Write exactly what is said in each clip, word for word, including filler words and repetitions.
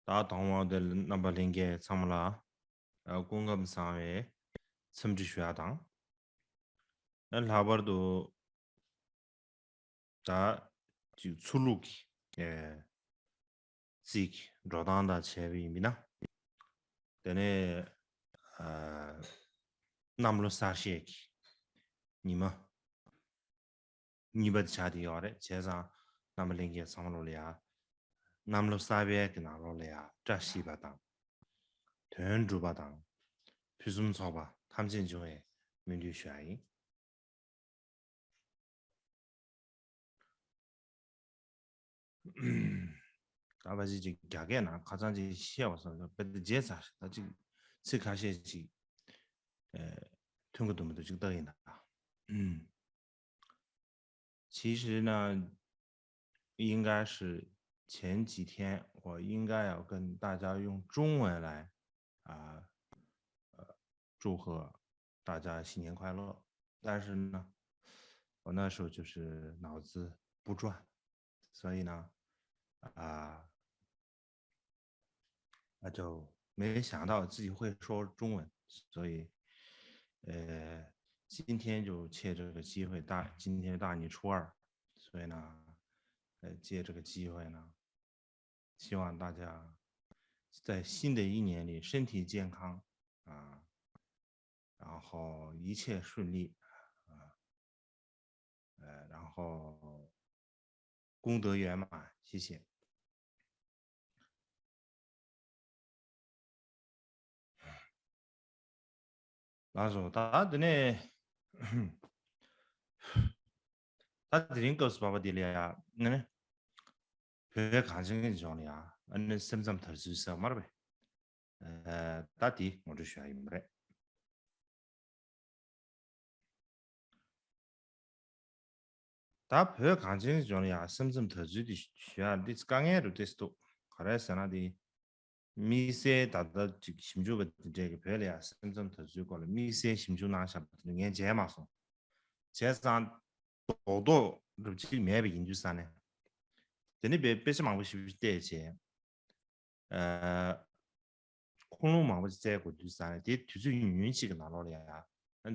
ད་དང་པོ་དེ་རྣམ་པ་ལྷན་རྒྱས་ཚང་མ་ལ་ཨ་སྐུ་ཁམས་བཟང་བའི་འཚམས་འདྲི་ཞུ་ཡ་དང་། ཨ་ལྷག་པར་དུ་ད་ཅིག་ཚུར་ལུགས་ཀྱི་ཨེ་རྩིས་ཀྱི་འགྲོ་སྟངས་དང་བྱས་པ་ཡིན་ན། དེ་ནས་ཨ་གནམ་ལོ་གསར་བཞད་ཀྱི་ཉི་མ་གཉིས་པ་དེ་ཆགས་བསྡད་ཡོད་རེད། བྱས་ཙང་རྣམ་པ་ལྷན་རྒྱས་ཚང་མ་ལོ་ལ་ཡ་གནམ་ལོ་གསར་པའི་གི་ནང་ལོགས་ལ་ཡ་བཀྲ་ཤིས་པ་དང་། དོན་འགྲུབ་པ་དང་། ཕུན་སུམ་ཚོགས་པ་ཐམས་ཅད་འབྱུང་བའི་སྨོན་འདུན་ཞུ་ཡ་ཡིན། ད་བ་ཅིག་ཅིག་རྒྱ་སྐད་ནང་ཁ་ཚང་ཅིག་བཤད་པ་སོང་ཙང་དཔེ་དེ་བརྗེད་ཚར། ད་ཅིག་ཚིག་ཁ་ཤས་ཅིག་ཨེ་ཐོན་གི་འདུག་མི་འདུག་ཅིག་ལྟ་གི་ཡིན་ད། 其实呢，应该是前几天我应该要跟大家用中文来啊，呃，祝贺大家新年快乐。但是呢，我那时候就是脑子不转，所以呢，啊，那就没想到自己会说中文，所以，呃，今天就借这个机会，大，今天是大年初二，所以呢，呃，借这个机会呢，希望大家在新的一年里身体健康啊，然后一切顺利啊，呃，然后功德圆满，谢谢。 ལགས་སོ། ད་དེ་ནས་ད་དེ་རིང་སྐབས་སུ་བབས་པ་འདི་ལ་ཡ་ནི་བོད་གངས་ཅན་གྱི་ལྗོངས་ལ་ཡ་ཨ་ནི་སེམས་ཙམ་དར་ཚུལ་ཟེར་བ་མ་རེད་པས། ད་དེ་ངོ་སྤྲོད་ཞུ་ཡ་ཡིན་པ་རེད། ད་བོད་གངས་ཅན་ལྗོངས་ལ་ཡ་སེམས་ཙམ་དར་ཚུལ་དེ་ཞུ་ཡ་འདི་དཀའ་ངལ་རུ་ཏོག་ཙམ་འདུག་ག་རེ་ཟེར་ན་དེ། དམིགས་བསལ་ད་ལྟ་ཅིག་ཞིབ་འཇུག་པ་དེ་འདྲས་ཀྱིས་བོད་ལ་ཡ་སེམས་ཙམ་དར་ཚུལ་སྐོར་ལ་དམིགས་བསལ་ཞིབ་འཇུག་གནང་བཞག་པ་དེ་ངས་མཇལ་མ་སོང་། བྱས་ཙང་རྡོག་རྡོག་རུ་ཅིག་མེད་པ་ཡིན་དུས་ཙང་ནས། དེ་ནི་དཔེ་དཔེ་ཆ་མང་པོ་ཞིབ་ཞིབ་བལྟས་བྱས། ཨ། ཁུངས་ལུང་མང་པོ་ཞིག་བཙལ་དགོས་དུས་ཙང་ནས་དེ་དུས་ཚོད་ཉུང་ཉུང་ཅིག་གི་ནང་ལོགས་ལ་ཡ། ཨ་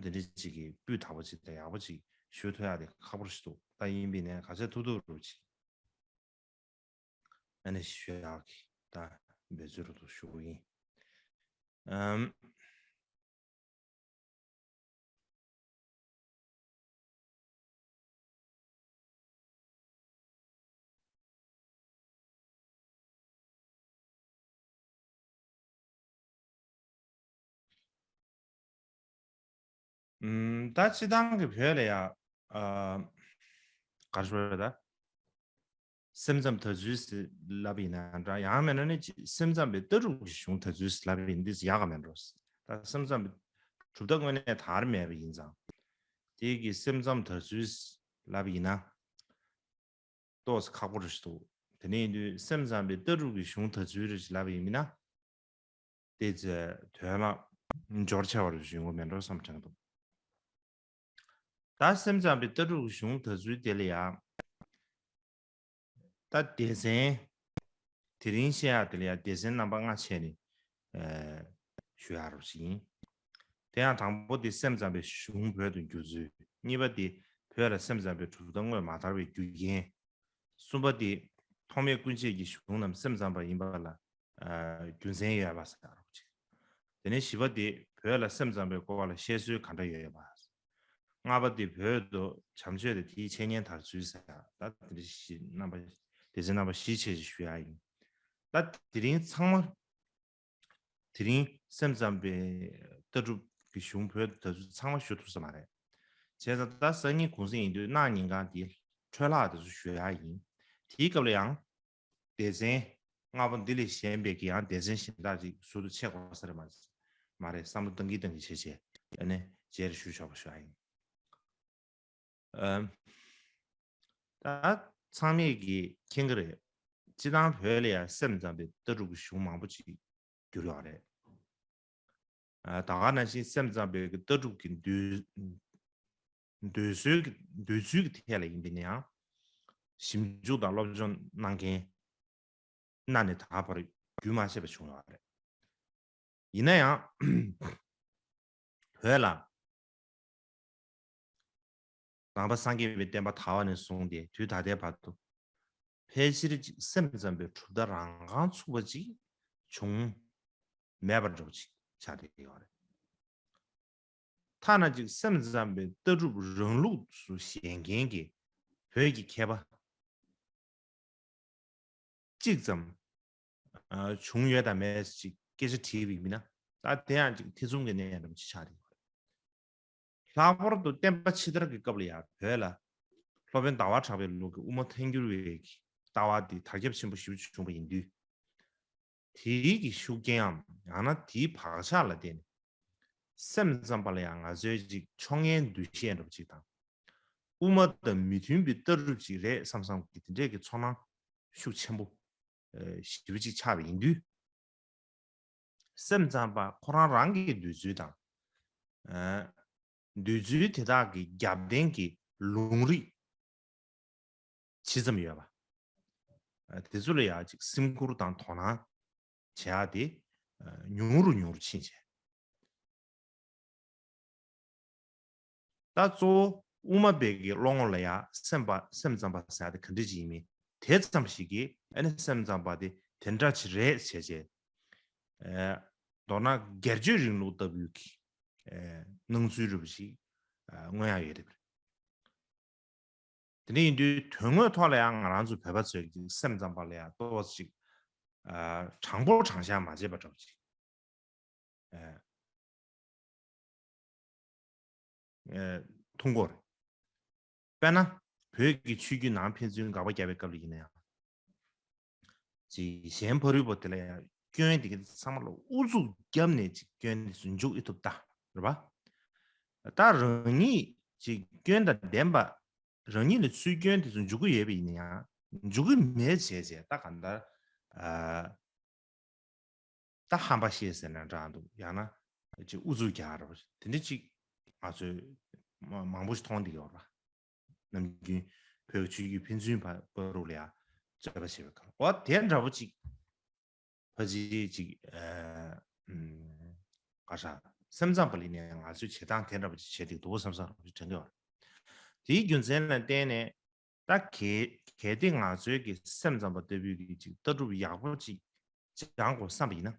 འདི་འདྲ་ཅིག་གི་སྤུས་དག་པོ་ཅིག་དང་ཡག་པོ་ཅིག་ཞུ་ཐུབ་ཡག་དེ་ཁག་པོ་ཞིག་འདུག་ད་ཡིན་པའི་ནས་ག་ཚད་ཐུབ་ཐུབ་རུ་ཅིག་ཨ་ནི་ཞུ་ཡག་གི་ད་འབད་རྩོལ་རུ་ཞུ་གི་ཡིན། ཨམ། ཨམ། ད་སྤྱིར་བཏང་གི་བོད་ལ་ཡ། ཨ། ག་རེ་ཞུ་དགོས་རེད་ད། སེམས་ཙམ་དར་ཚུལ་ཟེར་ལབ་པ་ཡིན་ན་འདྲ། ཡང་མིན་ན་ནི་སེམས་ཙམ་པའི་ལྟ་གྲུབ་ཀྱི་གཞུང་དར་ཚུལ་ཟེར་ལབ་པ་ཡིན་ན་འདི་ཡག་ག་མེད་འགྲོ། ད་སེམས་ཙམ་པའི་གྲུབ་མཐའ་དངོས་གནས་དར་མེད་པ་ཡིན་ཙང་། དེ་གི་སེམས་ཙམ་དར་ཚུལ་ལབ་པ་ཡིན་ན་ཏོག་ཙམ་ཁག་པོ་རེད་འདུག་དེ་ནས་ཡིན་དུས་སེམས་ཙམ་པའི་ལྟ་གྲུབ་ཀྱི་གཞུང་དར་ཚུལ་རེད་ལབ་པ་ཡིན་ན། དེ་ཚེ་དོན་ལ་འབྱོར་ཆེ་བ་རུ་ཡོང་གི་མེད་འགྲོ་བསམ་དྲན་འདུག་ད་སེམས་ཙམ་པའི་ལྟ་གྲུབ་གཞུང་དར་ཚུལ་དེ་ལ་ཡང་། ད་སྡེ་ཚན། དེ་རིང་བཤད་ཡག་དེ་ལ་ཡང་སྡེ་ཚན་རྣམ་པ་ལྔ་ཕྱེ་ནས་ཨ་ཞུ་ཡག་རུ་ཞིག་ཡིན། དེ་ཡང་དང་པོ་དེ་སེམས་ཙམ་པའི་གཞུང་བོད་དུ་བསྒྱུར་ཚུལ། གཉིས་པ་དེ་བོད་ལ་སེམས་ཙམ་པའི་གྲུབ་མཐའ་དངོས་མ་དར་བའི་རྒྱུ་རྐྱེན། གསུམ་པ་དེ་ཐོགས་མེད་ཀུན་བྱེད་ཀྱི་གཞུང་རྣམས་སེམས་ཙམ་པ་ཡིན་པ་ལ་ཨ་རྒྱུ་མཚན་ཡོད་པ་ཟེར་རོགས་ཅིག་དེ་ནས་བཞི་པ་དེ་བོད་ལ་སེམས་ཙམ་པའི་སྐོར་ལ་བཤད་སྲོལ་ག་འདྲ་ཡོད་པ། ལྔ་པ་དེ་བོད་དུ་བྱམས་ཆོས་དང་དེའི་འཆད་ཉན་དར་ཚུལ་ཟེར་ད་དེ་འདྲ་བཞི་རྣམ་པ་སྡེ་ཚན་རྣམ་པ་བཞི་ཕྱེ་ཞིག་ཞུ་ཡག་ཡིན། ད་དེ་རིང་ཚང་མ། དེ་རིང་སེམས་ཙམ་པའི་ལྟ་གྲུབ་ཀྱི་གཞུང་བོད་དུ་ཚང་མ་ཞུ་ཐུབ་ས་མ་རེད། བྱས་ཙང་ད་སང་ཉིན་གུང་སེང་ཡིན་དུས་གནངས་ཉིན་གང་དེ་འཕྲོས་བརླག་དེ་ཚོ་ཞུ་ཡག་ཡིན། དེའི་སྐབས་ལ་ཡང་སྡེ་ཚན་ལྔ་པོ་འདི་ལས་གཞན་པའི་གི་ཡང་སྡེ་ཚན་གཞན་དག་ཅིག་ཟུར་དུ་ཕྱེ་དགོས་ས་རེད་མ་མ་རེད། བསམ་བློ་གཏང་གིན་གཏང་གིན་བྱས་བྱས་ཨ་ནི་རྗེས་ལ་ཞུ་ཆོག་པ་ཞུ་ཡག་ཡིན། ཨམ། ད་ཚང་མས་ཀྱིས་མཁྱེན་གྱི་རེད། སྤྱིར་བཏང་བོད་ལ་ཡང་སེམས་ཙམ་པའི་ལྟ་གྲུབ་ཀྱི་གཞུང་མང་པོ་ཅིག་བསྒྱུར་ཡོད་རེད། ཨ་ད་ག་ནང་བཞིན་སེམས་ཙམ་པའི་ལྟ་གྲུབ་ཀྱི་འདོད་འདོད་སྲོལ་གྱི་འདོད་ཚུལ་གྱི་ཐད་ལ་ཡིན་པ་ཡིན་ན་ཡང་། ཞིབ་འཇུག་དང་སློབ་སྦྱོང་གནང་མཁན། གནའ་ནས་ད་བར་ རྒྱུན་མ་ཆད་པ་བྱུང་ཡོད་རེད། ཡིན་ན་ཡང་བོད་ལ་ནང་པ་སངས་རྒྱས་པའི་བསྟན་པ་དར་བ་ནས་བཟུང་སྟེ་དུས་ད་ལྟའི་བར་དུ་ཕལ་ཆེར་ཅིག་སེམས་ཙམ་པའི་གྲུབ་མཐའ་རང་རྐང་ཚུགས་པ་ཅིག་བྱུང་མེད་པར་འགྲོ་ཅིག་ཆགས་བསྡད་ཡོད་རེད། ཐ་ན་ཅིག་སེམས་ཙམ་པའི་ལྟ་གྲུབ་རང་ལུགས་སུ་བཞེངས་མཁན་གྱི་བོད་ཀྱི་མཁས་པ་གཅིག་ཙམ་བྱུང་ཡོད་དམ་མེད་ཅིག་སྐད་ཆ་དྲིས་པ་ཡིན་ན། ད་དེ་ཡང་ཅིག་ཐེ་ཚོམ་གྱི་གནས་འདྲ་པོ་ཅིག་ཆགས་རེད། ལྷག་པར་དུ་བསྟན་པ་ཕྱི་དར་གྱི་སྐབས་ལ་ཡང་བོད་ལ་སློབ་དཔོན་ཟླ་བ་གྲགས་པའི་ལུགས་ཀྱི་དབུ་མ་ཐལ་འགྱུར་བའི་ལྟ་བ་འདི་དར་ཁྱབ་ཆེན་པོ་ཞེ་པོ་བྱུང་བ་ཡིན་དུས། དེའི་གི་ཤུགས་རྐྱེན་ཡང་ཡང་ན་དེའི་བག་ཆགས་ལ་བརྟེན་ནས་སེམས་ཙམ་པ་ལ་ཡང་ང་ཚོའི་ཅིག་ཕྱོགས་ངན་འདུ་ཤེས་འདྲ་པོ་ཅིག་དང་། དབུ་མ་དང་མི་མཐུན་པའི་ལྟ་གྲུབ་ཅིག་རེད་བསམ་བསམ་གྱི་དེ་འདྲས་ཀྱི་ཚོར་སྣང་ཤུགས་ཆེན་པོ་ཞེ་པོ་ཅིག་ཆགས་པ་ཡིན་དུས། སེམས་ཙམ་པ་ཁོ་རང་རང་གི་འདོད་ཚུལ་དང་། འདོད་ཚུལ་དེ་དག་གི་རྒྱབ་རྟེན་གྱི་ལུང་རིགས་ཇི་ཙམ་ཡོད་པ། དེ་ཚོ་ལ་ཡང་ཅིག་སེམས་ཁུར་དང་དོ་སྣང་བྱེད་ཡག་དེ་ཉུང་རུ་ཉུང་རུ་ཕྱིན་བྱས། ད་གཙོ་བོ་དབུ་མ་པའི་གི་བློ་ངོར་ལ་ཡང་སེམས་པ་སེམས་ཙམ་པ་ཟེར་ཡག་དེ་ག་འདྲ་ཅིག་ཡིན་མིན་དེ་ཙམ་ཞིག་གིས་ཨ་ནི་སེམས་ཙམ་པ་དེ་དེ་འདྲ་ཅིག་རེད་བྱས་བྱས། མདོར་ན་སྒེར་གཅོད་རིང་ལུགས་ལྟ་བུའི་གི་སྣང་ཚུལ་རེ་བ་ཞིག་མངོན་ཡག་ཡོད་རེད། དེ་འདྲ་ཡིན་དུས་དོན་དངོས་ཐོག་ལ་ཡང་ང་རང་ཚོ་བོད་པ་ཚོས་ཀྱི་སེམས་ཙམ་པ་ལ་ཡང་ཏོག་ཙམ་ཅིག་དྲང་པོ་དྲང་བཞག་མ་བྱས་པ་འདྲ་པོ་ཅིག་མཐོང་གི་ཡོད་རེད། དཔེར་ན་བོད་ཀྱི་ཆོས་བརྒྱུད་ནང་ཕན་ཚུན་དགག་པ་བརྒྱབ་པའི་སྐབས་ལ་ཡིན་ན་ཡང་། ཅིག་གཞན་ཕ་རོལ་པོ་དེ་ལ་ཡང་སྐྱོན་དེ་ག་ཚང་མ་ལ་ཨུ་ཚུགས་བརྒྱབ་ནས་ཅིག་སྐྱོན་དེ་ཚོ་འཇུག་ཨེ་ཐུབ་ད་རེད་པ། ད་རང་ཉིད་ཅིག་སྐྱོན་དང་ལྡན་པ། རང་ཉིད་ལ་ཚུལ་སྐྱོན་དེ་ཚོ་འཇུག་གི་ཡོད་པ་ཡིན་ན་ཡང་འཇུག་གི་མེད་བྱས་བྱས་ད་གང་ལྟར། ད་ཧམ་པ་བཤད་ཟེར་ན་འདྲ་འདུག་ཡང་ན་ཅིག་ཨུ་ཚུགས་རྒྱག་རོགས་དེ་འདྲ་ཅིག་ང་ཚོས་མ་མང་པོ་ཞིག་མཐོང་བསྡད་ཡོད་རེད་པ། ནམ་རྒྱུན་བོད་ཀྱི་ཆོས་བརྒྱུད་ཕན་ཚུན་བར་བར་དུ་ལ་ཡང་རྩོད་པ་བྱེད་པའི་སྐབས་འོ་དེ་འདྲ་པོ་ཅིག་ཕལ་ཆེར་ཅིག་ཨ་ཨམ་ག་ཤ་སེམས་ཙམ་པ་ལ་ནས་ང་ཚོས་བྱེད་སྟངས་དེ་འདྲ་པོ་ཅིག་བྱེད་བསྡད་འདུག་བསམ་བསམ་རེ་དྲན་གྱི་ཡོད་རེད། དེའི་རྒྱུ་མཚན་ལ་བརྟེན་ནས། ད་གལ་གལ་ཏེ་ང་ཚོའི་གི་སེམས་ཙམ་པ་ལྟ་བུའི་གི་ཅིག་ལྟ་གྲུབ་ཡག་པོ་ཅིག་སྦྱང་དགོས་བསམ་པ་ཡིན་ན།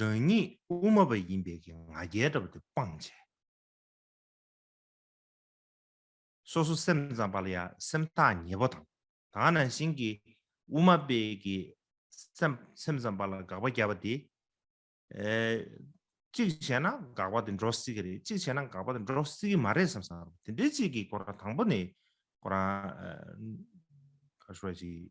རང་ཉིད་དབུ་མ་པ་ཡིན་པའི་གི་ང་རྒྱལ་འདྲ་པོ་དེ་སྤངས་བྱས། སོ་སོ་སེམས་ཙམ་པ་ལ་ཡང་སེམས་ཐག་ཉེ་པོ་དང་ད་ག་ནང་བཞིན་གྱི་དབུ་མ་པའི་གི་སེམས་སེམས་ཙམ་པ་ལ་དགག་པ་བརྒྱབ་པ་དེ། ཨེ། གཅིག་བྱས་ན་དགག་པ་དེ་འགྲོ་སྲིད་ཀྱི་རེད། གཅིག་བྱས་ན་དགག་པ་དེ་འགྲོ་སྲིད་ཀྱི་མ་རེད་བསམ་བསམ་རེད། དེ་འདྲའི་གཅིག་གི་ཁོ་རང་དང་པོ་ནས་ཁོ་རང་ཨ་ག་ཞུ་བ་ཅིག་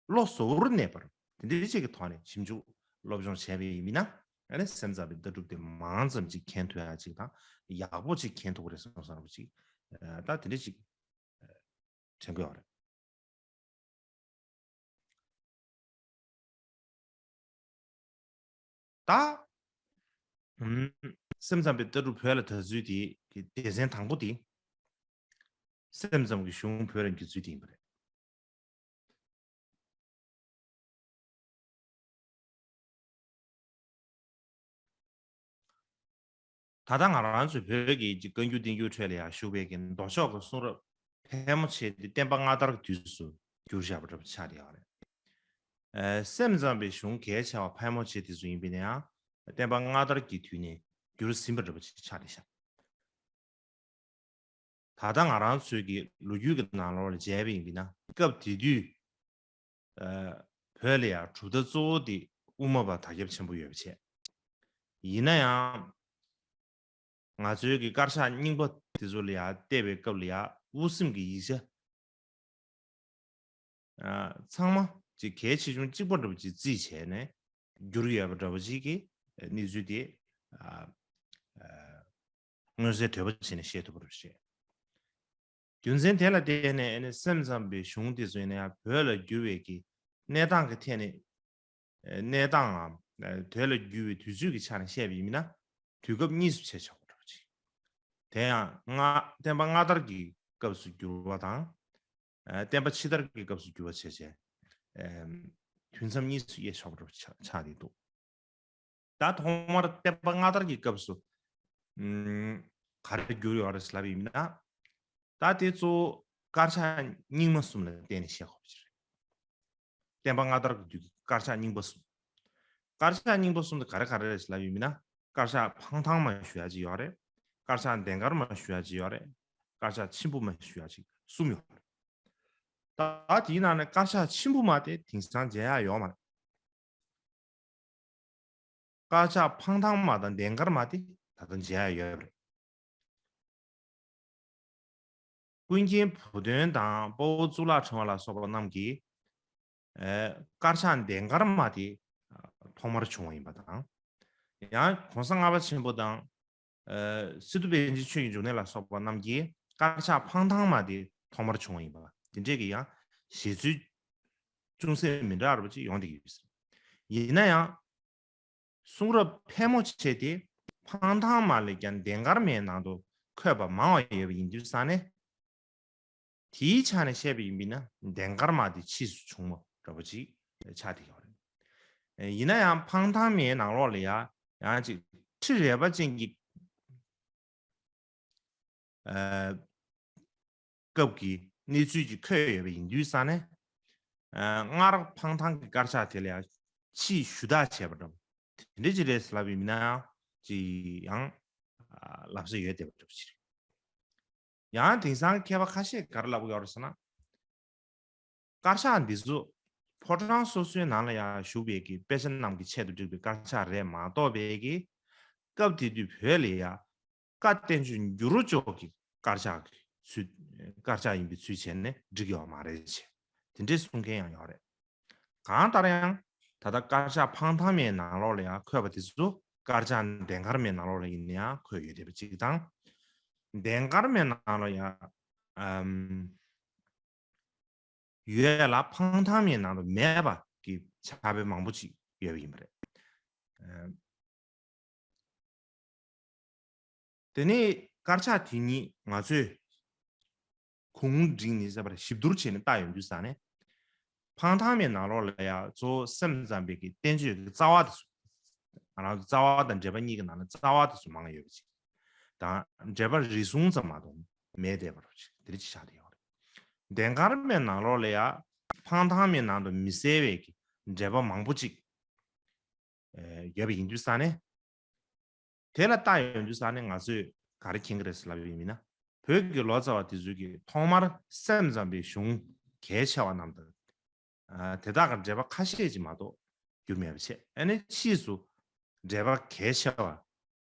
བློ་གཟུ་བོར་གནས་པར་དེ་འདྲའི་གཅིག་གི་ཐོག་ནས་ཞིབ་འཇུག་སློབ་སྦྱོང་བྱས་པ་ཡིན་ན་ཨ་ནི་སེམས་ཙམ་པའི་ལྟ་གྲུབ་དེ་མང་ཙམ་ཅིག་མཁྱེན་ཐུབ་ཡ་ཅིག་དང་ཡག་པོ་ཅིག་མཁྱེན་ཐུབ་ཀྱི་རེད་བསམ་བསམ་རེད་ཅིག་ད་དེ་འདྲའི་ཅིག་དྲན་གྱི་ཡོད་རེད། ད། ཨུམ། སེམས་ཙམ་པའི་ལྟ་གྲུབ་བོད་ལ་དར་ཚུལ་དེ་གི་སྡེ་ཚན་དང་པོ་དེ། སེམས་ཙམ་གྱི་གཞུང་བོད་ལ་འགྱུར་ཚུལ་དེ་ཡིན་པ་རེད། ད་ལྟ་ང་རང་ཚོའི་བོད་ཀྱི་བཀའ་འགྱུར་བསྟན་འགྱུར་ཁྲོད་ལ་ཡང་བཞུགས་པའི་གི་མདོ་ཕྱོགས་ཀྱི་གསུང་རབ་ཕལ་མོ་ཆེ་དེ་བསྟན་པ་སྔ་དར་གྱི་དུས་སུ་བསྒྱུར་བཞག་པ་འདྲ་པོ་ཆགས་ཡོད་རེད། ཨ་སེམས་ཙམ་པའི་གཞུང་གལ་ཆེ་བ་ཕལ་མོ་ཆེ་དེ་ཚོ་ཡིན་པས་ན་ཡང་བསྟན་པ་སྔ་དར་གྱི་དུས་ནས་བསྒྱུར་ཟིན་པ་འདྲ་པོ་ཅིག་ཆགས་བསྡད་ཤག་ད་ལྟ་ང་རང་ཚོའི་གི་ལོ་རྒྱུས་ཀྱི་ནང་ལོགས་ལ་མཇལ་བ་ཡིན་པས་ན་སྐབས་དེ་དུས་ཨ་བོད་ལ་ཡང་གྲུབ་མཐའ་གཙོ་བོ་དེ་དབུ་མ་པ་དར་ཁྱབ་ཆེན་པོ་ཡོད་པ་བྱས། ཡིན་ན་ཡང་ང་ཚོའི་གི་དཀར་ཆག་རྙིང་པ་དེ་ཚོ་ལ་ཡང་བལྟས་པའི་སྐབས་ལ་ཡང་དབུ་སེམས་ཀྱི་ཡིག་ཆ་ཨ་ཚང་མ་ཅིག་གལ་ཆེ་ཆུང་གཅིག་པ་འདྲ་པོ་ཅིག་རྩིས་བྱས་ནས་བསྒྱུར་ཡོད་པ་འདྲ་པོ་ཅིག་གི་གནས་ཚུལ་དེ་ཨ་ཨ་མངོན་གསལ་དོད་པོ་བྱས་ནས་བཤད་ཐུབ་པ་རེད་བཤད། རྒྱུ་མཚན་དེ་ལ་བརྟེན་ནས་ཨ་ནི་སེམས་ཙམ་པའི་གཞུང་དེ་ཚོ་ཡིན་ན་ཡང་བོད་ལ་བསྒྱུར་བའི་གི་གནས་སྟངས་ཀྱི་ཐད་ནས་གནས་སྟངས་ངམ་བོད་ལ་བསྒྱུར་བའི་དུས་ཚོད་ཀྱི་ཆ་ནས་བཤད་པ་ཡིན་ན་དུས་སྐབས་གཉིས་སུ་ཕྱེ་ཆོག་པ་འདྲ་པོ་ཅིག་དེ་ཡང་སྔ་བསྟན་པ་སྔ་དར་གྱི་སྐབས་སུ་བསྒྱུར་བ་དང་། ཨ་བསྟན་པ་ཕྱི་དར་གྱི་སྐབས་སུ་བསྒྱུར་བ་བྱས་བྱས། དུས་མཚམས་གཉིས་སུ་དབྱེ་ཆོག་པ་ཆགས་ཆགས་ཏེ་འདུག་ད་ཐོག་མར་བསྟན་པ་སྔ་དར་གྱི་སྐབས་སུ་ཨམ་ག་རེ་གྱུར་ཡོད་རེད་ལབ་ཡིན་ན། ད་དེ་གཙོ་བོ་དཀར་ཆག་རྙིང་མ་གསུམ་ལ་བརྟེན་ནས་བཤད་དགོས་པ་ཞིག་རེད། བསྟན་པ་སྔ་དར་གྱི་དུས་ཀྱི་དཀར་ཆག་རྙིང་པ་གསུམ། དཀར་ཆག་རྙིང་པ་གསུམ་དེ་ག་རེ་ག་རེ་རེད་ལབ་ཡིན་ན། དཀར་ཆག་འཕང་ཐང་མ་ཞུ་ཡ་ཅིག་ཡོད་རེད། དཀར་ཆག་ལྡན་དཀར་མ་ཞུ་ཡ་ཅིག་ཡོད་རེད། དཀར་ཆག་ཆེན་པོ་མ་ཞུ་ཡ་ཅིག་གསུམ་ཡོད་རེད། ད་དེའི་ནང་ནས་དཀར་ཆག་ཆེན་པོ་མ་དེ་དེང་སང་མཇལ་ཡ་ཡོད་མ་རེད། དཀར་ཆག་འཕང་ཐང་མ་དང་ལྡན་དཀར་མ་དེ་ད་ལྟ་མཇལ་ཡ་ཡོད་རེད། ཀུན་མཁྱེན་བུ་སྟོན་དང་དཔའ་བོ་གཙུག་ལག་ཕྲེང་བ་ལ་སོགས་པ་རྣམས་ཀྱིས་ཨེ་དཀར་ཆག་ལྡན་དཀར་མ་དེ་ཐོག་མར་བྱུང་བ་ཡིན་པ་དང་། ཡང་གོང་ས་ལྔ་པ་ཆེན་པོ་དང་། ཨེ་སི་ཏུ་པཎ་ཆེན་ཆོས་ཀྱི་འབྱུང་གནས་ལ་སོགས་པ་རྣམས་ཀྱིས་དཀར་ཆག་འཕང་ཐང་མ་དེ་ཐོག་མར་བྱུང་བ་ཡིན་པ། དེ་འདྲས་ཀྱི་ཡང་བཞེད་ཚུལ་ཅུང་ཟད་མི་འདྲ་བ་ཅིག་ཡོང་བསྡད་ཀྱི་ཡོད་ཟེར། ཡིན་ན་ཡང་། གསུང་རབ་ཕལ་མོ་ཆེ་དེ་འཕང་ཐང་མ་ལས་ཀྱང་ལྡན་དཀར་མའི་ནང་དུ་འཁོད་པ་མང་བ་ཡོད་པ་ཡིན་དུས་ཙང་ནས། དེའི་ཆ་ནས་བཤད་པ་ཡིན་པས་ན་ལྡན་དཀར་མ་དེ་ཕྱིས་སུ་བྱུང་བ་འདྲ་པོ་ཅིག་ཆགས་བསྡད་ཡོད་རེད། ཡིན་ན་ཡང་འཕང་ཐང་མའི་ནང་ལོགས་ལ་ཡང་ཡང་ཅིག་ཁྲི་རལ་པ་ཅན་གྱི་ཨ་སྐབས་ཀྱི་གནས་ཚུལ་ཅིག་འཁོད་ཡོད་པ་ཡིན་དུས་ཙང་ནས། ཨ་སྔར་འཕང་ཐང་གི་དཀར་ཆག་དེ་ལ་ཡང་ཕྱིས་ཞུ་དག་བྱས་པ་འདྲ་པོ་དེ་འདྲ་ཅིག་རེད་ལབ་ཡིན་ན་ཡང་ཅིག་ཡང་ཨ་ལབ་ས་ཡོད་བསྡད་པ་འདྲ་པོ་ཅིག་རེད། ཡང་དེང་སང་མཁས་པ་ཁ་ཤས་ག་རེ་ལབ་ཀྱི་ཡོད་རེད་ཟེར་ན། དཀར་ཆག་འདི་ཚོ་ཕོ་བྲང་སོ་སོའི་ནང་ལ་ཡང་བཞུགས་པའི་གི་དཔེ་ཆ་རྣམས་ཀྱི་ཆེད་དུ་བསྒྲིགས་པའི་དཀར་ཆག་རེད་མ་གཏོགས་པའི་གི་སྐབས་དེ་དུས་བོད་ལ་ཡང་བཀའ་བསྟན་བཅོས་འགྱུར་བ་ཅོག་གི་དཀར་ཆག་གི་ཚུལ་དཀར་ཆག་ཡིན་པའི་ཚུལ་བྱས་ནས་བསྒྲིགས་ཡོད་མ་རེད་ཅེས་དེ་འདྲའི་གསུང་མཁན་ཡང་ཡོད་རེད། གང་ལྟར་ཡང་ད་ལྟ་དཀར་ཆག་འཕང་ཐང་མའི་ནང་ལོགས་ལ་ཡང་འཁོད་པ་དེ་ཚོ་དཀར་ཆག་ལྡན་དཀར་མའི་ནང་ལོགས་ལ་ཡིན་ན་ཡང་འཁོད་ཡོད་བསྡད་པ་གཅིག་དང་། ལྡན་དཀར་མའི་ནང་ལོགས་ཡང་ཨམ་ཡོད་ལ་འཕང་ཐང་མའི་ནང་དུ་མེད་པ་གི་ཕྱག་དཔེ་མང་པོ་ཅིག་ཡོད་པ་ཡིན་པ་རེད། ཨམ། དེ་ནས་དཀར་ཆག་དེ་ཉིད་ང་ཚོས་གུང་བསྒྲིགས་ནས་ཟེར་བར་ཞིབ་བསྡུར་བྱས་ནས་བལྟ་ཡོང་དུས་ཙང་ནས། འཕང་ཐང་མའི་ནང་ལོགས་ལ་ཡང་གཙོ་བོ་སེམས་ཙམ་པའི་གི་བསྟན་བཅོས་ཀྱི་རྩ་བ་དེ་ཚོ། ང་རང་ཚོ་རྩ་བ་དང་འགྲེལ་པ་གཉིས་ཀྱི་ནང་ནས་རྩ་བ་དེ་ཚོ་མང་ཡོད་པ་ཅིག་དང་། འགྲེལ་པ་རེ་ཟུང་ཙམ་མ་གཏོགས་མེད་བསྡད་པ་རུ་ཅིག་དེ་རིགས་ཅིག་ཆགས་བསྡད་ཡོད་རེད། ལྡན་དཀར་མའི་ནང་ལོགས་ལ་ཡང་འཕང་ཐང་མའི་ནང་དུ་མི་གསལ་བའི་གི་འགྲེལ་པ་མང་པོ་ཅིག་ཡོད་པ་ཡིན་དུས་ཙང་ནས། དེ་ལ་བལྟ་ཡོང་དུས་ཙང་ནས་ང་ཚོས་ག་རེ་མཁྱེན་གྱི་རེད་ཟེར་ལབ་ཡོད་མིན་ན། བོད་ཀྱི་ལོ་ཙཱ་བ་དེ་ཚོས་ཀྱིས་ཐོག་མར་སེམས་ཙམ་པའི་གཞུང་གལ་ཆེ་བ་རྣམས་དང་། ཨ་དེ་དག་གི་འགྲེལ་པ་ཁ་ཤས་ཅིག་མ་གཏོགས་བསྒྱུར་མེད་པ་བྱས། ཨ་ནི་ཕྱིས་སུ་འགྲེལ་པ་གལ་ཆེ་བ་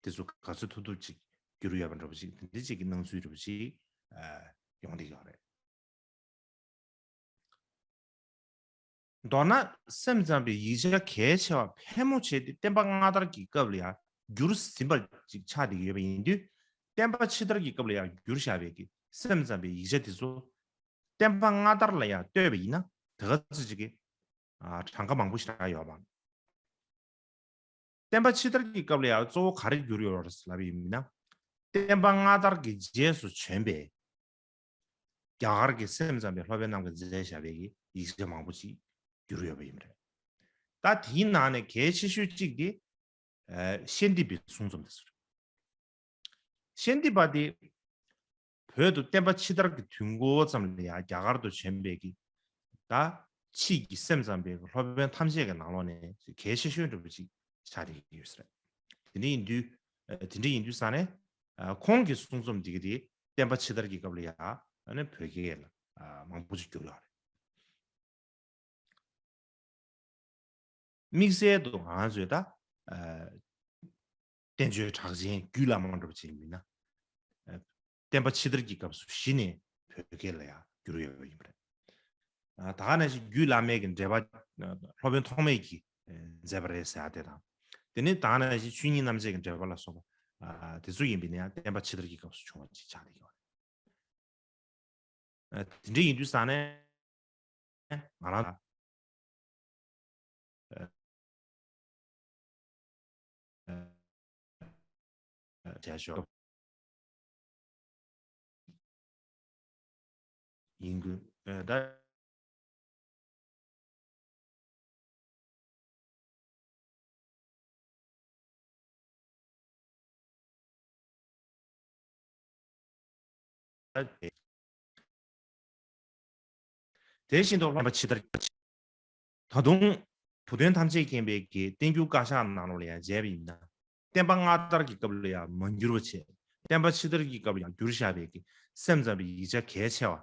དེ་ཚོ་ག་ཚོད་ཐུབ་ཐུབ་ཅིག་བསྒྱུར་ཡོད་པ་འདྲ་པོ་ཅིག་དེ་འདྲ་ཅིག་གི་སྣང་ཚུལ་འདྲ་པོ་ཅིག་ཨ་ཡོང་བསྡད་ཡོད་རེད། མདོར་ན་སེམས་ཙམ་པའི་ཡིག་ཆ་གལ་ཆེ་བ་ཕལ་མོ་ཆེ་དེ་བསྟན་པ་སྔ་དར་གྱི་སྐབས་ལ་ཡང་བསྒྱུར་ཟིན་པ་ཅིག་ཆགས་བསྡད་ཀྱི་ཡོད་པ་ཡིན་དུས། བསྟན་པ་ཕྱི་དར་གྱི་སྐབས་ལ་ཡང་བསྒྱུར་བཞག་པའི་གི་སེམས་ཙམ་པའི་ཡིག་ཆ་དེ་ཚོ་བསྟན་པ་སྔ་དར་ལ་ཡང་ལྟོས་པ་ཡིན་ན་དེ་ག་ཚོད་ཅིག་གི་ཨ་གྲངས་ཀ་མང་པོ་ཞིག་རག་ཡོད་པ། བསྟན་པ་ཕྱི་དར་གྱི་སྐབས་ལ་ཡང་གཙོ་བོ་ག་རེ་བསྒྱུར་ཡོད་རེད་ལབ་པ་ཡིན་ན། བསྟན་པ་སྔ་དར་གྱི་རྗེས་སུ་བྱོན་པའི་རྒྱ་གར་གྱི་སེམས་ཙམ་པའི་སློབ་དཔོན་རྣམས་ཀྱིས་མཛད་བཞག་པའི་ཡིག་ཆ་མང་པོ་ཅིག་བསྒྱུར་ཡོད་པ་ཡིན་པ་རེད། ད་དེའི་ནང་ནས་གལ་ཆེ་ཤོས་གཅིག་དེ་ཨ་ཤཱནྟི་པའི་གསུང་རྩོམ་དེ་ཚོ་རེད། ཤཱནྟི་པ་དེ་བོད་དུ་བསྟན་པ་ཕྱི་དར་གྱི་དུས་འགོ་ཙམ་ལ་ཡང་རྒྱ་གར་དུ་བྱོན་པའི་གི་ད་ཕྱིས་ཀྱི་སེམས་ཙམ་པའི་སློབ་དཔོན་ཐམས་ཅད་ཀྱི་ནང་ལོགས་ནས་གལ་ཆེ་ཤོས་འདྲ་པོ་ཅིག་ཆགས་བསྡད་ཀྱི་ཡོད་ས་རེད། དེ་འདྲ་ཡིན་དུས་ཨ་དེ་འདྲ་ཡིན་དུས་ཙང་ནས་ཨ་ཁོང་གི་གསུང་རྩོམ་འདི་ག་དེ་བསྟན་པ་ཕྱི་དར་གྱི་སྐབས་ལ་ཡང་ཨ་ནི་བོད་སྐད་ལ་ཨ་མང་པོ་ཅིག་བསྒྱུར་ཡོད་རེད། དམིགས་བསལ་དུ་ང་ཚོས་ད་ཨ་བསྟན་བཅོས་གྲགས་ཅན་རྒྱུད་བླ་མ་འདྲ་པོ་ཅིག་ཡིན་ན། ཨ་བསྟན་པ་ཕྱི་དར་གྱི་སྐབས་སུ་གཞི་ནས་བོད་སྐད་ལ་ཡང་བསྒྱུར་ཡོད་པ་ཡིན་པ་རེད། ཨ་ད་ག་ནང་བཞིན་རྒྱུད་བླ་མའི་གི་འགྲེལ་པ་ཨ་སློབ་དཔོན་ཐོགས་མེད་ཀྱིས་ཨ་མཛད་པ་རེད་ཟེར་ཡ་དེ་དང་། དེ་ནས་ད་ག་ནང་བཞིན་ཆོས་ཉིད་རྣམ་འབྱེད་ཀྱི་འགྲེལ་པ་ལ་སོགས་པ་ཨ་དེ་ཚོ་ཡིན་པ་ཡིན་ན་ཡང་བསྟན་པ་ཕྱི་དར་གྱི་སྐབས་སུ་བྱུང་བ་ཅིག་ཆགས་བསྡད་ཡོད་རེད། ཨ་དེ་འདྲ་ཡིན་དུས་ཙང་ནས་ང་རང་ཨ་ཨ་བྱ་ཞོག་ཡིན་དགོས། ཨ་ད་ དེ་བཞིན་དུ་བསྟན་པ་ཕྱི་དར། ད་དུང་བུ་སྟོན་ཐམས་ཅད་མཁྱེན་པའི་གི་བསྟན་འགྱུར་དཀར་ཆག་ནང་ལོགས་ལ་ཡང་མཇལ་བ་ཡིན་ན། བསྟན་པ་སྔ་དར་གྱི་སྐབས་ལ་ཡང་མ་འགྱུར་བ་བྱས། བསྟན་པ་ཕྱི་དར་གྱི་སྐབས་ལ་ཡང་འགྱུར་བཞག་པའི་གི་སེམས་ཙམ་པའི་ཡིག་ཆ་གལ་ཆེ་བ་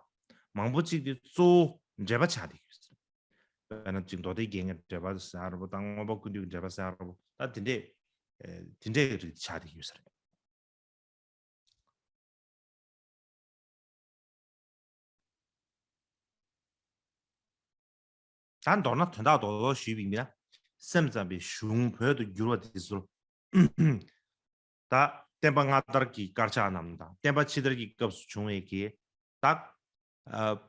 མང་པོ་གཅིག་དེ་གཙོ་བོ་འགྲེལ་པ་ཆགས་བསྡད་ཡོད། དཔེར་ན་ཅིག་མདོ་སྡེ་རྒྱན་གྱི་འགྲེལ་པ་ཟེར་བ་དང་མངོན་པ་ཀུན་བཏུས་ཀྱི་འགྲེལ་པ་ཟེར་བ། ད་དེ་འདྲས་དེ་འདྲས་ཀྱི་རིགས་ཆགས་བསྡད་ཡོད་ས་རེད། ད་མདོར་ན་དོན་དག་རྡོག་རྡོག་ཞུས་པ་ཡིན་ན། སེམས་ཙམ་པའི་གཞུང་བོད་དུ་བསྒྱུར་བ་དེ་ཚོར། ད་བསྟན་པ་སྔ་དར་གྱི་དཀར་ཆག་རྣམས་དང་བསྟན་པ་ཕྱི་དར་གྱི་སྐབས་སུ་བྱུང་བའི་གི། ད་ཨ་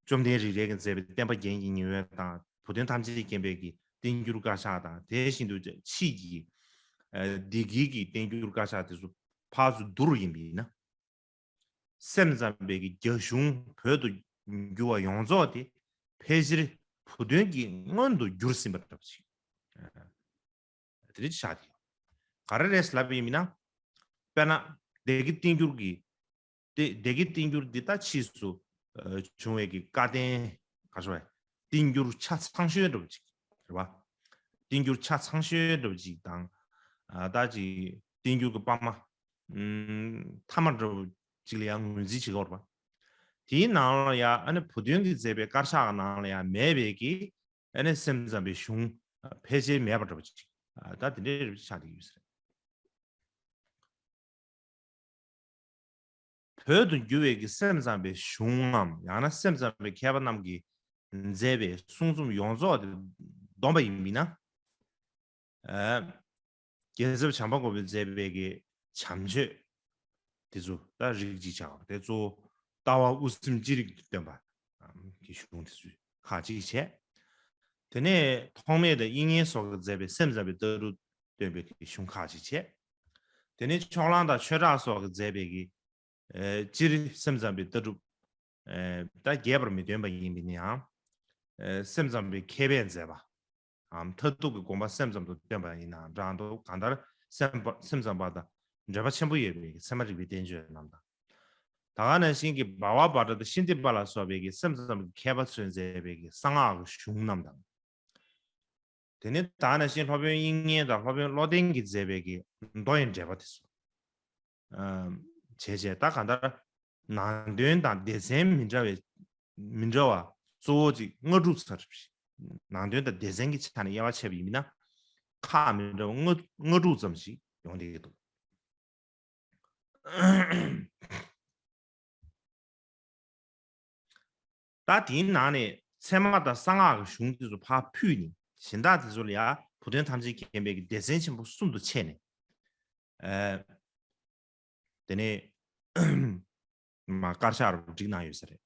བཅོམ་ལྡན་རིག་རལ་གྱིས་མཛད་པའི་བསྟན་པ་རྒྱན་གྱི་ཉི་འོད་དང་བུ་སྟོན་ཐམས་ཅད་མཁྱེན་པའི་གི་བསྟན་འགྱུར་དཀར་ཆག་དང་། དེ་བཞིན་དུ་ཕྱིས་ཀྱི་ཨ་སྡེ་དགེ་གི་བསྟན་འགྱུར་དཀར་ཆག་དེ་ཚོ་ཕར་ཚུར་བསྡུར་ཡིན་པ་ཡིན་ན། སེམས་ཙམ་པའི་གི་རྒྱ་གཞུང་བོད་དུ་བསྒྱུར་བ་ཡོངས་རྫོགས་དེ་ཕལ་ཆེར་བུ་སྟོན་གྱིས་སྔོན་དུ་བསྒྱུར་ཟིན་པ་འདྲ་པོ་ཅིག་དེ་རིགས་ཆགས་ཀྱི་ཡོད། ག་རེ་རེད་ལབ་པ་ཡིན་ན། དཔེར་ན་སྡེ་དགེ་བསྟན་འགྱུར་གྱི། སྡེ་སྡེ་དགེ་བསྟན་འགྱུར་འདི་ད་ཕྱིས་སུ་ཨ་བྱུང་བའི་གི་བཀའ་བསྟན་ག་རེ་ཟེར་བ། བསྟན་འགྱུར་ཆ་ཚང་ཤོས་འདྲ་པོ་ཅིག་རེད་བ། བསྟན་འགྱུར་ཆ་ཚང་ཤོས་འདྲ་པོ་ཅིག་དང་། ཨ་ད་ཅིག་བསྟན་འགྱུར་གྱི་པར་མ་ཨམ་མཐའ་མ་འདྲ་པོ་ཅིག་ལ་ཡང་ངོས་འཛིན་བྱེད་ཀྱི་ཡོད་རེད་བ། དེའི་ནང་ལ་ཡང་ཨ་ནི་བུ་སྟོན་གྱིས་མཛད་པའི་དཀར་ཆག་གི་ནང་ལ་ཡང་མེད་པའི་གི་ཨ་ནི་སེམས་ཙམ་པའི་གཞུང་ཕལ་ཆེར་མེད་པ་འདྲ་པོ་ཅིག་ཨ་ད་དེ་འདྲའི་རིགས་ཆགས་བསྡད་ཡོད་ས་རེད། བོད་དུ་བསྒྱུར་བའི་གི་སེམས་ཙམ་པའི་གཞུང་ངམ་ཡང་ན་སེམས་ཙམ་པའི་མཁས་པ་རྣམས་ཀྱིས་མཛད་པའི་གསུང་རྩོམ་ཡོངས་རྫོགས་དེ་བསྡོམས་པ་ཡིན་ན། ཨ་རྒྱལ་ཚབ་བྱམས་པ་མགོན་པོས་མཛད་པའི་གི་བྱམས་ཆོས་དེ་ཚོ་ད་རིགས་གཅིག་ཆགས་པ་དེ་གཙོ་བོ་ལྟ་བ་དབུ་སེམས་ཅི་རིགས་སྟོན་པ་གི་གཞུང་དེ་ཚོ་ཁག་ཅིག་བྱས། དེ་ནས་ཐོགས་མེད་དང་དབྱིག་གཉེན་སོགས་ཀྱིས་མཛད་པའི་སེམས་ཙམ་པའི་ལྟ་གྲུབ་སྟོན་པའི་གི་གཞུང་ཁག་ཅིག་བྱས། དེ་ནས་ཕྱོགས་གླང་དང་ཆོས་གྲགས་སོགས་ཀྱིས་མཛད་པའི་གི་ཨེ་སྤྱིར་སེམས་ཙམ་པའི་ལྟ་གྲུབ་ཨེ་ད་རྒྱས་པར་མི་སྟོན་པ་ཡིན་པས་ན་ཡང་། ཨེ་སེམས་ཙམ་པའི་མཁས་པས་མཛད་པའམ་མཐར་ཐུག་གི་དགོངས་པ་སེམས་ཙམ་དུ་སྟོན་པ་ཡིན་ནའང་འདྲ་འདུག་གང་ལྟར་སེམས་པ་སེམས་ཙམ་པ་དང་འབྲེལ་བ་ཆེན་པོ་ཡོད་པའི་ཚད་མ་རིག་པའི་བསྟན་བཅོས་རྣམས་དང་། ད་ག་ནང་བཞིན་གྱི་བྷ་བ་བྷ་ཏྲ་དང་ཤཱནྟི་པ་ལ་སོགས་པའི་གི་སེམས་ཙམ་གྱི་མཁས་པ་ཚོས་མཛད་པའི་གི་གསང་སྔགས་ཀྱི་གཞུང་རྣམས་དང་། དེ་ནས་ད་ག་ནང་བཞིན་སློབ་དཔོན་དབྱིག་གཉེན་དང་སློབ་དཔོན་བློ་ལྡན་གྱིས་མཛད་པའི་གི་མདོ་ཡི་འགྲེལ་པ་དེ་ཚོ། ཨམ་བྱས་བྱས་ད་གང་ལྟར་ནང་དོན་དང་སྡེ་ཚན་མི་འདྲ་བའི་མི་འདྲ་བ་གཙོ་བོ་ཅིག་ལྔ་དྲུག་ཙམ་རེད། ནང་དོན་དང་སྡེ་ཚན་གྱི་ཆ་ནས་དབྱེ་བ་ཕྱེ་བ་ཡིན་ན་ཁག་མི་འདྲ་བ་ལྔ་ལྔ་དྲུག་ཙམ་ཞིག་ཡོང་བསྡད་ཀྱི་འདུག་ད་དེའི་ནང་ནས་ཚད་མ་དང་གསང་སྔགས་ཀྱི་གཞུང་དེ་ཚོ་ཕར་ཕུད་ནས་གཞན་དག་དེ་ཚོ་ལ་ཡང་བུ་སྟོན་ཐམས་ཅད་མཁྱེན་པའི་གི་སྡེ་ཚན་ཆེན་པོ་གསུམ་དུ་ཕྱེ་ནས། ཨ་དེ་ནས་མ་དཀར་ཆག་རུ་བསྒྲིགས་གནང་ཡོད་ས་རེད།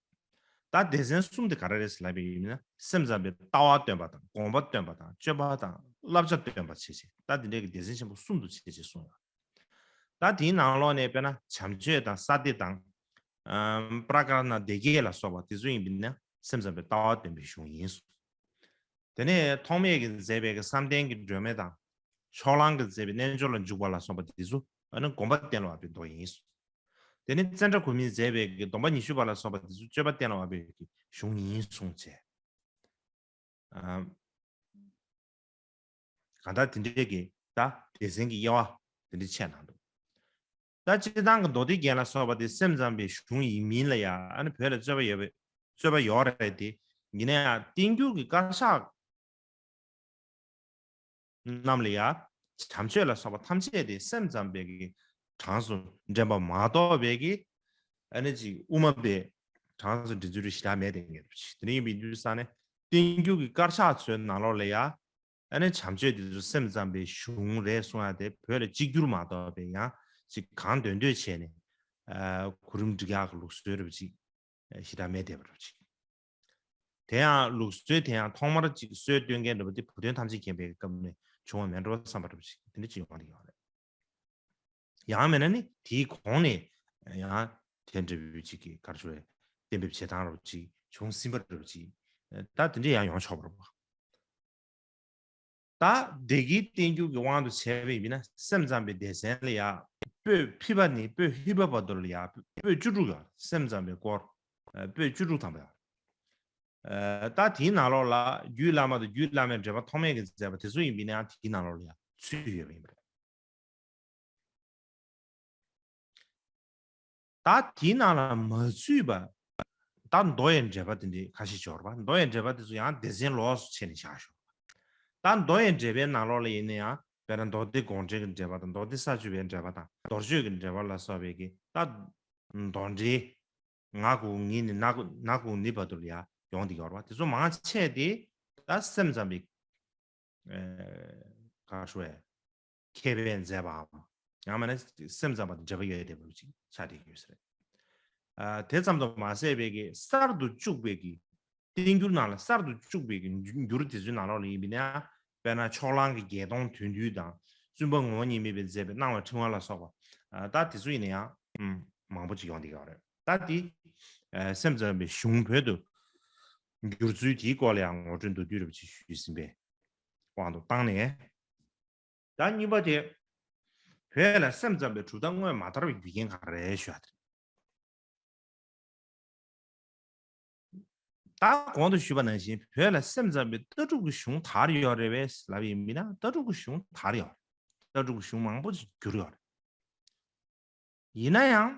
ད་སྡེ་ཚན་གསུམ་དེ་ག་རེ་རེད་ཟེར་ལབ་པ་ཡིན་ན་སེམས་ཙམ་པའི་ལྟ་བ་སྟོན་པ་དང་དགོངས་པ་སྟོན་པ་དང་སྤྱོད་པ་དང་བསླབ་བྱ་སྟོན་པ་བྱས་བྱས་ད་དེ་འདྲའི་གི་སྡེ་ཚན་ཆེན་པོ་གསུམ་དུ་ཕྱེ་བྱས་གསུངས་ཡོད། ད་དེའི་ནང་ལོགས་ནས་དཔེར་ན་བྱམས་ཆོས་དང་ས་སྡེ་དང་། ཨམ་པྲ་ཀ་ར་ཎ་སྡེ་བརྒྱད་ལ་སོགས་པ་དེ་ཚོ་ཡིན་པས་ན་སེམས་ཙམ་པའི་ལྟ་བ་སྟོན་པའི་གཞུང་ཡིན་གསུངས། དེ་ནས་ཐོགས་མེད་ཀྱིས་མཛད་པའི་གི་བསམ་གཏན་གྱི་སྒྲོན་མེ་དང་། ཕྱོགས་གླང་གིས་མཛད་པའི་རྣལ་འབྱོར་ལ་འཇུག་པ་ལ་སོགས་པ་དེ་ཚོ་ཨ་ནི་སྒོམ་པ་གཏན་ལ་དབབ་པའི་མདོ་ཡིན་གསུངས། དེ་ནས་ཙནྡྲ་གོ་མིས་མཛད་པའི་གི་སྡོམ་པ་ཉི་ཤུ་པ་ལ་སོགས་པ་དེ་ཚོ་སྤྱོད་པ་གཏན་ལ་དབབ་པའི་གི་གཞུང་ཡིན་གསུངས་བྱས། ཨམ། གང་ལྟར་དེ་འདྲའི་གི་ད་སྡེ་ཚན་གྱི་དབྱེ་བ་དེ་འདྲ་ཕྱེ་གནང་འདུག་ད་སྤྱིར་བཏང་གི་མདོ་སྡེ་རྒྱན་ལ་སོགས་པ་དེ་སེམས་ཙམ་པའི་གཞུང་ཡིན་མིན་ལ་ཡང་ཨ་ནི་བོད་ལ་རྩོད་པ་ཡོད་པའི་རྩོད་པ་ཡོད་རེད་དེ། ཡིན་ན་ཡང་བསྟན་འགྱུར་གྱི་དཀར་ཆག་རྣམས་ལ་ཡང་བྱམས་ཆོས་ལ་སོགས་པ་ཐམས་ཅད་དེ་སེམས་ཙམ་པའི་གི་གྲངས་སུ་འདྲེན་པ་མ་གཏོགས་པའི་གི་ཨ་ནི་ཅིག་དབུ་མ་པའི་གྲངས་སུ་འདྲེན་ཚུལ་རེ་ཞེ་དྲག་མེད་དེ་ངེས་པ་ཅིག་དེ་འདྲ་ཡིན་པའི་དུས་ས་ནས་བསྟན་འགྱུར་གྱི་དཀར་ཆག་ཚོའི་ནང་ལོགས་ལ་ཡང་ཨ་ནི་བྱམས་ཆོས་དེ་ཚོ་སེམས་ཙམ་པའི་གཞུང་རེད་གསུང་ཡ་དེ་བོད་ལ་གཅིག་གྱུར་མ་གཏོགས་པའི་ཡང་ཅིག་གང་འདོད་འདོད་བྱས་ནས་ཨ་གོ་རིམ་སྒྲིག་ཡག་གི་ལུགས་སྲོལ་རེད་པ་ཅིག་ཞེ་དྲག་མེད་བསྡད་པ་རེད་པ་ཅིག་དེ་ཡང་ལུགས་སྲོལ་དེ་ཡང་ཐོག་མར་ཅིག་སྲོལ་གཏོད་མཁན་འདྲ་པོ་དེ་བུ་སྟོན་ཐམས་ཅད་མཁྱེན་པའི་སྐབས་ནས་བྱུང་བ་མེད་འགྲོ་བསམ་པ་འདྲ་པོ་ཅིག་དེ་འདྲ་ཅིག་ཡོང་བ་རེད་ཡོང་རེད། ཡང་མིན་ན་ནི་དེའི་གོང་ནས་ཡང་དེ་འདྲ་བོ་ཅིག་གི་ག་རེ་ཞུ་རེད། གཏན་འབེབས་བྱེད་སྟངས་འདྲ་པོ་ཅིག་བྱུང་ཟིན་པ་འདྲ་པོ་ཅིག་ད་དེ་འདྲ་ཡང་ཡོང་ཆོག་པ་རེད་པ། ད་སྡེ་དགེའི་བསྟན་འགྱུར་གྱི་དབང་དུ་བྱས་པ་ཡིན་ན། སེམས་ཙམ་པའི་སྡེ་ཚན་ལ་ཡ་པོད་ཕུད་པ་ནས་པོད་ཧྲིལ་པོ་བར་དུ་ལ་ཡ་པོད་བཅུ་དྲུག་ཡོད། སེམས་ཙམ་པའི་སྐོར་པོད་བཅུ་དྲུག་ཐམ་པ་ཡོད། ད་དེའི་ནང་ལོགས་ལ་རྒྱུད་བླ་མ་དང་རྒྱུད་བླ་མའི་འགྲེལ་པ་ཐོགས་མེད་ཀྱིས་མཛད་པ་དེ་ཚོ་ཡིན་པ་ཡིན་ན་ཡང་དེའི་ནང་ལོགས་ལ་ཡང་ཚུད་ཡོད་པ་ཡིན་པ་རེད། ད་དེའི་ནང་ལ་མ་ཚུད་པ། ད་མདོ་ཡི་འགྲེལ་པ་དེ་འདྲའི་ཁ་ཤས་ཡོད་རེད་པ། མདོ་ཡི་འགྲེལ་པ་དེ་ཚོ་ཡང་སྡེ་ཚན་ལོགས་སུ་ཕྱེ་ནས་བཞག་ཤོག། ད་མདོ་ཡི་འགྲེལ་པའི་ནང་ལོགས་ལ་ཡིན་ན་ཡང་དཔེར་ན་མདོ་སྡེ་དགོངས་འགྲེལ་གྱི་འགྲེལ་པ་དང་། མདོ་སྡེ་ས་བཅུ་པའི་འགྲེལ་པ་དང་། མདོ་ཆོས་ཀྱི་འགྲེལ་པ་ལ་སོགས་པའི་གི་ད་མདོ་འགྲེལ། ང་དགུ་ཉིད་ནི་ན་དགུ་ན་དགུ་ཉིད་བར་དུ་ལ་ཡང་ཡོང་བསྡད་ཡོད་རེད་པ། དེ་ཚོ་མང་ཆེ་དེ་ད་སེམས་ཙམ་པའི་ཨ་ག་ཞུ་བས། མཁས་པས་མཛད་པའམ། ཡང་མིན་ན་སེམས་ཙམ་པ་དང་འབྲེལ་བ་ཡོད་བསྡད་པ་ཅིག་ཆགས་བསྡད་ཡོད་ས་རེད། ཨ་དེ་ཙམ་དུ་མ་ཟད་པའི་གི་གསར་དུ་བཅུག་པའི་གི་བསྟན་འགྱུར་ནང་ལ་གསར་དུ་བཅུག་པའི་གི་འགྱུར་འགྱུར་དེ་ཚོའི་ནང་ལོགས་ལ་ཡིན་པ་ཡིན་ན། དཔེར་ན་ཕྱོགས་གླང་གི་བརྒྱད་སྟོང་དོན་བསྡུས་དང་། བཙུན་པ་ངོ་བོ་ཉིད་མེད་པས་མཛད་པའི་སྣང་བའི་ཕྲེང་བ་ལ་སོགས་པ། ཨ་ད་དེ་ཚོ་ཡིན་ན་ཡང་ཨུམ་མང་པོ་ཅིག་ཡོང་བསྡད་ཡོད་རེད། ད་དེ་ཨ་སེམས་ཙམ་པའི་གཞུང་བོད་དུ་བསྒྱུར་ཚུལ་དེའི་སྐོར་ལ་ཡང་ངོ་སྤྲོད་མདོར་བསྡུས་རེ་བ་ཅིག་ཞུས་ཟིན་པའི་དབང་དུ་བཏང་ནས། ད་གཉིས་པ་དེ། བོད་ལ་སེམས་ཙམ་པའི་གྲུབ་མཐའ་དངོས་མ་དར་བའི་རྒྱུ་རྐྱེན་ག་རེ་རེད་ཞུ་ཡ་དེ་རེད། ད་གོང་དུ་ཞུས་པ་ནང་བཞིན་བོད་ལ་སེམས་ཙམ་པའི་ལྟ་གྲུབ་ཀྱི་གཞུང་དར་ཡོད་རེད་པས་ལབ་ཡིན་མིན་ན། ལྟ་གྲུབ་ཀྱི་གཞུང་དར་ཡོད་རེད། ལྟ་གྲུབ་ཀྱི་གཞུང་མང་པོ་ཞིག་བསྒྱུར་ཡོད་རེད། ཡིན་ན་ཡང་།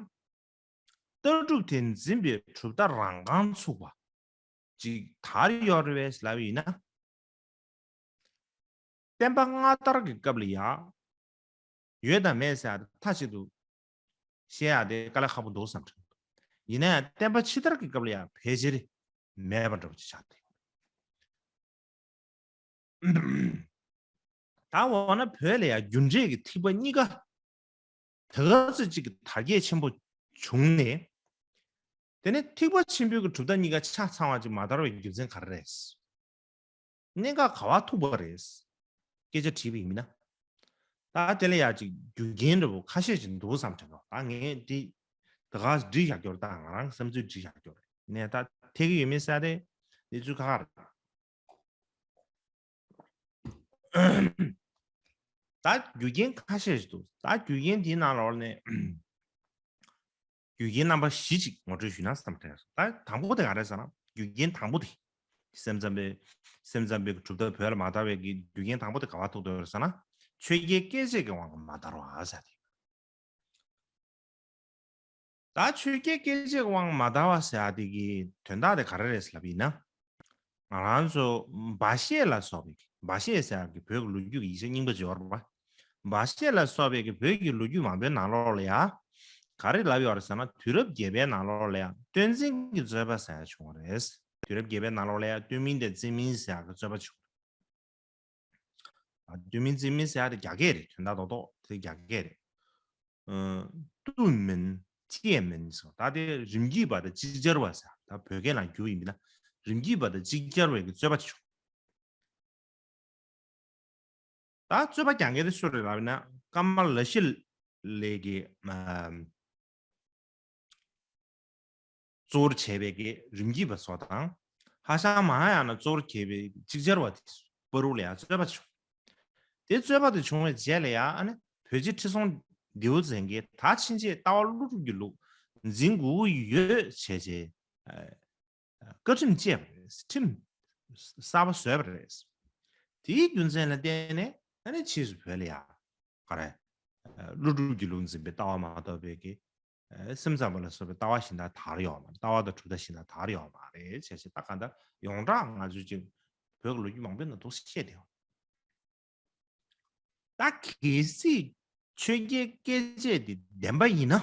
ལྟ་གྲུབ་དེ་འཛིན་པའི་གྲུབ་མཐའ་རང་རྐང་ཚུགས་པ་ཅིག་དར་ཡོད་རེད་པས་ལབ་ཡིན་ན། བསྟན་པ་སྔ་དར་གྱི་སྐབས་ལ་ཡ། ཡོད་དང་མེད་ཟེར་ཡ་དེ་མཐའ་གཅིག་ཏུ་བཤད་ཡ་དེ་དཀའ་ལས་ཁག་པོ་འདུག་བསམ་དྲན། ཡིན་ན་ཡང་བསྟན་པ་ཕྱི་དར་གྱི་སྐབས་ལ་ཡ་ཕལ་ཆེར་མེད་པ་འདྲ་པོ་ཅིག་ཆགས་ཏེ། ད་འོ་ན་བོད་ལ་ཡ་རྒྱུ་འབྲས་ཀྱི་ཐེག་པ་གཉིས་ཀ་ད་ག་ཚོད་ཅིག་གི་དར་རྒྱས་ཆེན་པོ་བྱུང་ནས། དེ་ནས་ཐེག་པ་ཆེན་པོའི་གི་གྲུབ་མཐའ་གཉིས་ཀ་ཆ་ཚང་བ་ཅིག་མ་དར་བའི་རྒྱུ་མཚན་ག་རེ་རེད། གནད་འགག་ག་པར་ཐུག་པ་རེད། སྐད་ཆ་དྲིས་པ་ཡིན་ན། ད་དེ་ལ་ཡ་ཅིག་རྒྱུ་རྐྱེན་འདྲ་པོ་ཁ་ཤས་ཅིག་འདུག་བསམ་དྲན་འདུག་ད་ངས་འདི་ད་ག་བྲིས་བཞག་རྒྱུ་རེད། ད་ང་རང་བསམ་ཚུལ་བྲིས་བཞག་རྒྱུ་རེད། ནས་ད་ཐེག་གི་ཡོད་མེད་ཟེར་ཏེ་གནས་ཚུལ་ཁག་ཁག་རེད། ད་རྒྱུ་རྐྱེན་ཁ་ཤས་ཤིག་འདུག་ད་རྒྱུ་རྐྱེན་དེའི་ནང་ལོགས་ནས་རྒྱུ་རྐྱེན་རྣམ་པ་བཞི་ཅིག་ངོ་སྤྲོད་ཞུས་ན་བསམ་དྲན། ད་དང་པོ་དེ་ག་རེ་ཟེར་ན། རྒྱུ་རྐྱེན་དང་པོ་དེ། སེམས་ཙམ་པའི་སེམས་ཙམ་པའི་གྲུབ་མཐའ་བོད་ལ་མ་དར་བའི་གི་རྒྱུ་རྐྱེན་དང་པོ་དེ་ག་པར་ཐུག་འདུག་ཟེར་ན། ཆོས་བརྒྱད་སྐད་ཅིག་གི་དབང་གིས་མ་དར་བ་ཟེར་དེ། ད་ཆོས་བརྒྱད་སྐད་ཅིག་དབང་མ་དར་བ་ཟེར་ཡ་དེ་གི་དོན་དག་དེ་ག་རེ་རེད་ལབ་ཡིན་ན། ང་རང་ཚོ་སྦ་བཞེད་ལ་སོགས་པའི་སྦ་བཞེད་ཟེར་ཡ་གི་བོད་ཀྱི་ལོ་རྒྱུས་ཀྱི་ཡིག་ཆ་རྙིང་པ་ཅིག་ཡོད་རེད་པ། སྦ་བཞེད་ལ་སོགས་པའི་གི་བོད་ཀྱི་ལོ་རྒྱུས་མང་པོའི་ནང་ལོགས་ལ་ཡ། ག་རེ་ལབ་ཡོད་རེད་ཟེར་ན། དུས་རབས་བརྒྱད་པའི་ནང་ལོགས་ལ་ཡ་སྟོན་འཛིན་གྱི་རྩོད་པ་ཟེར་ཡ་བྱུང་བ་རེད། དུས་རབས་བརྒྱད་པའི་ནང་ལོགས་ལ་ཡ་སྟོན་མིན་དང་རྩིས་མིན་ཟེར་ཡ་གི་རྩོད་པ་བྱུང་། ཨ། སྟོན་མིན་རྩིས་མིན་ཟེར་ཡ་དེ་རྒྱ་སྐད་རེད། དོན་དག་རྡོག་རྡོག་དེ་རྒྱ་སྐད་རེད། ཨ། སྟོན་མིན་རྩིས་མིན་ཟེར། ད་དེ་རིམ་གྱིས་པ་དང་ཅིག་ཅར་བ་ཟེར། ད་བོད་སྐད་ནང་བསྒྱུར་ཡིན་ན་རིམ་གྱིས་པ་དང་ཅིག་ཅར་བའི་གི་རྩོད་པ་བྱུང་། ད་རྩོད་པ་རྒྱག་མཁན་དེ་སུ་རེད་ལབ་ན། ཀ་མ་ལ་ཤཱི་ལའི་གི་ཨ། གཙོ་བོར་བྱས་པའི་གི་རིམ་གྱིས་པ་ཚོ་དང་། ཧྭ་ཤང་མ་ཧཱ་ཡ་ན་གཙོ་བོར་གྱུར་པའི་ཅིག་ཅར་བ་དེ་བར་དུ་ལ་ཡང་རྩོད་པ་བྱུང་། དེ་རྩོད་པ་དེ་བྱུང་བའི་རྗེས་ལ་ཡང་ཨ་ནི་བོད་རྗེ་ཁྲི་སྲོང་ལྡེའུ་བཙན་གྱིས་ད་ཕྱིན་ཆད་ལྟ་བ་ཀླུ་སྒྲུབ་ཀྱི་ལུགས་འཛིན་དགོས་ཀྱི་ཡོད་བྱས་བྱས། བཀའ་ཁྲིམས་བཅས་པ་རེད། ཁྲིམས་གསར་པ་བཟོས་པ་རེད། དེའི་རྒྱུ་མཚན་ལ་བརྟེན་ནས་ཨ་ནི་ཕྱིས་སུ་བོད་ལ་ཡང་ག་རེ། ཀླུ་སྒྲུབ་ཀྱི་ལུགས་འཛིན་པའི་ལྟ་བ་མ་གཏོགས་པའི་གི། སེམས་ཙམ་པ་ལ་སོགས་པའི་ལྟ་བ་གཞན་དག་དར་ཡོད་མ་རེད། ལྟ་བ་དང་གྲུབ་མཐའ་གཞན་དག་དར་ཡོད་མ་རེད་བྱས་བྱས། ད་གང་ལྟར་ཡོངས་གྲགས་ང་ཚོས་ཅིག་བོད་ཀྱི་ལོ་རྒྱུས་མང་པོའི་ནང་དུ་བཤད་དེ་ཡོད། ད་གལ་སྲིད་ཆོས་བརྒྱད་སྐད་ཅིག་དེ་བདེན་པ་ཡིན་ན།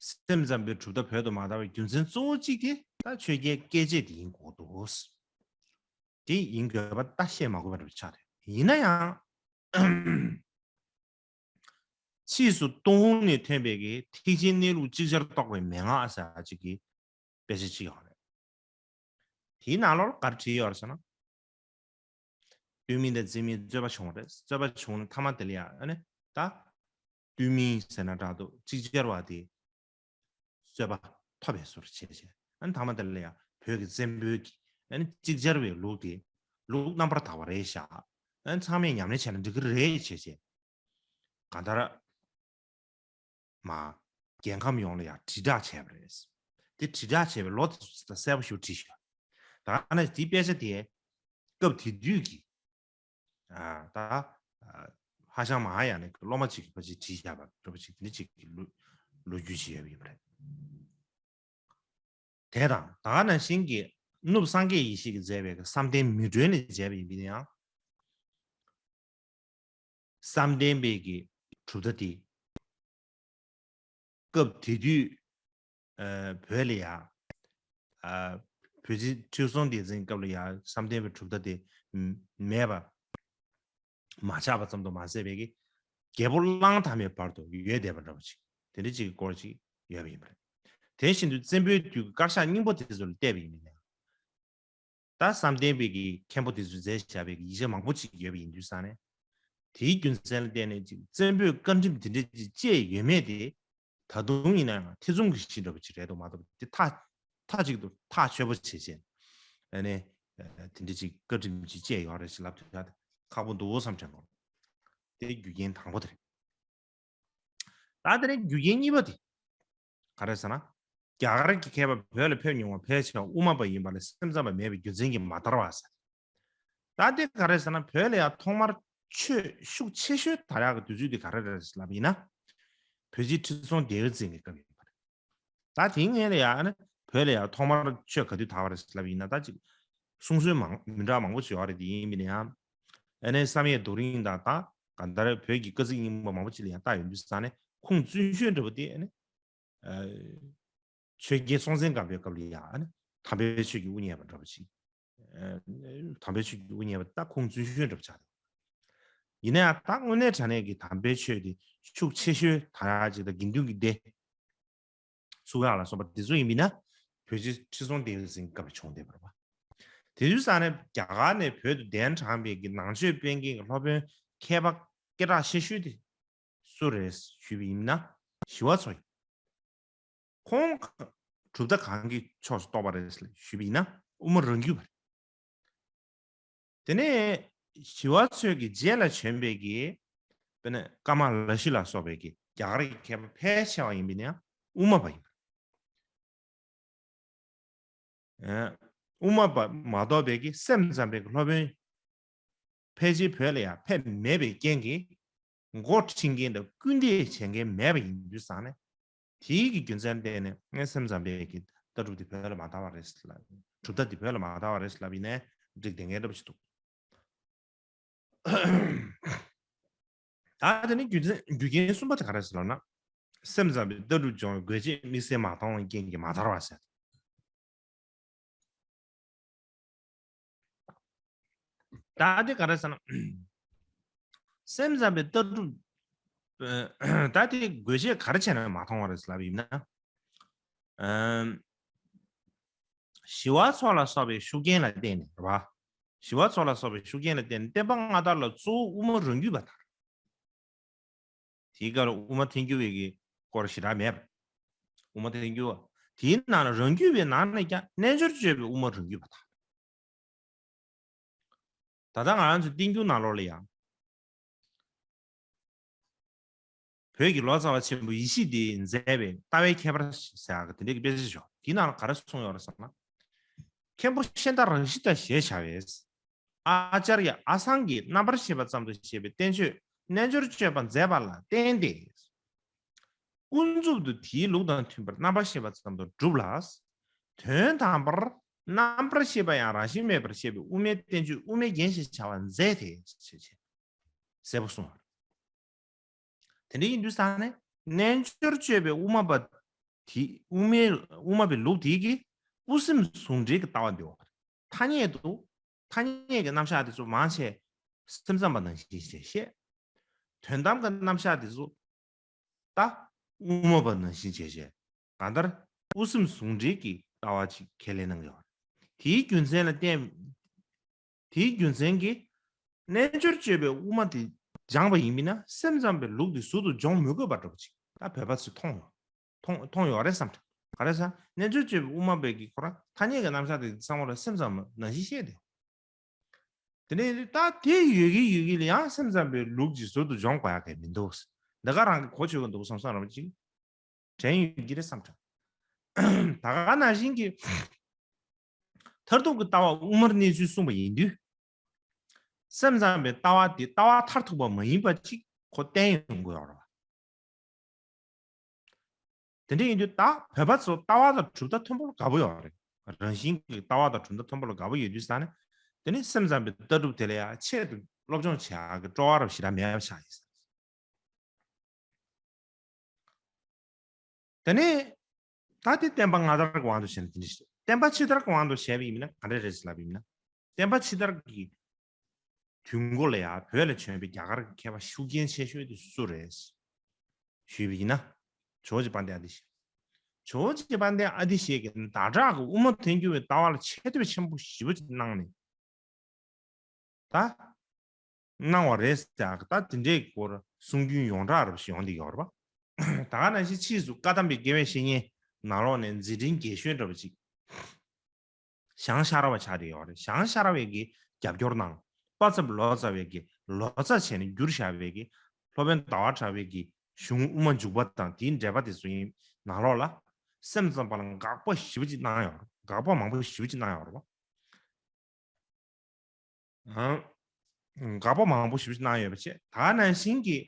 སེམས་ཙམ་པའི་གྲུབ་མཐའ་བོད་དུ་མ་དར་བའི་རྒྱུ་མཚན་གཙོ་བོ་གཅིག་དེ་ད་ཆོས་བརྒྱད་སྐད་ཅིག་དེ་ཡིན་དགོས་འདུག་དེ་ཡིན་དགོས་པ་ད་བཤད་མ་དགོས་པ་འདྲ་པོ་ཆགས་རེད། ཡིན་ན་ཡང་། ཕྱིས་སུ་ཏུན་ཧོང་ནས་ཐོན་པའི་གི་ཐེག་ཆེན་གནས་ལུགས་ཅིག་ཅར་རྟོགས་པའི་མན་ངག་ཟེར་བ་ཅིག་གི་དཔེ་ཆ་ཅིག་ཡོད་རེད། དེའི་ནང་ལོགས་ལ་ག་རེ་བྲིས་ཡོད་རེད་ཟེར་ན། སྟོན་མིན་དང་རྩིས་མིན་རྩོད་པ་བྱུང་བ་རེད། རྩོད་པ་བྱུང་ནས་མཐའ་མ་དེ་ལ་ཡང་ཨ་ནི་ད་སྟོན་མིན་ཟེར་ན་འདྲ་འདུག་ཅིག་ཅར་བ་དེ་རྩོད་པ་ཐོབ་པའི་བཟོ་འདྲ་བྱས་བྱས། ཨ་ནི་མཐའ་མ་དེ་ལ་ཡང་བོད་ཀྱི་བཙན་པོའི་གི་ཨ་ནི་ཅིག་ཅར་བའི་ལུགས་དེ་ལུགས་རྣམ་པར་དག་པ་རེད་བཞག་ཨ་ཚང་མས་ཉམས་ལེན་བྱས་ན་འགྲིག་གི་རེད་བྱས་བྱས། གང་ལྟར། མ། རྒྱལ་ཁམས་ཡོངས་ལ་ཡང་དྲིལ་བསྒྲགས་བྱས་པ་རེད། དེ་དྲིལ་བསྒྲགས་བྱས་པའི་ལོ་དེ་ཚོ་ད་གསལ་པོ་ཞིག་བྲིས་ཤག་ད་ནི་དེའི་དཔེ་ཆ་དེ་སྐབས་དེ་དུས་ཀྱི་ཨ་ད་ཨ་ཧྭ་ཤང་མ་ཧཱ་ཡ་ནའི་སློབ་མ་ཅིག་གིས་ཕལ་ཆེར་བྲིས་བཞག་པ་འདྲ་པོ་ཅིག་དེ་འདྲ་ཅིག་གི་ལོ་ལོ་རྒྱུས་ཅིག་ཡོད་པ་ཡིན་པ་རེད། དེ་དང་ད་ག་ནང་བཞིན་གྱི་གནུབས་སངས་རྒྱས་ཡེ་ཤེས་ཀྱིས་མཛད་པའི་བསམ་གཏན་མེ་སྒྲོན་ལས་མཛད་པ་ཡིན་པ་ཡིན་ན་ཡང་། བསམ་གཏན་པའི་གི་གྲུབ་མཐའ་དེ། སྐབས་དེ་དུས་ཨ་བོད་ལ་ཡ་ཨ་བོད་རྗེ་ཁྲི་སྲོང་ལྡེ་བཙན་སྐབས་ལ་ཡ་བསམ་གཏན་པའི་གྲུབ་མཐའ་དེ་མེད་པ་མ་ཆགས་པ་ཙམ་དུ་མ་ཟད་པའི་གི་རྒྱལ་པོ་གླང་དར་མའི་བར་དུ་ཡོད་བསྡད་པ་འདྲ་པོ་ཅིག་དེ་འདྲ་ཅིག་གི་སྐོར་ཅིག་ཡོད་པ་ཡིན་པ་རེད། དེ་བཞིན་དུ་བཙན་པོའི་དུས་ཀྱི་བཀའ་ཤག་རྙིང་པ་དེ་ཚོ་ལ་བལྟས་པ་ཡིན་ན་ཡང་། ད་བསམ་གཏན་པའི་གི་མཁན་པོ་དེ་ཚོས་མཛད་བཞག་པའི་གི་ཡིག་ཆ་མང་པོ་ཅིག་ཡོད་པ་ཡིན་དུས་ཙང་ནས། དེའི་རྒྱུ་མཚན་ལ་བརྟེན་ནས་ཅིག་བཙན་པོས་བཀའ་ཁྲིམས་དེ་འདྲ་ཅིག་བཅས་ཡོད་མེད་དེ། ད་དུང་ཡིན་ན་ཡང་ཐེ་ཚོམ་གྱི་གཞི་འདྲ་པོ་ཅིག་རེད་འདུག་མ་གཏོགས་དེ་མཐའ་མཐའ་གཅིག་ཏུ་ཐག་ཆོད་པོ་བྱེད་བྱེད། ཨ་ནི་དེ་འདྲ་ཅིག་བཀའ་ཁྲིམས་ཅིག་བཅས་ཡོད་རེད་ཅེས་ལབ་ཐུབ་ཡ་དེ་ཁག་པོ་འདུག་བསམ་དྲན་གོ། དེ་རྒྱུ་རྐྱེན་དང་པོ་དེ་རེད། ད་དེ་རིང་རྒྱུ་རྐྱེན་གཉིས་པ་དེ་ག་རེ་ཟེར་ན། རྒྱ་གར་གྱི་མཁས་པ་བོད་ལ་ཕེབས་མྱོང་བ་ཕལ་ཆེ་བ་དབུ་མ་པ་ཡིན་པ་ལ་སེམས་ཙམ་པ་མེད་པའི་རྒྱུ་མཚན་གྱིས་མ་དར་བ་ཟེར། ད་དེ་ག་རེ་ཟེར་ན་བོད་ལ་ཡང་ཐོག་མར་ཆོས་ཤུགས་ཆེ་ཤོས་དར་ཡག་གི་དུས་ཚོད་དེ་ག་རེ་རེད་ལབ་ཡིན་ན། བོད་རྗེ་ཁྲི་སྲོང་ལྡེའུ་བཙན་གྱི་སྐབས་ཡིན་པ་རེད། ད་དེའི་སྔོན་ལ་ཡང་ནི་བོད་ལ་ཡང་ཐོག་མར་ཆོས་ག་དུས་དར་བ་རེད་ལབ་ཡིན་ན་ད་ཅིག་གསུང་སྲོལ་མང་མི་འདྲ་མང་པོ་ཅིག་ཡོད་རེད། དེ་ཡིན་མིན་ཡང་། ཨ་ནི་བསམ་ཡས་རྡོ་རིང་དང་ད་གང་ལྟར་བོད་ཀྱི་སྐར་རྩིས་རྙིང་པ་མང་པོ་ཅིག་ལ་ཡང་ལྟ་ཡོང་དུས་ཙང་ནས་ཁུངས་བཙུན་ཤོས་འདྲ་པོ་དེ་ཨ་ནི་ཨ་ཆོས་རྒྱལ་སྲོང་བཙན་སྒམ་པོའི་སྐབས་ལ་ཡང་ཨ་ནི་དམ་པའི་ཆོས་ཀྱི་དབུ་བརྙེས་པ་འདྲ་པོ་ཅིག་ཨ་དམ་པའི་ཆོས་ཀྱི་དབུ་བརྙེས་པ་ད་ཁུངས་བཙུན་ཤོས་འདྲ་པོ་ཆགས་འདུག་ཡིན་ན་ཡང་ད་དངོས་གནས་དྲང་གནས་ཀྱི་དམ་པའི་ཆོས་དེ་ཤུགས་ཆེ་ཤོས་དར་ཡག་ཅིག་དང་དགེ་འདུན་གྱི་སྡེ། ཚུགས་ཡག་ལ་སོགས་པ་དེ་ཚོ་ཡིན་མིན་ན་བོད་རྗེ་ཁྲི་སྲོང་ལྡེའུ་བཙན་སྐབས་ལ་བྱུང་བསྡད་པ་རེད་པ། དེ་དུས་ཙང་ནས་རྒྱ་གར་ནས་བོད་དུ་གདན་དྲངས་པའི་གི་ནང་ཆོས་སྤེལ་མཁན་གྱི་སློབ་དཔོན་མཁས་པ་སྐད་གྲགས་ཆེ་ཤོས་དེ་སུ་རེད་ཞུས་པ་ཡིན་ན་ཞི་བ་འཚོ་ཡིན། ཁོང་གྲུབ་མཐའ་གང་གི་ཕྱོགས་སུ་གཏོགས་པ་རེད་ཞུས་པ་ཡིན་ན་དབུ་མ་རང་རྒྱུད་པ་རེད། དེ་ནས་ཞི་བ་འཚོ་གི་རྗེས་ལ་བྱོན་པའི་གི་དཔེར་ན་ཀ་མ་ལ་ཤཱི་ལ་སོགས་པའི་གི་རྒྱ་གར་གྱི་མཁས་པ་ཕལ་ཆེ་བ་ཡིན་པས་ན་དབུ་མ་པ་ཡིན། ཨ་དབུ་མ་པ་མ་གཏོགས་པའི་གི་སེམས་ཙམ་པའི་གི་སློབ་དཔོན་ཕལ་ཆེར་བོད་ལ་ཡང་ཕེབས་མེད་པའི་རྐྱེན་གྱིས་འགོ་ཁྲིད་མཁན་དང་སྐུལ་འདེད་བྱེད་མཁན་མེད་པ་ཡིན་དུས་ཙང་ནས། དེའི་གི་རྒྱུ་མཚན་བརྟེན་ནས་ངས་སེམས་ཙམ་པའི་གི་ལྟ་གྲུབ་དེ་བོད་ལ་མ་དར་བ་རེད་ལབ། གྲུབ་མཐའ་དེ་བོད་ལ་མ་དར་བ་རེད་ལབ་ཡིན་ནའི་འགྲིག་བསྡད་མཁན་འདྲ་པོ་ཞིག་འདུག་ད་དེ་ནི་རྒྱུ་མཚན་རྒྱུ་རྐྱེན་གསུམ་པ་དེ་ག་རེ་ཟེར་ལབ་ན། སེམས་ཙམ་པའི་ལྟ་གྲུབ་སྦྱོང་བའི་དགོས་ཆེད་དམིགས་བསལ་མ་མཐོང་བའི་རྐྱེན་གྱིས་མ་དར་བ་ཟེར། ད་དེ་ག་རེ་ཟེར་ན། སེམས་ཙམ་པའི་ལྟ་གྲུབ། ད་དེ་དགོས་ཆེད་ག་རེ་བྱས་ནས་མ་མཐོང་བ་རེད་ལབ་ཡིན་ན། ཨམ། ཞི་བ་འཚོ་ལ་སོགས་པའི་ཤུགས་རྐྱེན་ལ་བརྟེན་ནས་རེད་བ། ཞི་བ་འཚོ་ལ་སོགས་པའི་ཤུགས་རྐྱེན་ལ་བརྟེན་ནས་བསྟན་པ་སྔ་དར་ལ་གཙོ་བོ་དབུ་མ་རང་རྒྱུད་པ་དང་། དེའི་སྐབས་ལ་དབུ་མ་ཐལ་འགྱུར་བའི་གི་སྐོར་ཞེ་དྲག་མེད་པ། དབུ་མ་ཐལ་འགྱུར་བ། དེའི་ནང་ལ་རང་རྒྱུད་པའི་ནང་ནས་ཀྱང་རྣལ་འབྱོར་སྤྱོད་པའི་དབུ་མ་རང་རྒྱུད་པ་དང་། ད་ལྟ་ང་རང་ཚོའི་བསྟན་འགྱུར་ནང་ལོགས་ལ་ཡང་། བོད་ཀྱི་ལོ་ཙཱ་བ་ཆེན་པོ་ཡེ་ཤེས་སྡེས་མཛད་པའི་ལྟ་བའི་ཁྱད་པར་ཟེར་ཡག་གི་དེ་འདྲའི་དཔེ་ཆ་ཞིག་ཡོད། དེའི་ནང་ལ་ག་རེ་གསུངས་ཡོད་རེད་ཟེར་ན། མཁན་པོ་ཤཱནྟ་རཀྵི་ཏ་ཞེས་བྱ་བས། ཨཱ་ཙརྱ་ཨ་སཾ་གྱིས་རྣམ་པར་ཤེས་པ་ཙམ་དུ་བཤད་པའི་བསྟན་བཅོས་རྣལ་འབྱོར་སྤྱོད་པ་མཛད་པ་ལ་བརྟེན་ཏེ། ཀུན་རྫོབ་ཏུ་དེའི་ལུགས་དང་མཐུན་པར་རྣམ་པར་ཤེས་པ་ཙམ་དུ་གྲུབ་ལ། དོན་དམ་པར་རྣམ་པར་ཤེས་པ་ཡང་རང་བཞིན་མེད་པར་བཤད་པའི་དབུ་མའི་བསྟན་བཅོས་དབུ་མའི་རྒྱན་ཞེས་བྱ་བ་མཛད་དེ། ཞེས་བྱས། གསལ་པོ་གསུངས་པ་རེད། དེ་འདྲ་ཡིན་དུས་ཙང་ནས་རྣལ་འབྱོར་སྤྱོད་པའི་དབུ་མ་པ་དེ་དབུ་མའི་དབུ་མ་པའི་ལུགས་དེ་གིས་དབུ་སེམས་ཟུང་འབྲེལ་གྱི་ལྟ་བ་འདི་ཡོད་པ་རེད། ཐ་སྙད་དུ་ཐ་སྙད་ཀྱི་རྣམ་གཞག་དེ་ཚོ་མང་ཆེ་སེམས་ཙམ་པ་ནང་བཞིན་ཞེས་བཤད། དོན་དམ་གྱི་རྣམ་གཞག་དེ་ཚོ་ད་དབུ་མ་པ་ནང་བཞིན་བྱས་བྱས། གང་ལྟར་དབུ་སེམས་ཟུང་འབྲེལ་གྱི་ལྟ་བ་ཅིག་ཁས་ལེན་གནང་ཡོད་རེད། དེའི་རྒྱུ་མཚན་ལ་བརྟེན། དེའི་རྒྱུ་མཚན་གྱིས་རྣལ་འབྱོར་སྤྱོད་པའི་དབུ་མ་དེ་སྦྱངས་པ་ཡིན་མིན་ན་སེམས་ཙམ་པའི་ལུགས་དེ་ཟུར་དུ་སྦྱོང་མི་དགོས་པ་འདྲ་པོ་ཅིག་ད་བོད་པ་ཚོས་མཐོང་ཡོད། མཐོང་མཐོང་ཡོད་རེད་བསམ། ག་རེ་ཟེར་ན་རྣལ་འབྱོར་སྤྱོད་པའི་དབུ་མ་པའི་གི་ཁོ་རང་ཐ་སྙད་ཀྱི་རྣམ་གཞག་དེ་བསམ་བློ་ལ་སེམས་ཙམ་ནང་བཞིན་བཤད་དེ། དེ་ནས་ད་དེ་ཡོད་ཀྱི་ཡོད་ཀྱི་ལ་ཡང་སེམས་ཙམ་པའི་ལུགས་ཀྱི་ཟུར་དུ་སྦྱོང་དགོས་ཡ་གི་མི་འདུག་འདི་ག་རང་གི་གོ་ཆོད་ཀྱི་འདུག་བསམ་བསམ་རང་ཅིག་དྲན་ཡོད་ཀྱི་རེད་བསམ་དྲན། ད་ག་ནང་བཞིན་གྱི་མཐར་ཐུག་གི་ལྟ་བ་དབུ་མར་གནས་ཚུལ་གསུངས་པ་ཡིན་དུས། སེམས་ཙམ་པའི་ལྟ་བ་དེ་ལྟ་བ་མཐར་ཐུག་པ་མ་ཡིན་པ་ཅིག་ཁོ་བསྟན་ཡོང་དགོས་ཡོད་རེད་བ། དེ་འདྲ་ཡིན་དུས་ད་བོད་པ་ཚོ་ལྟ་བ་དང་གྲུབ་མཐའ་མཐུན་པོ་ལ་དགའ་པོ་ཡོད་རེད། རང་བཞིན་གྱི་ལྟ་བ་དང་གྲུབ་མཐའ་མཐུན་པོ་ལ་དགའ་པོ་ཡོད་དུས་ཙང་ནས། དེ་ནི་སེམས་ཙམ་པའི་ལྟ་གྲུབ་དེ་ལ་ཡང་ཆེད་དུ་སློབ་སྦྱོང་བྱེད་ཡག་གི་སྤྲོ་བ་རབ་ཞེ་དྲག་མེད་པ་ཆགས་ཡིན། དེ་ནས་ད་དེ་བསྟན་པ་སྔ་དར་གྱི་དབང་དུ་བྱས་ན་དེ་འདྲ་ཞིག་བསྟན་པ་ཕྱི་དར་གྱི་དབང་དུ་བྱས་པ་ཡིན་ན་ག་འདྲ་རེད་ཟེར་ལབ་ཡིན་ན། བསྟན་པ་ཕྱི་དར་གྱི་དུས་འགོ་ལ་ཡང་བོད་ལ་བྱོན་པའི་རྒྱ་གར་གྱི་མཁས་པ་ཤུགས་རྐྱེན་ཆེ་ཤོས་དེ་སུ་རེད་ཞུས་པ་ཡིན་ན། ཇོ་བོ་རྗེ་དཔལ་ལྡན་ཨ་ཏི་ཤ། ཇོ་བོ་རྗེ་དཔལ་ལྡན་ཨ་ཏི་ཤ་གིས་ཟླ་གྲགས་ཀྱི་དབུ་མ་ཐལ་འགྱུར་བའི་ལྟ་བ་ལ་ཆེ་བསྟོད་ཆེན་པོ་ཞེ་པོ་ཅིག་གནང་ནས། ད། གནང་བ་རེད་ཟེར་ཡག་ད་དེ་འདྲའི་སྐོར་གསུང་རྒྱུན་ཡོངས་གྲགས་རབ་ཞིག་ཡོང་བསྡད་ཡོད་རེད་པ། ད་ག་ནང་བཞིན་ཕྱིས་སུ་བཀའ་གདམས་པའི་དགེ་བའི་བཤེས་གཉེན་ནང་ལོགས་ནས་མཛད་འཕྲིན་རྒྱས་ཤོས་འདྲ་པོ་ཅིག་ཞང་ཤ་ར་བ་ཆགས་བསྡད་ཡོད་རེད། ཞང་ཤ་ར་བས་ཀྱི་རྒྱབ་སྐྱོར་གནང་། པ་ཚབ་ལོ་ཙཱ་བས་ཀྱི་ལོ་ཙཱ་བྱས་ནས་བསྒྱུར་བཞག་པའི་གི་སློབ་དཔོན་ཟླ་བ་གྲགས་པའི་གི་གཞུང་དབུ་མ་འཇུག་པ་དང་དེའི་འགྲེལ་པ་དེ་ཚོ་ཡིན་ནང་ལོགས་ལ་སེམས་ཙམ་པ་ལ་དགག་པ་ཞེ་པོ་ཅིག་གནང་ཡོད་རེད། དགག་པ་མང་པོ་ཞེ་པོ་ཅིག་གནང་ཡོད་རེད་པ། ཨང་། དགག་པ་མང་པོ་ཞེ་པོ་ཅིག་གནང་ཡོད་པ་བྱས། ད་ནང་བཞིན་གྱི་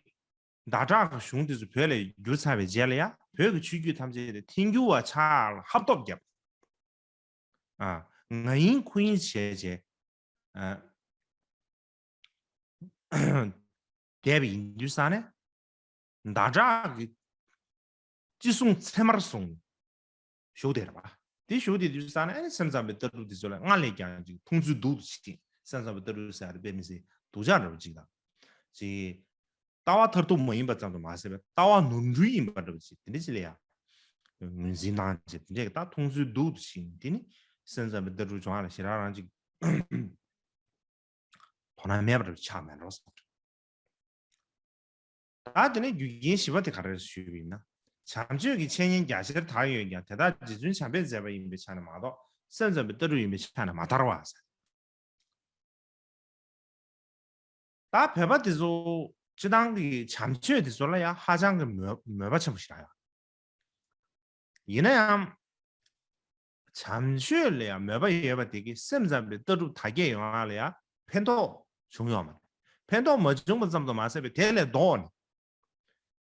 ཟླ་གྲགས་ཀྱི་གཞུང་དེ་ཚོ་བོད་ལ་བསྒྱུར་ཚར་བའི་རྗེས་ལ་ཡང་བོད་ཀྱི་ཆོས་བརྒྱུད་ཐམས་ཅད་དེ་ཐལ་འགྱུར་བ་ཆགས་ལ་ཧབ་ཐོབ་བརྒྱབ། ཨ། ང་ཡིན་ཁོ་ཡིན་བྱས་བྱས། ཨ། བསྡད་པ་ཡིན་དུས་ཙང་ནས། ཟླ་གྲགས་ཀྱི་ཅི་གསུང་ཚད་མར་གསུངས་ནས་བཞུགས་བསྡད་རེད་པ། དེ་བཞུགས་བསྡད་དུས་ཙང་ནས་ཨ་ནི་སེམས་ཙམ་པའི་ལྟ་གྲུབ་དེ་ཚོ་ལ་སྔར་ལས་ཀྱང་ཅིག་མཐོང་ཚུལ་སྡུག་ཏུ་ཕྱིན། སེམས་ཙམ་པའི་ལྟ་གྲུབ་ཟེར་ཡ་དེ་དཔེ་མི་སྲིད་སྡུག་ཅག་འདྲ་པོ་ཅིག་དང་། ཅིག་ལྟ་བ་མཐར་ཐུག་མ་ཡིན་པ་ཙམ་དུ་མ་ཟད་པའི་ལྟ་བ་ནོར་འཁྲུལ་ཡིན་པ་འདྲ་པོ་ཅིག་དེ་འདྲ་ཅིག་ལ་ཡང་ངོས་འཛིན་གནང་བྱས། དེ་འདྲའི་ད་མཐོང་ཚུལ་སྡུག་ཏུ་ཕྱིན། དེ་ནི་སེམས་ཙམ་པའི་ལྟ་གྲུབ་སྦྱོང་བ་ལ་ཞེ་དྲག་རང་ཅིག་དོ་སྣང་མེད་པ་འདྲ་པོ་ཆགས་མེད་འགྲོ་བསམ། ད་དེ་ནས་རྒྱུ་རྐྱེན་བཞི་པ་དེ་ག་རེ་ཞུས་པ་ཡིན་ན། བྱམས་ཆོས་ཀྱི་འཆད་ཉན་རྒྱ་ཆེར་དར་ཡོད་ཀྱང་དེ་དག་རྗེ་བཙུན་བྱམས་པས་མཛད་པ་ཡིན་པའི་ཆ་ནས་མ་གཏོགས་སེམས་ཙམ་པའི་ལྟ་གྲུབ་ཡིན་པའི་ཆ་ནས་མ་དར་བ་ཟེར། ད་བོད་པ་དེ་ཚོ་སྤྱི་བཏང་གི་བྱམས་ཆོས་དེ་ཚོ་ལ་ཡང་ཧ་ཅང་གི་མོས་མོས་པ་ཆེན་པོ་ཞིག་རག་ཡོད། ཡིན་ན་ཡང་། བྱམས་ཆོས་ལ་ཡང་མོས་པ་ཡོད་པ་དེ་གིས་སེམས་ཙམ་པའི་ལྟ་གྲུབ་དར་རྒྱས་ཡོང་ཡ་ལ་ཡང་ཕན་ཐོགས་བྱུང་ཡོད་མ་རེད། ཕན་ཐོགས་མ་བྱུང་པ་ཙམ་དུ་མ་ཟད་པའི་དེ་ལས་ལྡོག་ནས།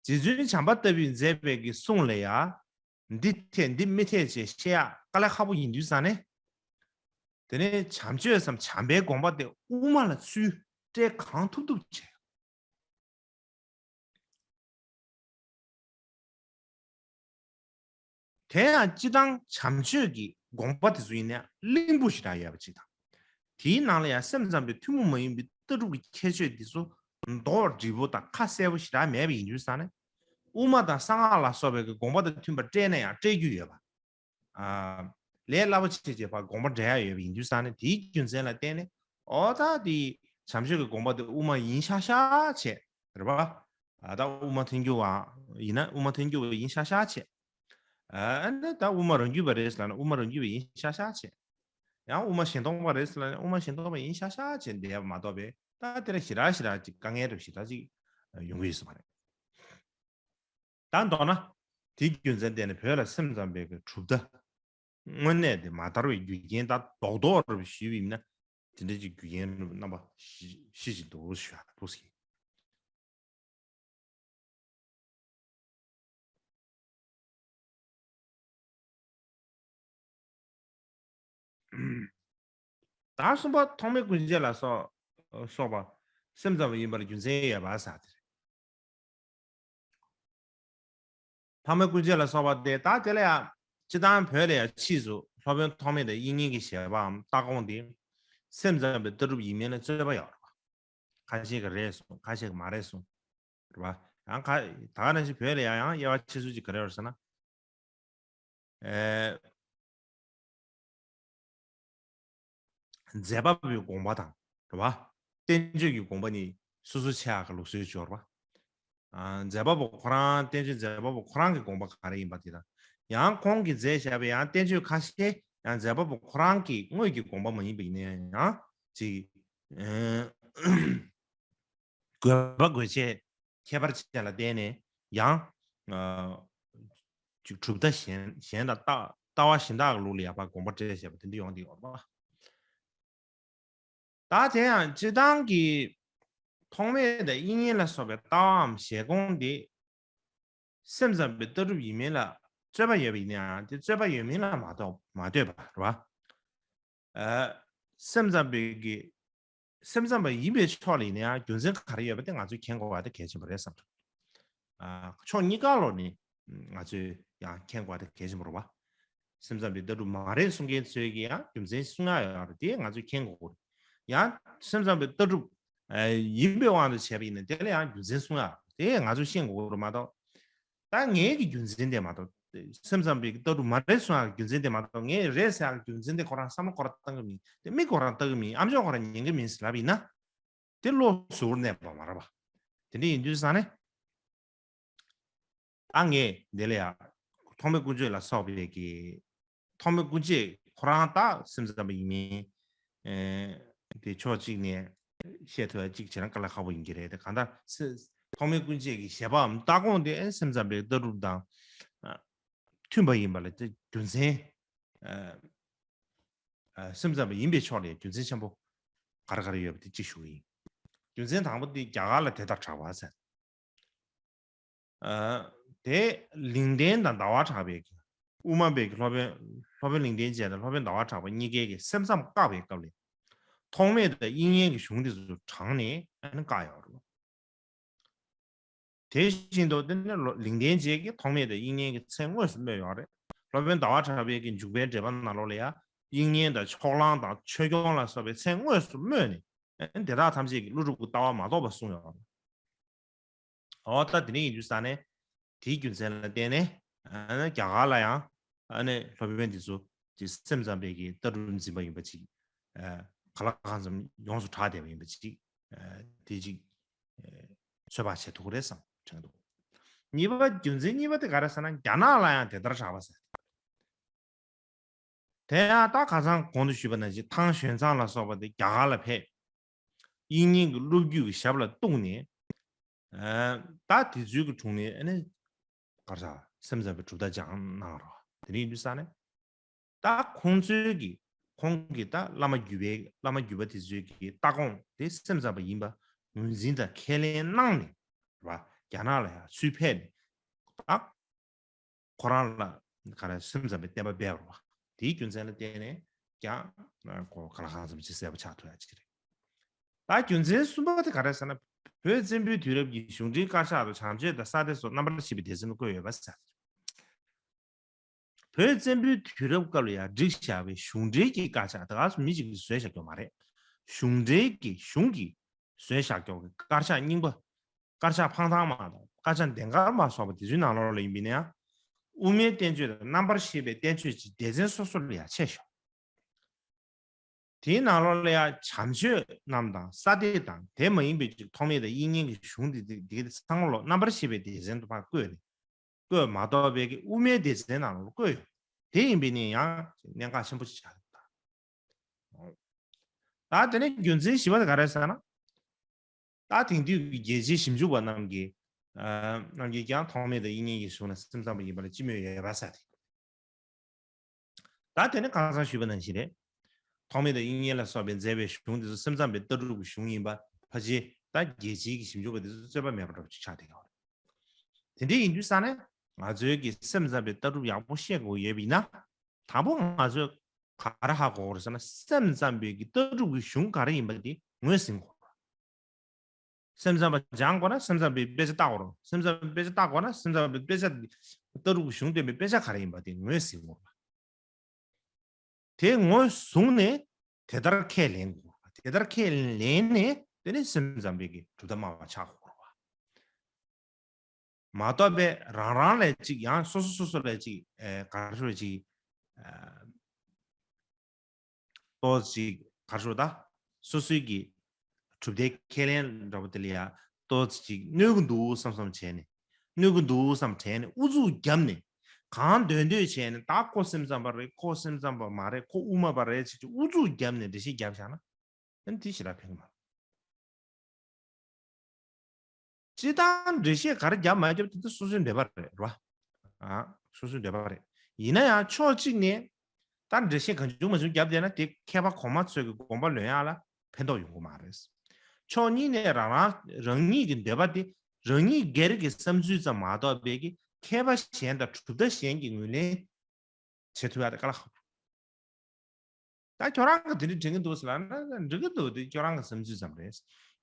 རྗེ་བཙུན་བྱམས་པ་ལྟ་བུས་མཛད་པའི་གི་གསུང་ལ་ཡང་། འདི་འཐད་འདི་མི་འཐད་ཅེས་བཤད་ཡ་དཀའ་ལས་ཁག་པོ་ཡིན་དུས་ཙང་ནས། དེ་ནས་བྱམས་ཆོས་སམ་བྱམས་པའི་དགོངས་པ་དེ་དབུ་མ་ལ་ཚུར་སྤྲད་གང་ཐུབ་ཐུབ་བྱས། དེ་ཡང་སྤྱི་བཏང་བྱམས་ཆོས་ཀྱི་དགོངས་པ་དེ་ཚོ་ཡིན་ན་བརླིང་པོ་ཞེ་དྲག་ཡོད་པ་ཅིག་དང་། དེའི་ནང་ལ་ཡང་སེམས་ཙམ་པའི་ཐུན་མོང་མ་ཡིན་པའི་ལྟ་གྲུབ་ཀྱི་ཁྱད་ཆོས་དེ་ཚོ་རྡོག་སྒྲིལ་པོ་དང་ཁ་གསལ་པོ་ཞེ་དྲག་མེད་པ་ཡིན་དུས་ཙང་ནས། དབུ་མ་དང་གསང་སྔགས་ལ་སོགས་པའི་གི་དགོངས་པ་དང་མཐུན་པར་སྤྲད་ན་ཡང་སྤྲད་རྒྱུ་ཡོད་པ། ཨ། ལས་སླ་པོ་ཆེ་ཆེ་བར་དགོངས་པ་འགྲེལ་ཡ་ཡོད་པ་ཡིན་དུས་ཙང་ནས་དེའི་རྒྱུ་མཚན་ལ་བརྟེན་ནས་ཨོ་ད་དེ་བྱམས་ཆོས་ཀྱི་དགོངས་པ་དེ་དབུ་མ་ཡིན་ཤག་ཤག་བྱས་རེད་པ། ཨ་ད་དབུ་མ་ཐལ་འགྱུར་བ་ཡིན་ན་དབུ་མ་ཐལ་འགྱུར་བ་ཡིན་ཤག་ཤག་བྱས། ཨ་ནི་ད་དབུ་མ་རང་རྒྱུད་པ་རེད་ཟེར་ན་དབུ་མ་རང་རྒྱུད་པ་ཡིན་ཤག་ཤག་བྱས། ཡང་དབུ་མ་གཞན་སྟོང་པ་རེད་ཟེར་ན་དབུ་མ་གཞན་སྟོང་པ་ཡིན་ཤག་ཤག་བྱས་བསྡད་པ་མ་གཏོགས་པས་ད་དེ་ལ་ཞེ་དྲག་ཞེ་དྲག་ཅིག་དཀའ་ངལ་འདྲ་ཞེ་དྲག་ཅིག་ཡོང་གི་ཡོད་ས་མ་རེད། ད་མདོར་ན། དེའི་རྒྱུ་མཚན་བརྟེན་ནས་བོད་ལ་སེམས་ཙམ་པའི་གི་གྲུབ་མཐའ་དངོས་གནས་དེ་མ་དར་བའི་རྒྱུ་རྐྱེན་ད་རྡོག་རྡོག་རེ་ཞུས་པ་ཡིན་ན། དེ་འདྲ་ཅིག་རྒྱུ་རྐྱེན་རྣམ་པ་བཞི་བཞི་ཅིག་འདུག་ཞུ་ཡ་འདུག་ཟེར། ད་གསུམ་པ་ཐོགས་མེད་སྐུ་མཆེད་ལ་སོགས་སོགས་པ་སེམས་ཙམ་པ་ཡིན་པར་རྒྱུ་མཚན་ཡོད་པ་ཟེར་དེ་རེད། ཐོགས་མེད་སྐུ་མཆེད་ལ་སོགས་པ་དེ་ད་དེ་ལ་ཡང་སྤྱི་བཏང་བོད་ལ་ཡང་ཕྱིས་སུ་སློབ་དཔོན་ཐོགས་མེད་དང་དབྱིག་གཉེན་གྱི་བཞེད་པའམ་ལྟ་དགོངས་དེ་སེམས་ཙམ་པའི་ལྟ་གྲུབ་ཡིན་མིན་ལ་རྩོད་པ་ཡོད་རེད་པ། ཁ་ཤས་ཀྱིས་རེད་གསུངས། ཁ་ཤས་ཀྱིས་མ་རེད་གསུངས། རེད་པ། ཡང་ཁ་ད་ག་ནང་བཞིན་བོད་ལ་ཡང་ཡང་དབྱེ་བ་ཕྱེ་ཚུལ་ཅིག་ག་རེ་ཡོད་རེད་ཟེར་ན། ཨེ། མཛད་པ་པོའི་དགོངས་པ་དང་། རེད་པ། བསྟན་བཅོས་ཀྱི་དགོངས་པ་གཉིས་སོ་སོ་ཕྱེ་ཡག་གི་ལུགས་སྲོལ་ཅིག་ཡོད་རེད་པ། ཨ། མཛད་པ་པོ་ཁོ་རང་བསྟན་བཅོས་མཛད་པ་པོ་ཁོ་རང་གི་དགོངས་པ་ག་རེ་ཡིན་པ་དེ་དང་། ཡང་ཁོང་གིས་མཛད་བཞག་པའི་ཡང་བསྟན་བཅོས་ཁ་ཤས་ཡང་མཛད་པ་པོ་ཁོ་རང་གི་དངོས་ཀྱི་དགོངས་པ་མ་ཡིན་པ་ཡིན་ན་ཡང་ཅིག་ ཨ་དགོས་པ་དགོས་ཆེད་ཁྱད་པར་ཅན་ལ་བརྟེན་ནས་ཡང་ཨ་ཅིག་གྲུབ་མཐའ་གཞན་གཞན་དང་ལྟ་ལྟ་བ་གཞན་དག་གི་ལུགས་ལ་ཡང་ཕར་དགོངས་པ་བཀྲལ་བྱས་པ་དེ་འདྲ་ཡོང་གི་ཡོད་རེད་པ། ད་དེ་ཡང་སྤྱིར་བཏང་གི་ཐོགས་མེད་དང་དབྱིག་གཉེན་ལ་སོགས་པའི་ལྟ་བའམ་བཞེད་དགོངས་དེ་སེམས་ཙམ་པའི་ལྟ་གྲུབ་ཡིན་མིན་ལ་རྩོད་པ་ཡོད་པ་ཡིན་ན་ཡང་དེ་རྩོད་པ་ཡོད་མིན་ལ་མ་ལྟོས་མ་ལྟོས་པ་རེད་བ། ཨ་སེམས་ཙམ་པའི་གི་སེམས་ཙམ་པ་ཡིན་པའི་ཕྱོགས་ལ་ཡིན་ན་ཡང་རྒྱུ་མཚན་ག་རེ་ཡོད་པ་དེ་ང་ཚོས་མཁྱེན་དགོས་པ་དེ་གལ་ཆེན་པོ་རེད་བསམ་གྱི་འདུག་ཨ་ཕྱོགས་གཉིས་ཀ་ལོག་ནས་ང་ཚོས་ཡང་མཁྱེན་དགོས་པ་དེ་གལ་ཆེན་པོ་རེད་བ། སེམས་ཙམ་པའི་ལྟ་གྲུབ་མ་རེད་གསུང་མཁན་ཚོས་ཀྱིས་ཡང་རྒྱུ་མཚན་གསུང་ཡག་ཡོད་རེད་དེ་ང་ཚོས་མཁྱེན་དགོས་རེད། ཡང་སེམས་ཙམ་པའི་ལྟ་གྲུབ་ཨ་ཡིན་པའི་དབང་དུ་བྱས་པ་ཡིན་ན་དེ་ལ་ཡང་རྒྱུ་མཚན་གསུང་ཡག་དེ་ང་ཚོས་ཤེས་དགོས་རེད་མ་གཏོགས། ད་ངའི་གི་རྒྱུ་མཚན་དེ་མ་གཏོགས། སེམས་ཙམ་པའི་ལྟ་གྲུབ་མ་རེད་གསུང་ཡག་རྒྱུ་མཚན་དེ་མ་གཏོགས་ངས་རེད་ཟེར་ཡག་རྒྱུ་མཚན་དེ་ཁོ་རང་བསམ་བློ་ཁོ་རང་བཏང་གི་མིན། དེ་མིག་ཁོ་རང་ལྟ་གི་མིན། ཨ་མཆོག་ཁོ་རང་ཉན་གི་མིན་ཟེར་ལབ་ཡིན་ན། དེ་བློ་གཟུ་བོར་གནས་པ་མ་རེད་པ། དེ་འདྲ་ཡིན་དུས་ཙང་ནས། ད་ངས་འདི་ལ་ཡ། ཐོགས་མེད་ཀུན་སྤྱོད་ལ་སོགས་པའི་གི། ཐོགས་མེད་ཀུན་སྤྱོད་ཁོ་རང་ད་སེམས་ཙམ་པ་ཡིན་མིན། ཨེ། དེ་ཕྱོགས་གཅིག་ནས་བཤད་ཐུབ་ཡ་གཅིག་བྱས་ན་དཀའ་ལས་ཁག་པོ་ཡིན་གྱི་རེད་དེ་གང་ལྟར་སེ། ཐོགས་མེད་ཀུན་སྤྱོད་ཀྱི་བཞེད་པའམ་ལྟ་དགོངས་དེ་ཨེ་སེམས་ཙམ་པའི་ལྟ་གྲུབ་དང་། ཨ། མཐུན་པ་ཡིན་པ་ལ་དེ་རྒྱུ་མཚན། ཨ། ཨ། སེམས་ཙམ་པ་ཡིན་པའི་ཕྱོགས་ལ་རྒྱུ་མཚན་ཆེན་པོ་ག་རེ་ག་རེ་ཡོད་པ་དེ་གཅིག་ཞུ་གི་ཡིན། རྒྱུ་མཚན་དང་པོ་དེ་རྒྱ་གར་ལ་དེ་ལྟར་གྲགས་པ་ཟེར། ཨ། དེ་ལིང་ཏེན་དང་ཟླ་བ་གྲགས་པའི་གི། དབུ་མ་པའི་གི་སློབ་དཔོན། སློབ་དཔོན་ལིང་ཏེན་བྱས་དང་སློབ་དཔོན་ཟླ་བ་གྲགས་པ་གཉིས་ཀའི་གི་སེམས་ཙམ་བཀག་པའི་སྐབས་ལ། ཐོགས་མེད་དང་དབྱིག་གཉེན་གྱི་གཞུང་དེ་ཚོ་དྲངས་ནས་ཨ་ནི་བཀག་ཡོད་རེད། དེ་བཞིན་དུ་དེ་ནི་ལོ། ལིང་ཏེན་བྱས་ཀྱིས་ཐོགས་མེད་དང་དབྱིག་གཉེན་གྱི་མཚན་དངོས་སུ་སྨོས་ཡོད་རེད། སློབ་དཔོན་ཟླ་བ་གྲགས་པའི་གི་འཇུག་པའི་འགྲེལ་པ་ནང་ལོགས་ལ་ཡང་དབྱིག་གཉེན་དང་ཕྱོགས་གླང་དང་ཆོས་སྐྱོང་ལ་སོགས་པའི་མཚན་དངོས་སུ་སྨོས་ནས། དེ་དག་ཐམས་ཅད་ཀྱི་ཀླུ་སྒྲུབ་ཀྱི་ལྟ་བ་མ་གཏོགས་པ་གསུངས་ཡོད་རེད། འོ་ད་དེ་འདྲ་ཡིན་དུས་ཙང་ནས་དེའི་རྒྱུ་མཚན་ལ་བརྟེན་ནས་ཨ་ནི་རྒྱ་གར་ལ་ཡང་ཨ་ནི་སློབ་དཔོན་འདི་ཚོ་དེ་སེམས་ཙམ་པའི་གི་ལྟ་གྲུབ་འཛིན་པ་ཡིན་པ་ཅིག་ཨ་གང་ལ་གང་འཚམ་ཡོངས་སུ་གྲགས་བསྡད་པ་ཡིན་པ་ཅིག་ཨ་དེ་ཅིག་ཨ་ཚོད་དཔག་བྱེད་ཐུབ་ཀྱི་རེད་བསམ་དྲན་འདུག་གཉིས་པ་རྒྱུ་མཚན་གཉིས་པ་དེ་ག་རེ་ཟེར་ན་རྒྱ་ནག་ལ་ཡང་དེ་ལྟར་གྲགས་པ་ཟེར། དེ་ཡང་ད་ཁ་སང་གོང་དུ་ཞུས་པ་ནང་བཞིན་ཐང་ཞོན་ཚང་ལ་སོགས་པ་དེ་རྒྱ་གར་ལ་ཕེབས། དབྱིག་གཉེན་གྱི་སློབ་བརྒྱུད་ཀྱི་ཞབས་ལ་གཏུགས་ནས། ཨ་ད་དེ་ཚོའི་གི་དྲུང་ནས་ཨ་ནི་གར་ས་སེམས་ཙམ་པའི་གྲུབ་མཐའ་སྦྱངས་གནང་རོགས། དེ་རིང་འདུག་ས་ནས་ད་ཁོང་ཚོའི་གི་ཁོང་གི་ད་བླ་མ་བརྒྱུད་པའི་བླ་མ་བརྒྱུད་པ་དེ་ཚོའི་གི་ལྟ་དགོངས་དེ་སེམས་ཙམ་པ་ཡིན་པ་ངོས་འཛིན་དང་ཁས་ལེན་གནང་ནས་རེད་བ། རྒྱ་ནག་ལ་ཡང་ཚུར་ཕེབས་ནས་ད། ཁོ་རང་ལ་ག་རེ་སེམས་ཙམ་པའི་བསྟན་པ་སྤེལ་བ་རེད་བ། དེའི་རྒྱུ་མཚན་ལ་བརྟེན་ནས་ཀྱང་ཁོ་ག་ལ་གང་འཚམ་ཅིག་གསལ་པོ་ཆགས་ཐུབ་ཡ་ཅིག་རེད། ད་རྒྱུ་མཚན་གསུམ་པ་དེ་ག་རེ་ཟེར་ན། བོད་བཙན་པོའི་དུས་རབས་ཀྱི་གཞུང་འབྲེལ་དཀར་ཆག་ཏུ་བྱམས་ཆོས་དང་ས་སྡེ་སོགས་རྣམ་པར་ཕྱེ་བའི་སྡེ་ཚན་དུ་བཀོད་ཡོད་པ་ཟེར། བོད་བཙན་པོའི་དུས་རབས་སྐབས་ལ་ཡང་བསྒྲིགས་བཞག་པའི་གཞུང་འབྲེལ་གྱི་དཀར་ཆག་ད་ག་སུ་མི་གཅིག་གིས་བཟོས་བཞག་རྒྱུ་མ་རེད། གཞུང་འབྲེལ་གྱི་གཞུང་གིས་བཟོས་བཞག་རྒྱུ་གི་དཀར་ཆག་རྙིང་པ། དཀར་ཆག་འཕང་ཐང་མ་དང་དཀར་ཆག་ལྡན་དཀར་མ་སོགས་པ་དེ་ཚོའི་ནང་ལོགས་ལ་ཡིན་པ་ཡིན་ན་ཡང་། དབུ་མའི་བསྟན་བཅོས་དང་རྣམ་པར་ཤེས་པའི་བསྟན་བཅོས་ཀྱི་སྡེ་ཚན་སོ་སོ་ལ་ཡང་ཕྱེ་ཞོག་དེའི་ནང་ལོགས་ལ་ཡང་བྱམས་ཆོས་རྣམས་དང་ས་སྡེ་དང་དེ་མ་ཡིན་པའི་ཅིག་ཐོགས་མེད་དང་དབྱིག་གཉེན་གྱི་གཞུང་འདི་འདི་འདི་ཚང་མ་ལོག་རྣམ་པར་ཤེས་པའི་སྡེ་ཚན་དུ་ཕར་བཀོད་ནས། བཀོད་མ་གཏོགས་པའི་གི་དབུ་མའི་སྡེ་ཚན་ནང་ལོགས་བཀོད་ཡོད། དེ་ཡིན་པའི་ནི་ཡང་གནད་འགག་ཆེན་པོ་ཞིག་ཆགས་ཡོད། ད་དེ་ནས་རྒྱུ་མཚན་བཞི་པ་དེ་ག་རེ་ཟེར་ན། ད་དེང་དུས་ཀྱི་རྒྱལ་སྤྱིའི་ཞིབ་འཇུག་པ་རྣམས་ཀྱིས་ཨ་རྣམས་ཀྱིས་ཀྱང་ཐོགས་མེད་དང་དབྱིག་གཉེན་གྱི་གཞུང་ལ་སེམས་ཙམ་པ་ཡིན་པ་ལ་སྤྱི་མོས་ཡོད་པ་ཟེར་ཏེ། ད་དེ་ནི་ཁ་སང་ཞུས་པ་ནང་བཞིན་རེད། ཐོགས་མེད་དང་དབྱིག་གཉེན་ལ་སོགས་པའི་མཛད་པའི་གཞུང་དེ་ཚོ་སེམས་ཙམ་པའི་ལྟ་གྲུབ་ཀྱི་གཞུང་ཡིན་པ་ཕལ་ཆེར་ད་རྒྱལ་སྤྱིའི་གི་ཞིབ་འཇུག་པ་དེ་ཚོ་རྩོད་པ་མེད་པ་འདྲ་པོ་ཅིག་ཆགས་བསྡད་ཡོད་རེད། དེ་འདྲ་ཡིན་དུས་ཙང་ནས་ང་ཚོའི་གི་སེམས་ཙམ་པའི་ལྟ་གྲུབ་ཡག་པོ་ཤེས་དགོས་ཡོད་པ་ཡིན་ན། དང་པོ་ང་ཚོས་ག་རེ་ཧ་གོ་དགོས་རེད་ཟེར་ན་སེམས་ཙམ་པའི་གི་ལྟ་གྲུབ་ཀྱི་གཞུང་ག་རེ་ཡིན་པ་དེ་ངོས་ཟིན་དགོས་རེད། སེམས་ཙམ་པ་སྦྱང་དགོས་ན་སེམས་ཙམ་པའི་དཔེ་ཆ་ལྟ་དགོས་རེད། སེམས་ཙམ་པའི་དཔེ་ཆ་ལྟ་དགོས་ན་སེམས་ཙམ་པའི་དཔེ་ཆ་ལྟ་གྲུབ་ཀྱི་གཞུང་སྟོན་པའི་དཔེ་ཆ་ག་རེ་ཡིན་པ་དེ་ངོས་ཟིན་དགོས་རེད། དེ་ངོས་བཟུང་ནས་དེ་ལྟར་ཁས་ལེན་དགོས་རེད། དེ་ལྟར་ཁས་ལེན་ནས་དེ་ནས་སེམས་ཙམ་པའི་གི་གྲུབ་མཐའ་སྨྲ་བ་ཆགས་དགོས་རེད་བ། མ་གཏོགས་པའི་རང་རང་ལས་ཅིག་ཡང་སོ་སོ་སོ་སོ་ལས་ཅིག་ཨེ་ག་རེ་ཞུ་ཅིག་ཨ་ཏོག་ཙམ་ཅིག་ག་རེ་ཞུ་ད། སོ་སོའི་གི་གྲུབ་མཐའི་ཁས་ལེན་འདྲ་པོ་དེ་ལ་ཡ་ཏོག་ཙམ་ཅིག་གནོད་ཀྱི་འདུག་བསམ་བསམ་བྱས་ནས། གནོད་ཀྱི་འདུག་བསམ་དྲན་ནས་ཨུ་ཚུགས་བརྒྱབ་ནས། གང་འདོད་འདོད་བྱས་ནས་ད་ཁོ་སེམས་ཙམ་པ་རེད། ཁོ་སེམས་ཙམ་པ་མ་རེད། ཁོ་དབུ་མ་པ་རེད་ཅེས་ཅིག་ཨུ་ཚུགས་བརྒྱབ་ནས་འགྲེལ་བཤད་བརྒྱབ་བཞག་ན། ཨ་ནི་དེ་ཞེ་དྲག་ཕན་གྱི་མ་རེད། སྤྱིར་བཏང་འགྲེལ་བཤད་ག་རེ་བརྒྱབ་མ་བརྒྱབ་དེ་ཚོ་སོ་སོའི་འདོད་པ་རེད་རེད་བ། ཨ། སོ་སོའི་འདོད་པ་རེད། ཡིན་ན་ཡང་ཕྱོགས་གཅིག་ནས་ད་འགྲེལ་བཤད་གང་བྱུང་མང་བྱུང་བརྒྱབ་བསྡད་ན་དེ་མཁས་པ་གོང་མ་ཚོས་ཀྱི་དགོངས་པ་ལོན་ཡག་ལ་ཕན་ཐོགས་ཡོང་གི་མ་རེད། ཕྱོགས་གཉིས་ནས་རང་རང་རང་ཉིད་ཀྱི་འདོད་པ་དེ་རང་ཉིད་སྒེར་གྱི་བསམ་ཚུལ་ཙམ་མ་གཏོགས་པའི་གི་མཁས་པ་གཞན་དང་གྲུབ་མཐའ་གཞན་གྱིས་ངོས་ལེན་བྱེད་ཐུབ་ཡག་དེ་དཀའ་ལས་ཁག་པོ། ད་ཁྱོད་རང་གིས་དེ་འདྲ་དྲན་གྱི་འདུག་ཟེར་ལབ་ན་འགྲིག་གི་འདུག་དེ་ཁྱོད་རང་གི་བསམ་ཚུལ་ཙམ་རེད།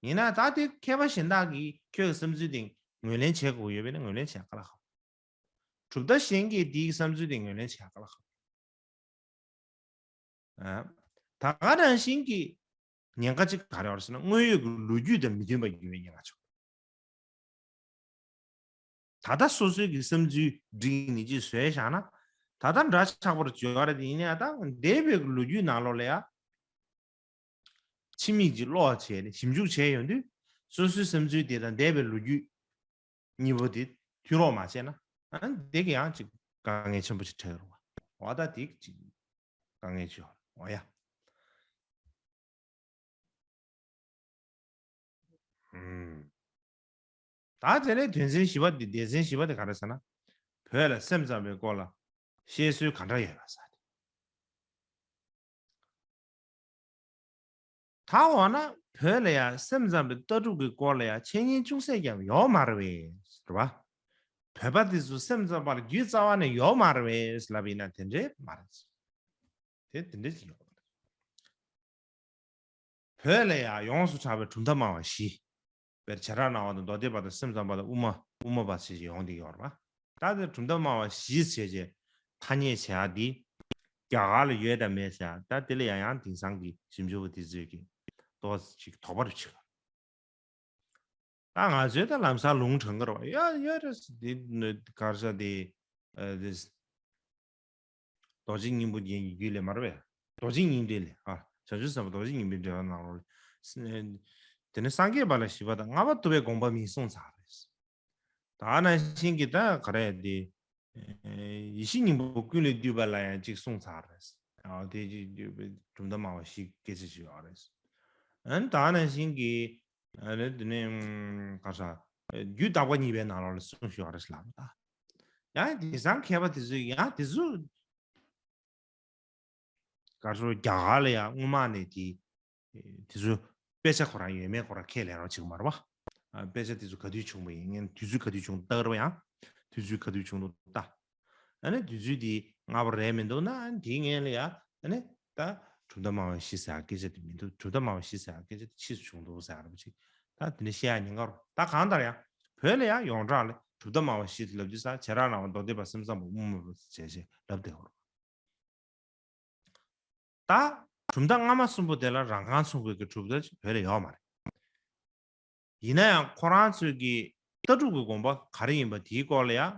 ཡིན་ན་ད་དེ་མཁས་པ་གཞན་དག་གིས་ཁྱོད་ཀྱི་བསམ་ཚུལ་དེ་ངོས་ལེན་བྱེད་དགོས་ཡོད་པས་ན་ངོས་ལེན་བྱེད་དཀའ་ལས་ཁག་པོ། གྲུབ་མཐའ་གཞན་གྱིས་དེའི་བསམ་ཚུལ་དེ་ངོས་ལེན་བྱེད་དཀའ་ལས་ཁག་པོ། ཨ། ད་ག་ནང་བཞིན་གྱི་ཉེན་ཁ་གཅིག་ག་རེ་ཡོད་རེད་ཟེར་ན་དངོས་ཡོད་ཀྱི་ལོ་རྒྱུས་དང་མི་མཐུན་པ་ཡོད་པའི་ཉེན་ཁ་ཆེ། ད་ལྟ་སོ་སོའི་གི་བསམ་ཚུལ་སྒྲིག་ནས་ཅིག་བཟོས་བཞག་ན། ད་ལྟ་འདྲ་ཆགས་པར་བརྗོད་རེད་དེ་ཡིན་ནའི་ད་འདས་པའི་གི་ལོ་རྒྱུས་ནང་ལོགས་ལ་ཡ། ཕྱི་མིག་ཅིག་ལོག་བྱས་ནས་ཞིབ་འཇུག་བྱས་ཡོང་དུས། སོ་སོའི་བསམ་ཚུལ་དེ་དང་འདས་པའི་ལོ་རྒྱུས་གཉིས་པོ་དེ་མཐུན་རོགས་མ་བྱས་ན། ཨ་ནི་དེ་གི་ཡང་ཅིག་དཀའ་ངལ་ཆེན་པོ་ཞིག་འཕྲད་ཀྱི་རེད་བ། འོ་ད་དེ་ཅིག་དཀའ་ངལ་ཅིག་ཡོད་རེད། འོ་ཡ། ཨུམ། ད་དེ་ནས་དོན་ཚན་བཞི་པ་དེ་སྡེ་ཚན་བཞི་པ་དེ་ག་རེ་ཟེར་ན། བོད་ལ་སེམས་ཙམ་པའི་སྐོར་ལ་བཤད་སྲོལ་ག་འདྲ་ཡོད་པ་ཟེར་ཏེ། ད་འོ་ན་བོད་ལ་ཡང་སེམས་ཙམ་པའི་ལྟ་གྲུབ་ཀྱི་སྐོར་ལ་ཡང་འཆད་ཉན་ཅུང་ཟད་ཀྱང་ཡོད་མ་རེད་པས། རེད་བ། བོད་པ་དེ་ཚོ་སེམས་ཙམ་པ་ལ་རྒྱུད་རྩ་བ་ནས་ཡོད་མ་རེད་པས་ལབ་ཡིན་ན་དེ་འདྲས་མ་རེད། དེ་དེ་འདྲས་ཡོད་མ་རེད། བོད་ལ་ཡང་ཡོངས་སུ་གྲགས་པའི་གྲུབ་མཐའ་སྨྲ་བ་བཞི། དཔེར་བྱེ་བྲག་སྨྲ་བ་དང་མདོ་སྡེ་པ་དང་སེམས་ཙམ་པ་དང་དབུ་མ་དབུ་མ་པ་ཞེས་ཡོང་གི་ཡོད་རེད་པ། ད་དེ་གྲུབ་མཐའ་སྨྲ་བ་བཞི་ཟེར་བྱས་ཐ་སྙད་བྱེད་ཡག་འདི་རྒྱ་གར་ལ་ཡོད་དམ་མེད་ཟེར་ཡག་ད་དེ་ལ་ཡང་ཡང་དེང་སང་གི་ཞིབ་འཇུག་པ་དེ་ཚོས་ཀྱི་ཏོག་ཙམ་ཅིག་དོགས་པ་རེ་བྱེད་ཀྱི་ཡོད་རེད། ད་ང་ཚོས་ད་ལམ་སང་ལུང་དྲངས་ཀྱི་རེད་པ། ཡ་ཡ་རེད་ཟེར་དེ་གར་ས་དེ་ཨ་དེ། རྡོ་རྗེ་སྙིང་པོ་རྒྱན་གྱི་རྒྱུད་ལས་མར་བས། རྡོ་རྗེ་སྙིང་འགྲེལ་ལས། ཨ། བྱང་ཆུབ་སེམས་དཔའ་རྡོ་རྗེ་སྙིང་པོའི་འགྲེལ་པ་ནང་ལོགས་ལས། དེ་ནས་སངས་རྒྱས་པ་ལ་ཞི་བ་དང་ལྔ་པ་ཐུབ་པའི་དགོངས་པ་མིན་གསུངས་ཚར་རེད། ད་ནང་བཞིན་གྱི་ད་ག་རེ་དེ། ཡེ་ཤེས་སྙིང་པོ་ཀུན་ལས་བཏུས་པ་ལ་ཡང་གཅིག་གསུངས་ཚར་རེད། ཨ། དེ་གཅིག་གྲུབ་མཐའ་སྨྲ་བ་བཞི་སྐད་ཆ་ཞིག་ཡོད་རེད། ཨ་ནི་ད་ནང་བཞིན་གྱི། ཨ་ནི་དེ་ནས་ག་རེ་ཟེར། རྒྱུད་དག་པ་གཉིས་པའི་ནང་ལོགས་ལ་གསུངས་ཡོད་རེད་ལབ་ད། ཡང་དེང་སང་མཁས་པ་དེ་ཚོས་ཡང་དེ་ཚོ་ག་རེ་ཟེར་རྒྱ་གར་ལ་ཡང་སྔོན་མ་ནས་དེ་དེ་ཚོ་དཔེ་ཆ་ཁོ་རང་ཡོད་མེད་ཁོ་རང་ཁས་ལེན་རོགས་བྱེད་ཀྱི་མ་རེད་པ། ཨ། དཔེ་ཆ་དེ་ཚོ་ག་དུས་བྱུང་བ་ཡིན་ངན་དུས་ཚོད་ག་དུས་བྱུང་ལྟ་རོགས་ཡང་དུས་ཚོད་ག་དུས་བྱུང་འདུག་ལྟ། ཨ་ནི་དུས་ཚོད་དེ་སྔ་པོ་རེད་མི་འདུག་ན་ཨ་ནི་དེའི་སྔོན་ལ་ཡང་ཨ་ནི་ད་གྲུབ་མཐའ་སྨྲ་བ་བཞི་ཟེར་སྐད་ཆ་དེ་མི་འདུག་གྲུབ་མཐའ་སྨྲ་བ་བཞི་ཟེར་སྐད་ཆ་དེ་ཕྱིས་སུ་བྱུང་འདུག་ཟེར་རོགས་ཅིག་ད་དེ་འདྲ་བཤད་ཡ་ཉེན་ཁ་རོ། ད་གང་ལྟར་ཡང་བོད་ལ་ཡང་ཡོངས་གྲགས་ལ་གྲུབ་མཐའ་སྨྲ་བ་བཞི་དེ་ལབ་དུས་ས་བྱེ་བྲག་སྨྲ་བ་མདོ་སྡེ་པ་སེམས་ཙམ་པ་དབུ་མ་པ་བྱས་བྱས་ལབ་བསྡད་ཡོད་རེད། ད་གྲུབ་མཐའ་སྔ་མ་གསུམ་པོ་དེ་ལ་རང་རྐང་ཚུགས་པའི་གི་གྲུབ་མཐའ་ཅིག་བོད་ལ་ཡོད་མ་རེད། ཡིན་ན་ཡང་ཁོ་རང་ཚོས་ཀྱི་ལྟ་གྲུབ་ཀྱི་དགོངས་པ་ག་རེ་ཡིན་པ་དེའི་སྐོར་ལ་ཡང་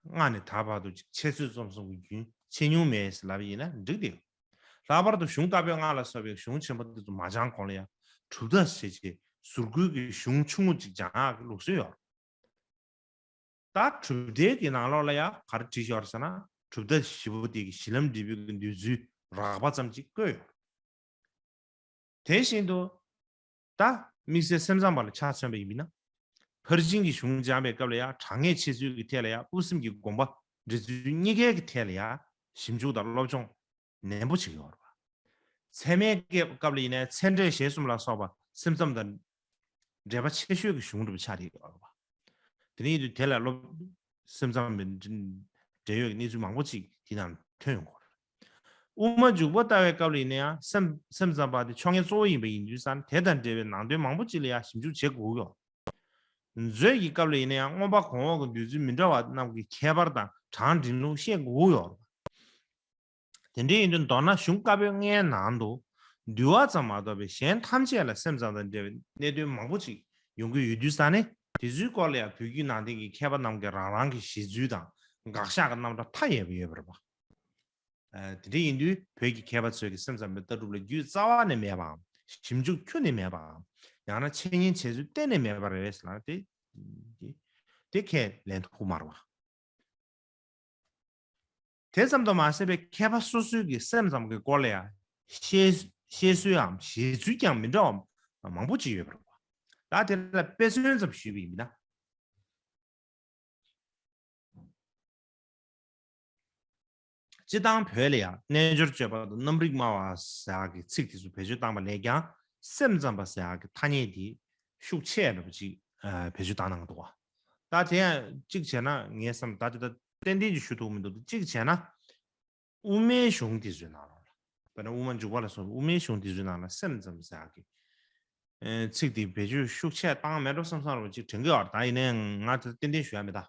སྔ་ནས་ད་བར་དུ་ཅིག་འཆད་རྩོད་རྩོམ་གསུམ་གྱི་རྒྱུན་ཆད་མྱོང་མེད་ལབ་ཡིན་ན་འགྲིག་དེ། ལྷག་པར་དུ་གཞུང་བཀའ་པོད་ལྔ་ལ་སོགས་པའི་གཞུང་ཆེན་པོ་དེ་ཚོ་མ་སྦྱངས་གོང་ལ་ཡང་གྲུབ་མཐའ་ཞེས་བྱའི་ཟུར་བཀོལ་གྱི་གཞུང་ཆུང་ངུ་ཅིག་སྦྱང་ཡག་གི་ལུགས་སྲོལ་ཡོད་རེད། ད་གྲུབ་མཐའི་གི་ནང་ལོགས་ལ་ཡང་ག་རེ་བྲིས་ཤོར་ཟེར་ན་གྲུབ་མཐའ་བཞི་པོ་དེ་གི་གཞི་ལམ་འབྲས་བུའི་གི་འདོད་ཚུལ་རགས་པ་ཙམ་ཅིག་བཀོད་ཡོད་རེད། དེ་བཞིན་དུ། ད་དམིགས་བསལ་སེམས་ཙམ་པ་ལ་ཆ་མཚོན་པ་ཡིན་ན། ཕར་ཕྱིན་གྱི་གཞུང་སྦྱང་བའི་སྐབས་ལ་ཡང་དྲང་ངེས་འཆད་ཚུལ་གྱི་ཐད་ལ་ཡང་དབུ་སེམས་ཀྱི་དགོངས་པ་འགྲེལ་ཚུལ་གཉིས་ཀའི་གི་ཐད་ལ་ཡང་ཞིབ་འཇུག་དང་སློབ་སྦྱོང་ནན་པོ་བྱེད་ཀྱི་ཡོད་རེད་པ། ཚད་མའི་སྐབས་ལ་ཡིན་ན་ཚད་འབྲས་གཞལ་གསུམ་ལ་སོགས་པ་སེམས་ཙམ་དང་འབྲེལ་བ་ཆེ་ཤོས་ཀྱི་གཞུང་འདྲ་པོ་ཆགས་བསྡད་ཡོད་རེད་པ། དེ་ནས་ཡིན་དུས་དེ་ལ་སློབ་སེམས་ཙམ་པའི་འབྲེལ་ཡོད་ཀྱི་གནས་ཚུལ་མང་པོ་ཅིག་དེ་ནང་ཐོན་ཡོང་གི་རེད། དབུ་མ་འཇུག་པ་ལྟ་བའི་སྐབས་ལ་ཡིན་ན་ཡང་སེམས་སེམས་ཙམ་པ་དེ་ཕྱོགས་སྔ་གཙོ་བོ་ཡིན་པ་ཡིན་དུས་ཙང་དེ་དང་འབྲེལ་བའི་ནང་དོན་མང་པོ་ཅིག་ལ་ཡང་ཞིབ་འཇུག་བྱེད་དགོས་ཀྱི་ཡོད། མཛོད་ཀྱི་སྐབས་ལ་ཡིན་ན་ཡང་མངོན་པ་གོང་འོག་གི་འདོད་ཚུལ་མི་འདྲ་བ་རྣམས་ཀྱི་ཁྱད་པར་དང་གྲངས་འདྲེན་ལུགས་ཤེས་དགོས་ཀྱི་ཡོད། དེ་འདྲ་ཡིན་དུས་མདོར་ན་གཞུང་བཀའ་པོད་ལྔའི་ནང་དུ་འདུལ་བ་ཙམ་མ་གཏོགས་པའི་གཞན་ཐམས་ཅད་ལ་སེམས་ཙམ་དང་འབྲེལ་བའི་གནད་དོན་མང་པོ་ཅིག་ཡོང་གི་ཡོད་དུས་ཙང་ནས་དེ་ཚོའི་སྐོར་ལ་ཡང་བོད་བརྒྱུད་ནང་བསྟན་གྱི་མཁས་པ་རྣམས་ཀྱིས་རང་རང་གི་བཞེད་ཚུལ་དང་དགག་བཞག་གི་རྣམ་གྲངས་མཐའ་ཡས་པ་ཡོད་པ་རེད་པ། ཨ། དེ་འདྲ་ཡིན་དུས་བོད་ཀྱི་མཁས་པ་ཚོས་ཀྱི་སེམས་ཙམ་པའི་ལྟ་གྲུབ་ལ་རྒྱུད་རྩ་བ་ནས་མེད་པའམ་ཞིབ་འཇུག་ཁྱོན་ནས་མེད་པའམ་ཡང་ན་འཆད་ཉན་བྱེད་ཚུལ་གཏན་ནས་མེད་པ་རེད་ཟེར་ན་དེ་དེ་ཁས་ལེན་ཐུབ་མ་རེད་པ། དེ་ཙམ་དུ་མ་ཟད་པའི་མཁས་པ་སོ་སོའི་གི་སེམས་ཙམ་གྱི་སྐོར་ལ་ཡང་བཤད་ བཤད་སྲོལ་འམ་བཞེད་ཚུལ་ཀྱང་མི་འདྲ་བ་མང་པོ་ཅིག་ཡོད་པ་རེད་བ། ད་དེ་ལ་དཔེ་མཚོན་ཙམ་ཞུས་པ་ཡིན་ན། སྤྱིར་བཏང་བོད་ལ་ཡང་རྣལ་འབྱོར་སྤྱོད་པ་དང་རྣམ་རིག་སྨྲ་བ་ཟེར་ཡག་གི་ཚིག་དེ་ཚོ་བེད་སྤྱོད་བཏང་པ་ལས་ཀྱང་སེམས་ཙམ་པ་ཟེར་ཡག་གི་ཐ་སྙད་དེ་ཤུགས་ཆེ་རུ་ཅིག་ཨ་བེད་སྤྱོད་བཏང་གནང་འདུག་བ། ད་དེ་ཡང་གཅིག་བྱས་ན་ངས་བསམ་ད་དེ་ད་ཏན་ཏན་གྱི་ཞུ་ཐུབ་མི་འདུག་གཅིག་བྱས་ན་དབུ་མའི་གཞུང་དེ་ཚོའི་ནང་ལོགས་ལ་དཔེར་ན་དབུ་མ་འཇུག་པ་ལ་སོགས་པའི་དབུ་མའི་གཞུང་དེ་ཚོའི་ནང་ལ་སེམས་ཙམ་ཟེར་ཡག་གི་ཨེ་ཚིག་དེ་བེད་སྤྱོད་ཤུགས་ཆེ་བཏང་མེད་འགྲོ་བསམ་བསམ་རུ་ཅིག་དྲན་གྱི་ཡོད་རེད། ད་ཡིན་ནའི་ང་དེ་ཏན་ཏན་ཞུ་ཡ་མེད་ད།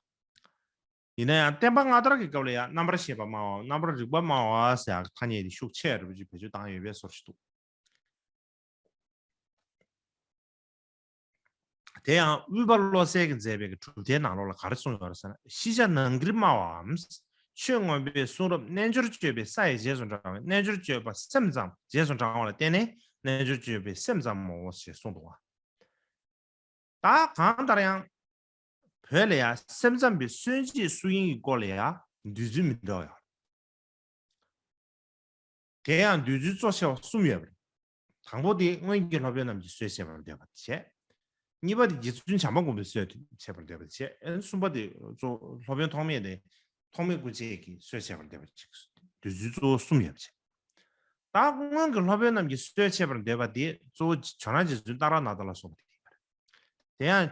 ཡིན་ན་ཡང་བསྟན་པ་སྔ་དར་གྱི་སྐབས་ལ་ཡང་རྣམ་པར་ཤེས་པ་སྨྲ་བའམ་རྣམ་པར་རིག་པ་སྨྲ་བ་ཟེར་ཡག་ཐ་སྙད་དེ་ཤུགས་ཆེ་རུ་ཅིག་བེད་སྤྱོད་བཏང་ཡོད་པའི་བཟོ་ཞིག་འདུག་དེ་ཡང་དབུས་པ་བློ་གསལ་གྱིས་མཛད་པའི་གྲུབ་མཐའི་ནང་ལོགས་ལ་ག་རེ་གསུངས་ཡོད་རེད་ཟེར་ན། ཤེས་བྱ་ནང་གིར་སྨྲ་བའམ། ཆོས་མངོན་པའི་གསུང་རབ་རྣལ་འབྱོར་སྤྱོད་པའི་ས་ཡི་རྗེས་སུ་འབྲང་བའི་རྣལ་འབྱོར་སྤྱོད་པ་སེམས་ཙམ་རྗེས་སུ་འབྲང་བ་ལ་བརྟེན་ནས་རྣལ་འབྱོར་སྤྱོད་པའི་སེམས་ཙམ་མོ་ཞེས་གསུངས་འདུག་བ། ད་གང་ལྟར་ཡང་། བོད་ལ་ཡང་སེམས་ཙམ་པའི་སྲོལ་འབྱེད་སུ་ཡིན་གྱི་སྐོར་ལ་ཡང་འདོད་ཚུལ་མི་འདྲ་བ་ཡོད། དེ་ཡང་འདོད་ཚུལ་གཙོ་ཆེ་བ་གསུམ་ཡོད་པ་རེད། དང་པོ་དེ་སྔོན་གྱི་སློབ་དཔོན་རྣམས་ཀྱིས་སྲོལ་འབྱེད་པར་འདོད་པ་དེ་བྱས། གཉིས་པ་དེ་རྗེ་བཙུན་བྱམས་པ་མགོན་པོས་སྲོལ་འབྱེད་པར་འདོད་པ་དེ་བྱས། ཨ་ནི་གསུམ་པ་དེ་གཙོ་སློབ་དཔོན་ཐོགས་མེད་དེ་ཐོགས་མེད་སྐུ་མཆེད་ཀྱིས་སྲོལ་འབྱེད་པར་འདོད་པ་ཅིག་འདོད་ཚུལ་གཙོ་བོ་གསུམ་ཡོད་པ་བྱས། ད་སྔོན་གྱི་སློབ་དཔོན་རྣམས་ཀྱིས་སྲོལ་འབྱེད་པར་འདོད་པ་དེ་གཙོ་བོ་ཇོ་ནང་རྗེ་བཙུན་ཏཱ་ར་ནཱ་ཐ་ལ་སོགས་པ་དེ་ཡིན་པ་རེད། དེ་ཡང་།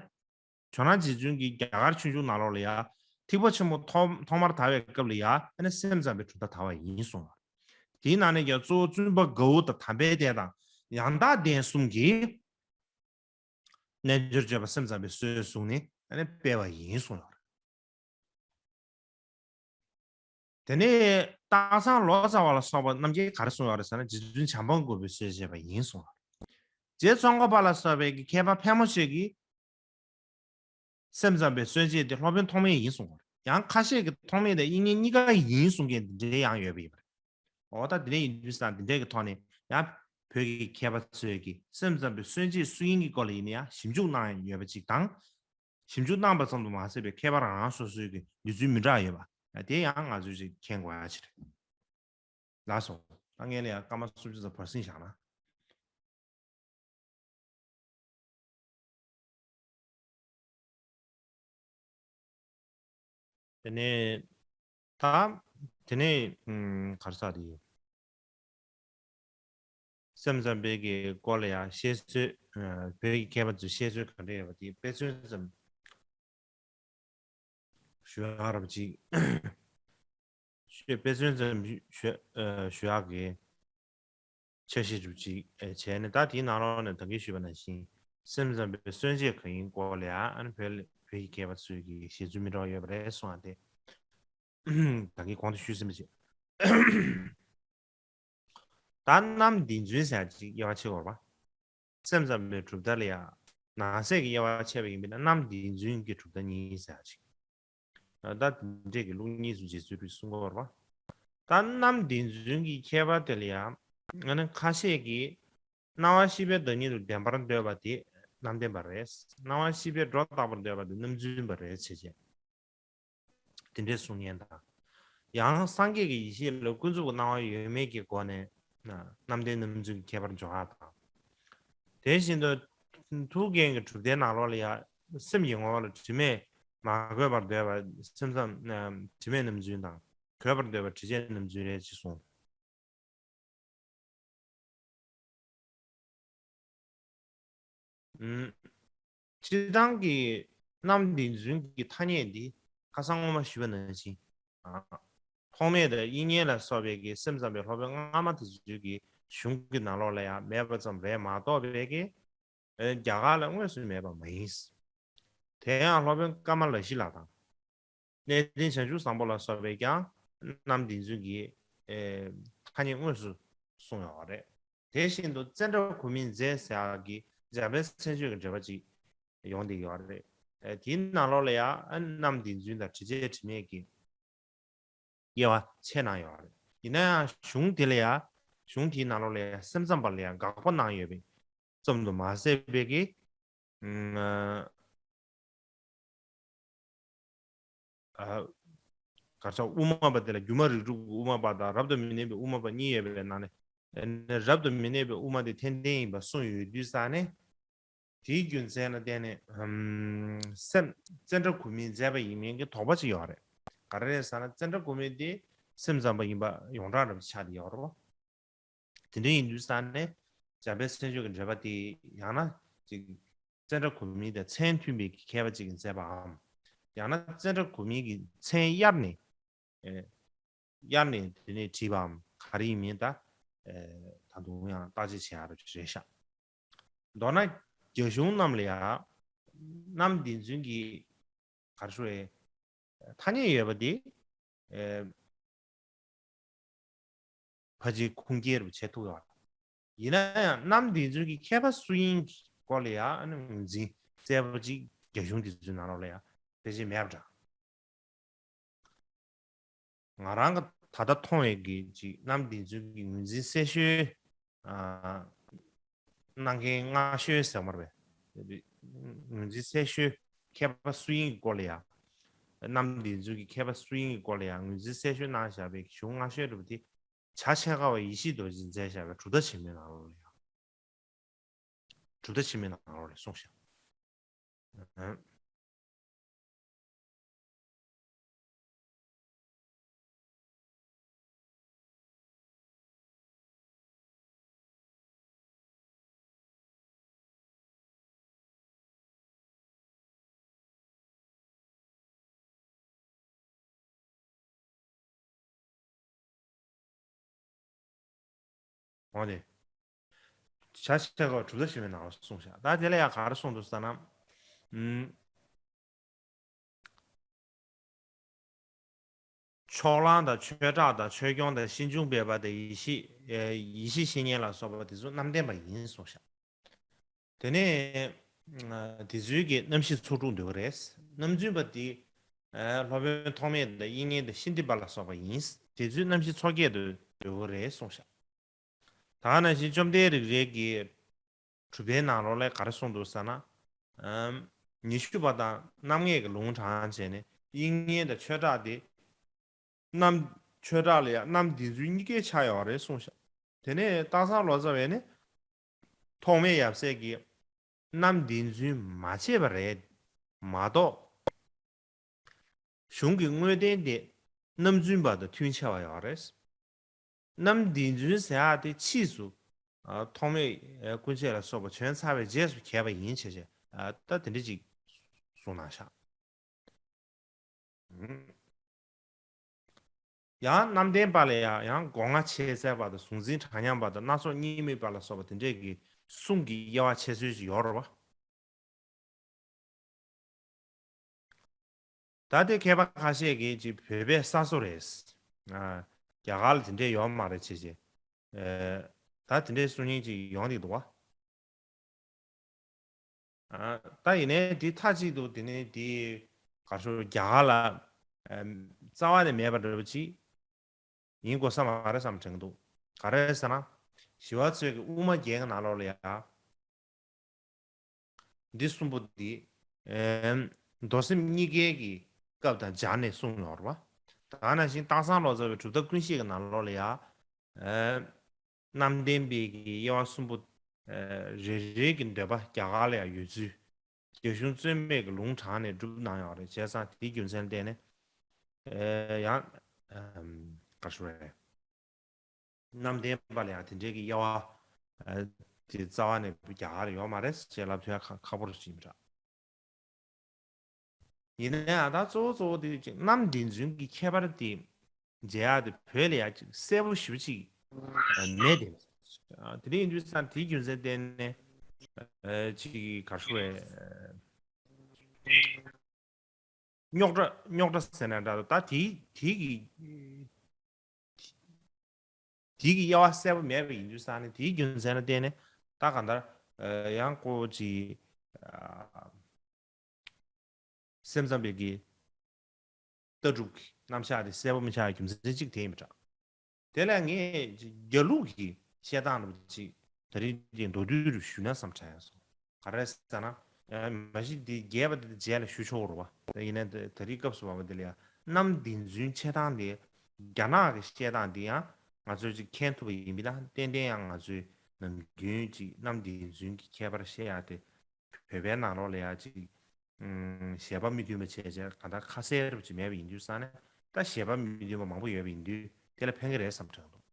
ཇོ་ནང་རྗེ་བཙུན་གྱིས་རྒྱ་གར་ཆོས་འབྱུང་ནང་ལོགས་ལ་ཡང་ཐེག་པ་ཆེན་པོ་ཐོག་ཐོག་མར་དར་བའི་སྐབས་ལ་ཡང་ཨ་ནི་སེམས་ཙམ་པའི་གྲུབ་མཐའ་དར་བ་ཡིན་གསུངས་པ། དེའི་ནང་ནས་ཀྱང་གཙོ་བོ་བཙུན་པ་དགའ་བོ་དང་དམ་པའི་སྡེ་དང་ཡང་དག་ལྡན་གསུམ་གྱིས་རྣལ་འབྱོར་སྤྱོད་པ་སེམས་ཙམ་པའི་སྲོལ་བཟུང་ནས་ཨ་ནི་སྤེལ་བ་ཡིན་གསུངས་ཡོད་རེད། དེ་ནས་སྟག་ཚང་ལོ་ཙཱ་བ་ལ་སོགས་པ་རྣམས་ཀྱིས་ག་རེ་གསུངས་ཡོད་རེད་ཟེར་ན། རྗེ་བཙུན་བྱམས་པ་མགོན་པོས་སྲོལ་འབྱེད་པ་ཡིན་གསུངས་ཡོད་རེད། རྗེ་ཙོང་ཁ་པ་ལ་སོགས་པའི་གི་མཁས་པ་ཕལ་མོ་ཆེ་གིས་སེམས་ཙམ་པའི་སྲོལ་འབྱེད་དེ་སློབ་དཔོན་ཐོགས་མེད་ཡིན་གསུངས་པ་རེད། ཡང་ཁ་ཤས་ཀྱིས་ཐོགས་མེད་དང་དབྱིག་གཉེན་གཉིས་ཀ་ཡིན་གསུང་མཁན་འདི་འདྲའི་ཡང་ཡོད་པ་ཡིན་པ་རེད། འོ་ད་འདི་འདྲ་ཡིན་དུས་ཙང་འདི་འདྲའི་གི་ཐོག་ནས་ཡང་བོད་ཀྱི་མཁས་པ་ཚོས་ཀྱིས་སེམས་ཙམ་པའི་སྲོལ་འབྱེད་སུ་ཡིན་གྱི་སྐོར་ལ་ཡིན་ན་ཡང་ཞིབ་འཇུག་གནང་ཡོད་པ་ཅིག་དང་། ཞིབ་འཇུག་གནང་པ་ཙམ་དུ་མ་ཟད་པའི་མཁས་པ་རང་རང་སོ་སོའི་གི་འདོད་ཚུལ་མི་འདྲ་ཡོད་པ་དེ་ཡང་ང་ཚོས་ཅིག་མཁྱེན་དགོས་ཡ་ཅིག་རེད། ལགས་སོ། ད་ངས་ལ་ཡང་སྐར་མ་སུམ་ཅུ་ཙམ་བར་སྲིང་བཞག་ན། དེ་ནས་ད་དེ་ནས་ཨུམ་ག་རེ་ཟེར་དེ་སེམས་ཙམ་པའི་གི་སྐོར་ལ་ཡང་བཤད་སྲོལ་ཨ་བོད་ཀྱི་མཁས་པ་ཚོས་བཤད་སྲོལ་ག་འདྲ་ཡོད་པ་དེ་དཔེ་མཚོན་ཙམ་ཞུ་ཡག་རབ་ཅིག་ཞུ་དཔེ་མཚོན་ཙམ་ཞུ་ཨ་ཞུ་ཡག་གི་འཆར་གཞི་རུ་ཅིག་ཨེ་བྱས་ནས། ད་དེའི་ནང་ལོགས་ནས་ད་གིན་ཞུས་པ་ནང་བཞིན་སེམས་ཙམ་པའི་སྲོལ་འབྱེད་གང་ཡིན་སྐོར་ལ་ཡང་ཨ་ནི་བོད་ལ་བོད་ཀྱི་མཁས་པ་ཚོས་ཀྱི་བཞེད་ཚུལ་མི་འདྲ་བ་ཡོད་པ་རེད་གསུངས་པ་དེ་ད་གིན་གོང་དུ་ཞུས་ཟིན་པ་བྱས། ད་རྣམ་བདེན་རྫུན་ཟེར་ཅིག་དབྱེ་བ་ཕྱེ་དགོས་པ། སེམས་ཙམ་པའི་གྲུབ་མཐའ་ལ་ཡང་ནང་གསེས་ཀྱི་དབྱེ་བ་ཕྱེ་བ་ཡིན་པས་ན་རྣམ་བདེན་རྫུན་གྱི་གྲུབ་མཐའ་གཉིས་ཟེར་ཅིག་ད་འདི་འདྲས་ཀྱི་ལུགས་གཉིས་སུ་འབྱེད་ཚུལ་རིགས་གསུང་གི་ཡོད་རེད་པ། ད་རྣམ་བདེན་རྫུན་གྱི་ཁྱད་པར་དེ་ལ་ཡང་ང་ནི་ཁ་ཤས་ཀྱིས་སྣང་བ་ཤེས་པའི་བདག་ཉིད་དུ་བདེན་པར་འདོད་པ་དེ་རྣམ་བདེན་པ་རེད། སྣང་བ་ཤེས་པས་སྒྲོ་བཏགས་པར་འདོད་པ་དེ་རྣམ་རྫུན་པ་རེད་ཟེར་བྱས། དེ་འདྲས་གསུང་མཁན་དང་། ཡང་སངས་རྒྱས་ཀྱི་ཡེ་ཤེས་ལ་ཀུན་རྫོབ་ཀྱི་སྣང་བ་ཡོད་མེད་ཀྱི་སྒོ་ནས་རྣམ་བདེན་རྣམ་རྫུན་གྱི་ཁྱད་པར་འཇོག་ཡག་དང་། དེ་བཞིན་དུ་ཐུའུ་བཀྭན་གྱི་གྲུབ་མཐའི་ནང་ལོགས་ལ་ཡང་སེམས་ཀྱི་ངོ་བོ་ལ་དྲི་མས་མ་གོས་པར་འདོད་པ་སེམས་ཙམ་དྲི་མེད་རྣམ་རྫུན་དང་། གོས་པར་འདོད་པ་དྲི་བཅས་རྣམ་རྫུན་རེད་ཅེས་གསུངས། ཨུམ། སྤྱིར་བཏང་གི་རྣམ་བདེན་རྫུན་གྱི་ཐ་སྙད་འདི་ཁ་སང་སྔོན་མ་ཞུས་པ་ནང་བཞིན། ཨ། ཐོགས་མེད་དང་དབྱིག་གཉེན་ལ་སོགས་པའི་གི་སེམས་ཙམ་པའི་སློབ་དཔོན་སྔ་མ་དེ་ཚོའི་གི་གཞུང་གི་ནང་ལོགས་ལ་ཡང་མེད་པ་ཙམ་རེད་མ་གཏོགས་པའི་གི་ཨེ་རྒྱ་གར་ལ་དངོས་སུ་མེད་པ་མ་ཡིན། དེ་ཡང་སློབ་དཔོན་ཀ་མ་ལ་ཤཱི་ལ་དང་། གནས་བརྟན་བྱང་ཆུབ་བཟང་པོ་ལ་སོགས་པས་ཀྱང་རྣམ་བདེན་རྫུན་གྱི་ཨེ་ཐ་སྙད་དངོས་སུ་གསུངས་ཡོད་པ་རེད། དེ་བཞིན་དུ་ཙནྡྲ་གོ་མི་མཛེས་ཟེར་ཡག་གི་འཇམ་དཔལ་མཚན་བརྗོད་ཀྱི་འགྲེལ་པ་ཅིག་ཡོང་བསྡད་ཡོད་རེད། ཨེ་དེའི་ནང་ལོགས་ལ་ཡང་ཨ་རྣམ་བདེན་རྫུན་དང་དྲི་བཅས་དྲི་མེད་ཀྱི་དབྱེ་བ་ཕྱེ་གནང་ཡོད་རེད། ཡིན་ན་ཡང་གཞུང་དེ་ལ་ཡང་གཞུང་དེའི་ནང་ལོགས་ལ་ཡང་སེམས་ཙམ་པ་ལ་ཡང་དགག་པ་གནང་ཡོད་པའི་ཙམ་དུ་མ་ཟད་པའི་གི་ཨ་ཨ་གར་ཆག་དབུ་མ་པ་དེ་ལ་སྒྱུ་མ་རིགས་དྲུག་གི་དབུ་མ་པ་དང་རབ་ཏུ་མི་གནས་པའི་དབུ་མ་པ་གཉིས་ཡོད་པའི་ནང་ནས་ ཨ་ནི་རབ་ཏུ་མི་གནས་པའི་དབུ་མ་དེ་འཐེན་འཐེན་ཡིན་པ་གསུངས་ཡོད་དུས་ཙང་ནས། དེའི་རྒྱུ་མཚན་ལ་བརྟེན་ནས་ཨམ་སེམས་ཙནྡྲ་གོ་མིས་མཛད་པ་ཡིན་མིན་གྱི་དོགས་པ་ཅིག་ཡོད་རེད། ག་རེ་རེད་ཟེར་ན་ཙནྡྲ་གོ་མི་དེ་སེམས་ཙམ་པ་ཡིན་པ་ཡོངས་གྲགས་འདྲ་པོ་ཆགས་བསྡད་ཡོད་རེད་པ། དེ་འདྲ་ཡིན་དུས་ཙང་ནས་འཇམ་དཔལ་མཚན་བརྗོད་ཀྱི་འགྲེལ་པ་དེ་ཡང་ན་ཅིག་ཙནྡྲ་གོ་མི་དང་མཚན་མཐུན་པའི་མཁས་པ་ཅིག་གིས་མཛད་པའམ། ཡང་ན་ཙནྡྲ་གོ་མི་གི་མཚན་གཡར་ནས། ཨེ། གཡར་ནས་དེ་ནས་བྲིས་པའམ་ག་རེ་ཡིན་མིན་ད། ཨེ། ད་དུང་ཡང་བརྟག་དཔྱད་བྱེད་ཡག་རེད་ཤག་མདོར་ན་རྒྱ་གཞུང་རྣམས་ལ་ཡང་རྣམ་བདེན་རྫུན་གྱི་ག་རེ་ཞུ་དགོས་རེད། ཐ་སྙད་ཡོད་པ་དེ། ཨེ། ཕལ་ཆེར་ཁུངས་སྐྱེལ་རུ་བྱེད་ཐུབ་ཡོད་རེད། ཡིན་ན་ཡང་རྣམ་བདེན་རྫུན་གྱི་མཁས་པ་སུ་ཡིན་གྱི་སྐོར་ལ་ཡང་ཨ་ནི་ངོས་འཛིན་གསལ་པོ་ཅིག་རྒྱ་གཞུང་དེ་ཚོའི་ནང་ལོགས་ལ་ཡང་ཕལ་ཆེར་མེད་པ་འདྲ། ང་རང་གི་ད་ལྟ་མཐོང་བའི་གི་ཅིག་རྣམ་བདེན་རྫུན་གྱི་ངོས་འཛིན་གསལ་ཤོས། ཨ། གནང་མཁན་སྔ་ཤོས་ཟེར་མ་རེད་པས། ངོས་འཛིན་གསལ་ཤོས་མཁས་པ་སུ་ཡིན་གྱི་སྐོར་ལ་ཡང་། རྣམ་བདེན་རྫུན་གྱི་མཁས་པ་སུ་ཡིན་གྱི་སྐོར་ལ་ཡང་ངོས་འཛིན་གསལ་ཤོས་གནང་བཞག་པའི་གཞུང་སྔ་ཤོས་རེད་པ་དེ། བྱ་ཕྱེད་ཀ་པ་ཡེ་ཤེས་རྡོ་རྗེས་མཛད་བཞག་པའི་གྲུབ་མཐའ་ཆེན་མོའི་ནང་ལོགས་ལ་ཡང་། གྲུབ་མཐའ་ཆེན་མོའི་ནང་ལོགས་ལ་གསུངས་ཤག་འོ་དེ། བྱ་ཕྱེད་ཀ་པ་གྲུབ་མཐའ་ཆེན་མོའི་ནང་ལ་གསུངས་ཤག་ད་དེ་ལ་ཡང་ག་རེ་གསུངས་འདུག་ཟེར་ན། ཨུམ། ཕྱོགས་གླང་དང་ཆོས་གྲགས་དང་ཆོས་སྐྱོང་དང་ཤིན་འབྱུང་སྦས་པ་དང་ཡེ་ཤེས། ཨེ། ཡེ་ཤེས་བཤེས་གཉེན་ལ་སོགས་པ་དེ་ཚོ་རྣམ་བདེན་པ་ཡིན་གསུངས་ཤག་དེ་ནས་ཨ་དེ་ཚོའི་གི་རྣམ་ཤེས་ཚོགས་དྲུག་འདོད་ཀྱི་རེད། རྣམ་རྫུན་པ་དེ་ཨ་སློབ་དཔོན་ཐོགས་མེད་དང་དབྱིག་གཉེན་དང་ཤཱནྟི་པ་ལ་སོགས་པ་ཡིན། དེ་ཚོའི་རྣམ་ཤེས་ཚོགས་བརྒྱད་དུ་འདོད་ཀྱི་རེད་གསུངས་ཤག་ད་ག་ནང་བཞིན་བཅོམ་ལྡན་རིག་རལ་གྱི་གྲུབ་པའི་ནང་ལོགས་ལ་ག་རེ་གསུངས་འདུག་ཟེར་ན། ཨམ། ཉི་ཤུ་པ་དང་རྣམ་ངེས་ཀྱི་ལུང་དྲངས་བྱས་ནས་དབྱིག་གཉེན་དང་ཆོས་གྲགས་དེ། རྣམ། ཆོས་གྲགས་ལ་ཡང་རྣམ་བདེན་རྫུན་གཉིས་ཀའི་ཆ་ཡོད་རེད་གསུངས་ཤག་དེ་ནས་སྟག་ཚང་ལོ་ཙཱ་བས་ནི། ཐོགས་མེད་ཡབ་སྲས་ཀྱིས་རྣམ་བདེན་རྫུན་མ་བྱས་པ་རེད་མ་གཏོགས། གཞུང་གི་དངོས་བསྟན་དེ་རྣམ་རྫུན་པ་དང་མཐུན་ཆེ་བ་ཡོད་རེད། རྣམ་བདེན་རྫུན་ཟེར་ཡག་དེ་ཕྱིས་སུ། ཨ། ཐོགས་མེད་སྐུ་མཆེད་ལ་སོགས་པ་བྱོན་ཚར་བའི་རྗེས་སུ་གྱེས་པ་ཡིན་བྱས་བྱས། ཨ། ད་དེ་འདྲ་ཅིག་གསུངས་གནང་ཤག་ཡང་རྣམ་བདེན་པ་ལ་ཡང་ཡང་སྒོ་ལྔ་འཆད་ཚར་བ་དང་གཟུང་འཛིན་གྲངས་མཉམ་པ་དང་སྣ་ཚོགས་གཉིས་མེད་པ་ལ་སོགས་པ་དེ་འདྲས་ཀྱི་གསུང་གི་དབྱེ་བ་ཕྱེ་སྲོལ་ཞིག་ཡོད་རེད་བ། ད་ལྟའི་མཁས་པ་ཁ་ཤས་ཀྱིས་ཅིག་བོད་པའི་གསར་བཟོ་རེད། ཨ། རྒྱ་གར་ལ་དེ་འདྲས་ཡོད་མ་རེད་ཅེས་བྱས། ཨ། ད་དེ་འདྲས་གསུང་མཁན་ཅིག་ཡོང་གི་འདུག་བ། ཨ། ད་ཡིན་ནའི་དེ་མཐའ་གཅིག་ཏུ་དེ་ནས་དེ་ག་རེ་ཟེར། རྒྱ་གར་ལ་ཨ་རྩ་བ་ནས་མེད་པ་འདྲ་པོ་ཅིག་ཡིན་དགོས་ས་མ་རེད་བསམ་དྲན་གྱི་འདུག་ག་རེ་ཟེར་ན། ཞི་བ་འཚོ་གི་དབུ་མ་རྒྱན་གྱི་ནང་ལོགས་ལ་ཡ། འདི་གསུམ་པོ་འདི། ཨེམ། མདོ་སེམས་གཉིས་ཀའི་གི་སྐབས་དང་སྦྱར་ནས་གསུངས་ཡོད་རེད་བ། ད་ག་ནང་བཞིན་སྟག་ཚང་ལོ་ཙཱ་བའི་གྲུབ་མཐའ་ཀུན་ཤེས་ཀྱི་ནང་ལོགས་ལ་ཡ། ཨེམ། རྣམ་བདེན་པའི་གི་དབྱེ་བ་གསུམ་པོ། ཨེ། རེ་རེ་གི་འདོད་པ་རྒྱ་གར་ལ་ཡང་ཡོད་ཚུལ། རྒྱ་གཞུང་རྩོད་མེད་ཀྱི་ལུང་དྲངས་ནས་སྒྲུབ་གནང་ཡོད་རེད། བྱས་ཙང་དེའི་རྒྱུ་མཚན་ལ་བརྟེན་ནས། ཨེ། ཡང་། ཨམ། ག་རེ་ཞུ་དགོས་རེད། རྣམ་བདེན་པ་ལ་ཡང་དེ་འདྲའི་གི་དབྱེ་བ། ཨ། དེ་རྩ་བ་ནས་རྒྱ་གར་ལ་ཡོད་མ་རེད་ཅེས་ལབ་ཐུབ་ཡ་ཁག་ཁག་པོ་རེད་ཅེས་མི་འདྲ། ཡིན་ན་ཡང་ད་གཙོ་བོ་གཙོ་བོ་དེ་ཅིག་རྣམ་བདེན་རྫུན་གྱི་ཁྱད་པར་དེ་མཇལ་ཡག་དེ་བོད་ལ་ཡ་ཅིག་གསལ་པོ་ཞེ་པོ་ཅིག་མེད་དེ། ཨ། དེ་འདྲ་ཡིན་དུས་ཙང་དེའི་རྒྱུ་མཚན་བརྟེན་ནས། ཨ། ཅིག་ག་རེ་ཞུ་དགོས་རེད། རྙོག་དྲ་རྙོག་དྲ་ཟེར་ན་འདྲ་འདུག་ད་དེའི་དེའི་གི་དེའི་གི་དབྱེ་བ་གསལ་པོ་མེད་པ་ཡིན་དུས་ཙང་ནས་དེའི་རྒྱུ་མཚན་ལ་བརྟེན་ནས་ད་གང་ལྟར། ཨ། ཡང་ཁོ་ཅིག་ཨ། སེམས་ཙམ་པའི་གི་ལྟ་གྲུབ་ཀྱི་རྣམ་གཞག་དེ་གསལ་པོ་མི་ཆགས་པའི་རྒྱུ་མཚན་གཅིག་དེ་ཡིན་པ་འདྲ། དེ་ལས་ངས་རྒྱ་ལུགས་ཀྱི་བཤད་སྟངས་འདྲ་པོ་ཅིག་ད་རིང་འདི་མདོར་བསྡུས་རུ་ཞུས་ན་བསམ་དྲན་སོང་། ག་རེ་ཟེར་ན། ཡང་མ་གཞི་འདི་རྒྱས་པ་འདི་རྗེས་ལ་ཞུ་ཆོག་རེད་བ། ད་ཡིན་ན་ད་ད་རིང་སྐབས་སུ་བབ་པ་འདི་ལ་ཡང་རྣམ་བདེན་རྫུན་འཆད་སྟངས་འདི། རྒྱ་ནག་གི་བཤད་སྟངས་འདི་ཡང་ ང་ཚོས་ཅིག་མཁྱེན་ཐུབ་པ་ཡིན་པ་ན་ཏན་ཏན་ཡང་ང་ཚོའི་ནམ་རྒྱུན་ཅིག་གནམ་བདེན་རྫུན་གྱི་ཁྱད་པར་བཤད་ཡག་དེ་བོད་པའི་ནང་ལོགས་ལ་ཡང་ཅིག་ཨམ་བཞེད་པ་མི་མཐུན་པ་བྱས་བྱས་གང་ལྟར་ཁ་གསལ་རབ་ཅིག་མེད་པ་ཡིན་དུས་ཙང་ནས། ད་བཞེད་པ་མི་མཐུན་པ་མང་པོ་ཡོད་པ་ཡིན་དུས་དེ་ལ་ཕན་གི་རེད་བསམ་དྲན་འདུག་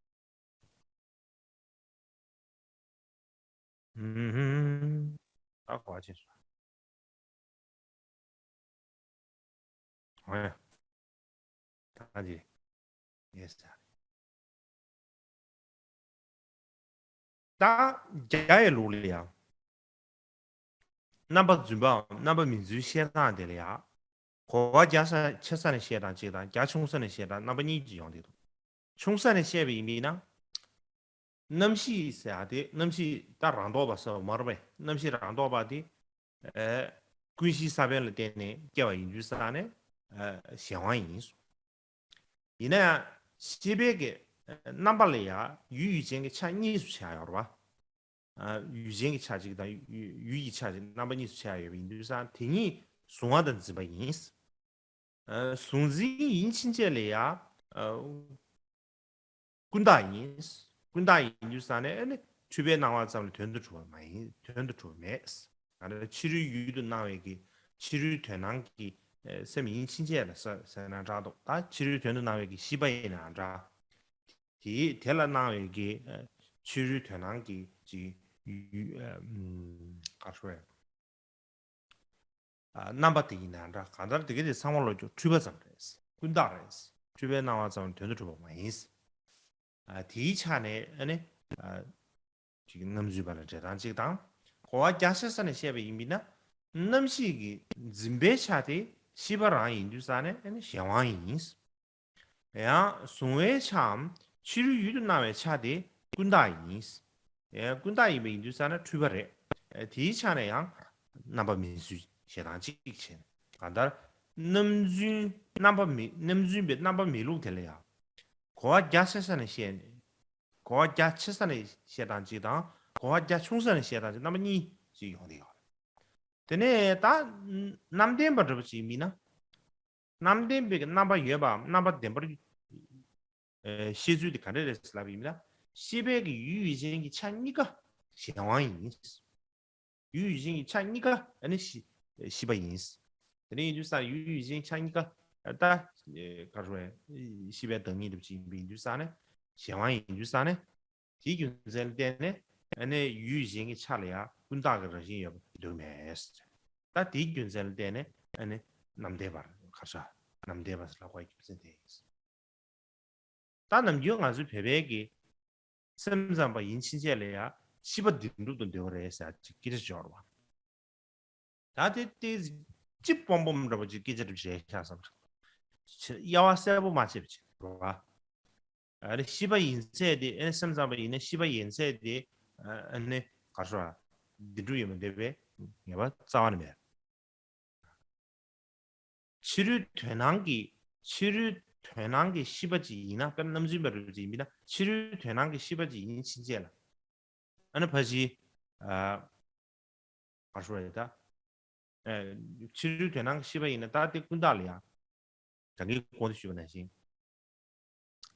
ཨུམ། ད་གོ་བ་ཕྱིན་སོང་། ཨོ་ཡ། ད་ཅི། ཡེ་སི། ད་རྒྱ་ཡི་ལུགས་ལ་ཡང་། རྣམ་པ་རྫུན་པའམ་རྣམ་པ་མི་རྫུན་བཤད་སྟངས་དེ་ལ་ཡང་། གོ་བ་རྒྱ་ས་ཆེ་ས་ནས་བཤད་སྟངས་གཅིག་དང་། རྒྱ་ཆུང་ས་ནས་བཤད་སྟངས། རྣམ་པ་གཉིས་ཀྱིས་ཡོང་གི་འདུག་ཆུང་ས་ནས་བཤད་པ་ཡིན་པས་ན། རྣམ་ཤེས་ཟེར་ཡ་དེ། རྣམ་ཤེས་ད་རང་ལྡོག་པ་ཟེར་བ་མ་རེད་པས། རྣམ་ཤེས་རང་ལྡོག་པ་དེ། ཨ། ཀུན་གཞིའི་ས་བོན་ལ་བརྟེན་ནས་སྐྱེ་བ་ཡིན་དུས་ཙང་ནས། ཨ། གཞན་དབང་ཡིན། ཡིན་ན་ཡང་ཤེས་པའི་གི་རྣམ་པ་ལ་ཡང་ཡུལ་ཡུལ་ཅན་གྱི་ཆ་གཉིས་སུ་ཕྱེ་ཡོད་རེད་པ། ཨ། ཡུལ་ཅན་གྱི་ཆ་གཅིག་དང་ཡུལ་ཡུལ་གྱི་ཆ་གཅིག་རྣམ་པ་གཉིས་སུ་ཕྱེ་ཡོད་པ་ཡིན་དུས་ཙང་དེ་གཉིས་གཟུང་བ་དང་འཛིན་པ་ཡིན། ཨ། གཟུང་འཛིན་ཡིན་ཕྱིན་ཆད་ལ་ཡང་། ཨ། ཀུན་བརྟགས་ཡིན། ཀུན་བརྟགས་ཡིན་དུས་ཙང་ནས་ཨ་ནི་འཁྲུལ་པའི་སྣང་བ་ཙམ་ལས་དོན་དུ་གྲུབ་པ་མ་ཡིན། དོན་དུ་གྲུབ་པ་མེད། ང་རང་ཕྱི་རོལ་ཡུལ་དུ་སྣང་བའི་གི་ཕྱི་རོལ་དོན་སྣང་གི་ཨ་སེམས་ཡིན་ཕྱིན་ཆད་ལ་ཟེར་ཟེར་ན་འདྲ་འདུག་ད་ཕྱི་རོལ་དོན་དུ་སྣང་བའི་གི་ཤེས་པ་ཡིན་ན་འདྲ། དེ་དེ་ལ་སྣང་བའི་གི་ཨ་ཕྱི་རོལ་དོན་སྣང་གི་ཅིག་ཡུལ་ཨ་ཨམ་ག་རེ་ཟེར། ཨ། རྣམ་པ་དེ་ཡིན་ན་འདྲ། གང་ལྟར་དེ་ག་དེ་ཚང་མ་ལོ་ཅོག་འཁྲུལ་པ་ཙམ་རེད། ཀུན་བརྟགས་རེད། འཁྲུལ་པའི་སྣང་བ་ཙམ་དོན་དུ་གྲུབ་པ་མ་ཡིན། ཨ། དེའི་ཆ་ནས་ཨ་ནི། ཨ། ཅིག་རྣམ་རྫུན་པ་ལ་འགྲེལ་སྟངས་གཅིག་དང་། གོ་བ་རྒྱ་ཆེ་ས་ནས་བཤད་པ་ཡིན་པས་ན། རྣམ་ཤེས་ཀྱི་འཛིན་པའི་ཆ་དེ་ཤེས་པ་རང་ཡིན་དུས་ཙང་ནས་ཨ་ནི་གཞན་དབང་ཡིན། ཡང་གཟུང་བའི་ཆའམ་ཕྱི་རོལ་ཡུལ་དུ་སྣང་བའི་ཆ་དེ་ཀུན་བརྟགས་ཡིན། ཡང་ཀུན་བརྟགས་ཡིན་པ་ཡིན་དུས་ཙང་ན་འཁྲུལ་པ་རེད། དེའི་ཆ་ནས་ཡང་རྣམ་པ་མི་རྫུན་ཞེ་སྡང་གཅིག་བྱས་ནས། གང་ལྟར་རྣམ་རྫུན་རྣམ་པ་མི་རྣམ་རྫུན་པའི་རྣམ་པ་མེད་ལུགས་དེ་ལ་ཡང་། གོ་བ་རྒྱ་ཆེ་ས་ནས་བཤད་ནས། གོ་བ་རྒྱ་ཆེ་ས་ནས་བཤད་སྟངས་གཅིག་དང་། གོ་བ་རྒྱ་ཆུང་ས་ནས་བཤད་སྟངས་གཅིག་རྣམ་པ་གཉིས་ཅིག་ཡོང་གི་ཡོད་རེད། དེ་ནས་ད་རྣམ་བདེན་པ་འདྲ་པོ་ཅིག་ཡིན་ན། རྣམ་བདེན་པའི་རྣམ་པ་ཡོད་པའམ་རྣམ་པ་བདེན་པར་ཨེ་བཤད་ཚུལ་དེ་ག་འདྲ་རེད་ལབ་ཡིན་ན། ཤེས་པའི་གི་ཡུལ་ཡུལ་ཅན་གྱི་ཆ་གཉིས་ཀ་གཞན་དབང་ཡིན། ཡུལ་ཡུལ་ཅན་གྱི་ཆ་གཉིས་ཀ་ཨ་ནི་ཤེས་ཤེས་པ་ཡིན། དེ་ནས་ཡིན་དུས་ཙང་ཡུལ་ཡུལ་ཅན་ཆ་གཉིས་ཀ་ད་ག་རེ་ཤེས་པའི་བདག་ཉིད་འདྲ་པོ་ཅིག་ཡིན་པ་ཡིན་དུས་ཙང་ནས་གཞན་དབང་ཡིན་དུས་ཙང་ནས། དེའི་རྒྱུ་མཚན་ལ་བརྟེན་ནས་ཨ་ནི་ཡུལ་གཞན་གྱི་ཆ་ལ་ཡང་ཀུན་བརྟགས་ཀྱི་རང་བཞིན་ཡོད་པ་འདོད་མེད། ད་དེའི་རྒྱུ་མཚན་ལ་བརྟེན་ནས་ཨ་ནི་རྣམ་བདེན་པར་ག་རེ་རྣམ་བདེན་པ་ལབ་དགོས་རྒྱུ་མཚན་དེ་ཡིན། ད་ནམ་རྒྱུན་ང་ཚོའི་བོད་པའི་གི་སེམས་ཙམ་པ་ཡིན་ཕྱིན་ཆད་ལ་ཡང་ཤེས་པ་བདེན་གྲུབ་ཏུ་འདོད་པ་རེད་ཟེར་ཅིག་སྐད་ཆ་འབྱོར་བ། ད་དེ་དེ་ཅི་སྤོམ་སྤོམ་འདྲ་པོ་ཅིག་སྐད་ཆ་འདྲ་པོ་རེད་ཤག་བསམ་སོང་། དབྱེ་བ་གསལ་པོ་མ་ཕྱེ་བ་ཅིག་རེད་བ། ཨ་ནི་ཤེས་པ་ཡིན་ཚད་དེ་ཨ་ནི་སེམས་ཙམ་པ་ཡིན་ན་ཤེས་པ་ཡིན་ཚད་དེ་ཨ་ནི་ག་རེ་ཟེར་བདེན་གྲུབ་ཡོད་མ་རེད་པས་ངེས་པ་རྩ་བ་ནས་མེད། ཕྱི་རོལ་དོན་སྣང་གི་ཕྱི་རོལ་དོན་སྣང་གི་ཤེས་པ་ཅིག་ཡིན་ན། དཔེར་ན་རྣམ་རྫུན་པ་རེད་ཅིག་ཡིན་ན། ཕྱི་རོལ་དོན་སྣང་གི་ཤེས་པ་ཅིག་ཡིན་ཕྱིན་ཆད་ལ། ཨ་ནི་ཕ་གི་ཨ་ག་རེ་ཟེར་ད། ཨ་ཕྱི་རོལ་དོན་སྣང་གི་ཤེས་པ་ཡིན་ན་ད་དེ་ཀུན་བརྟགས་ལ་ཡང་། ད་གིན་གོང་དུ་ཞུས་པ་ནང་བཞིན།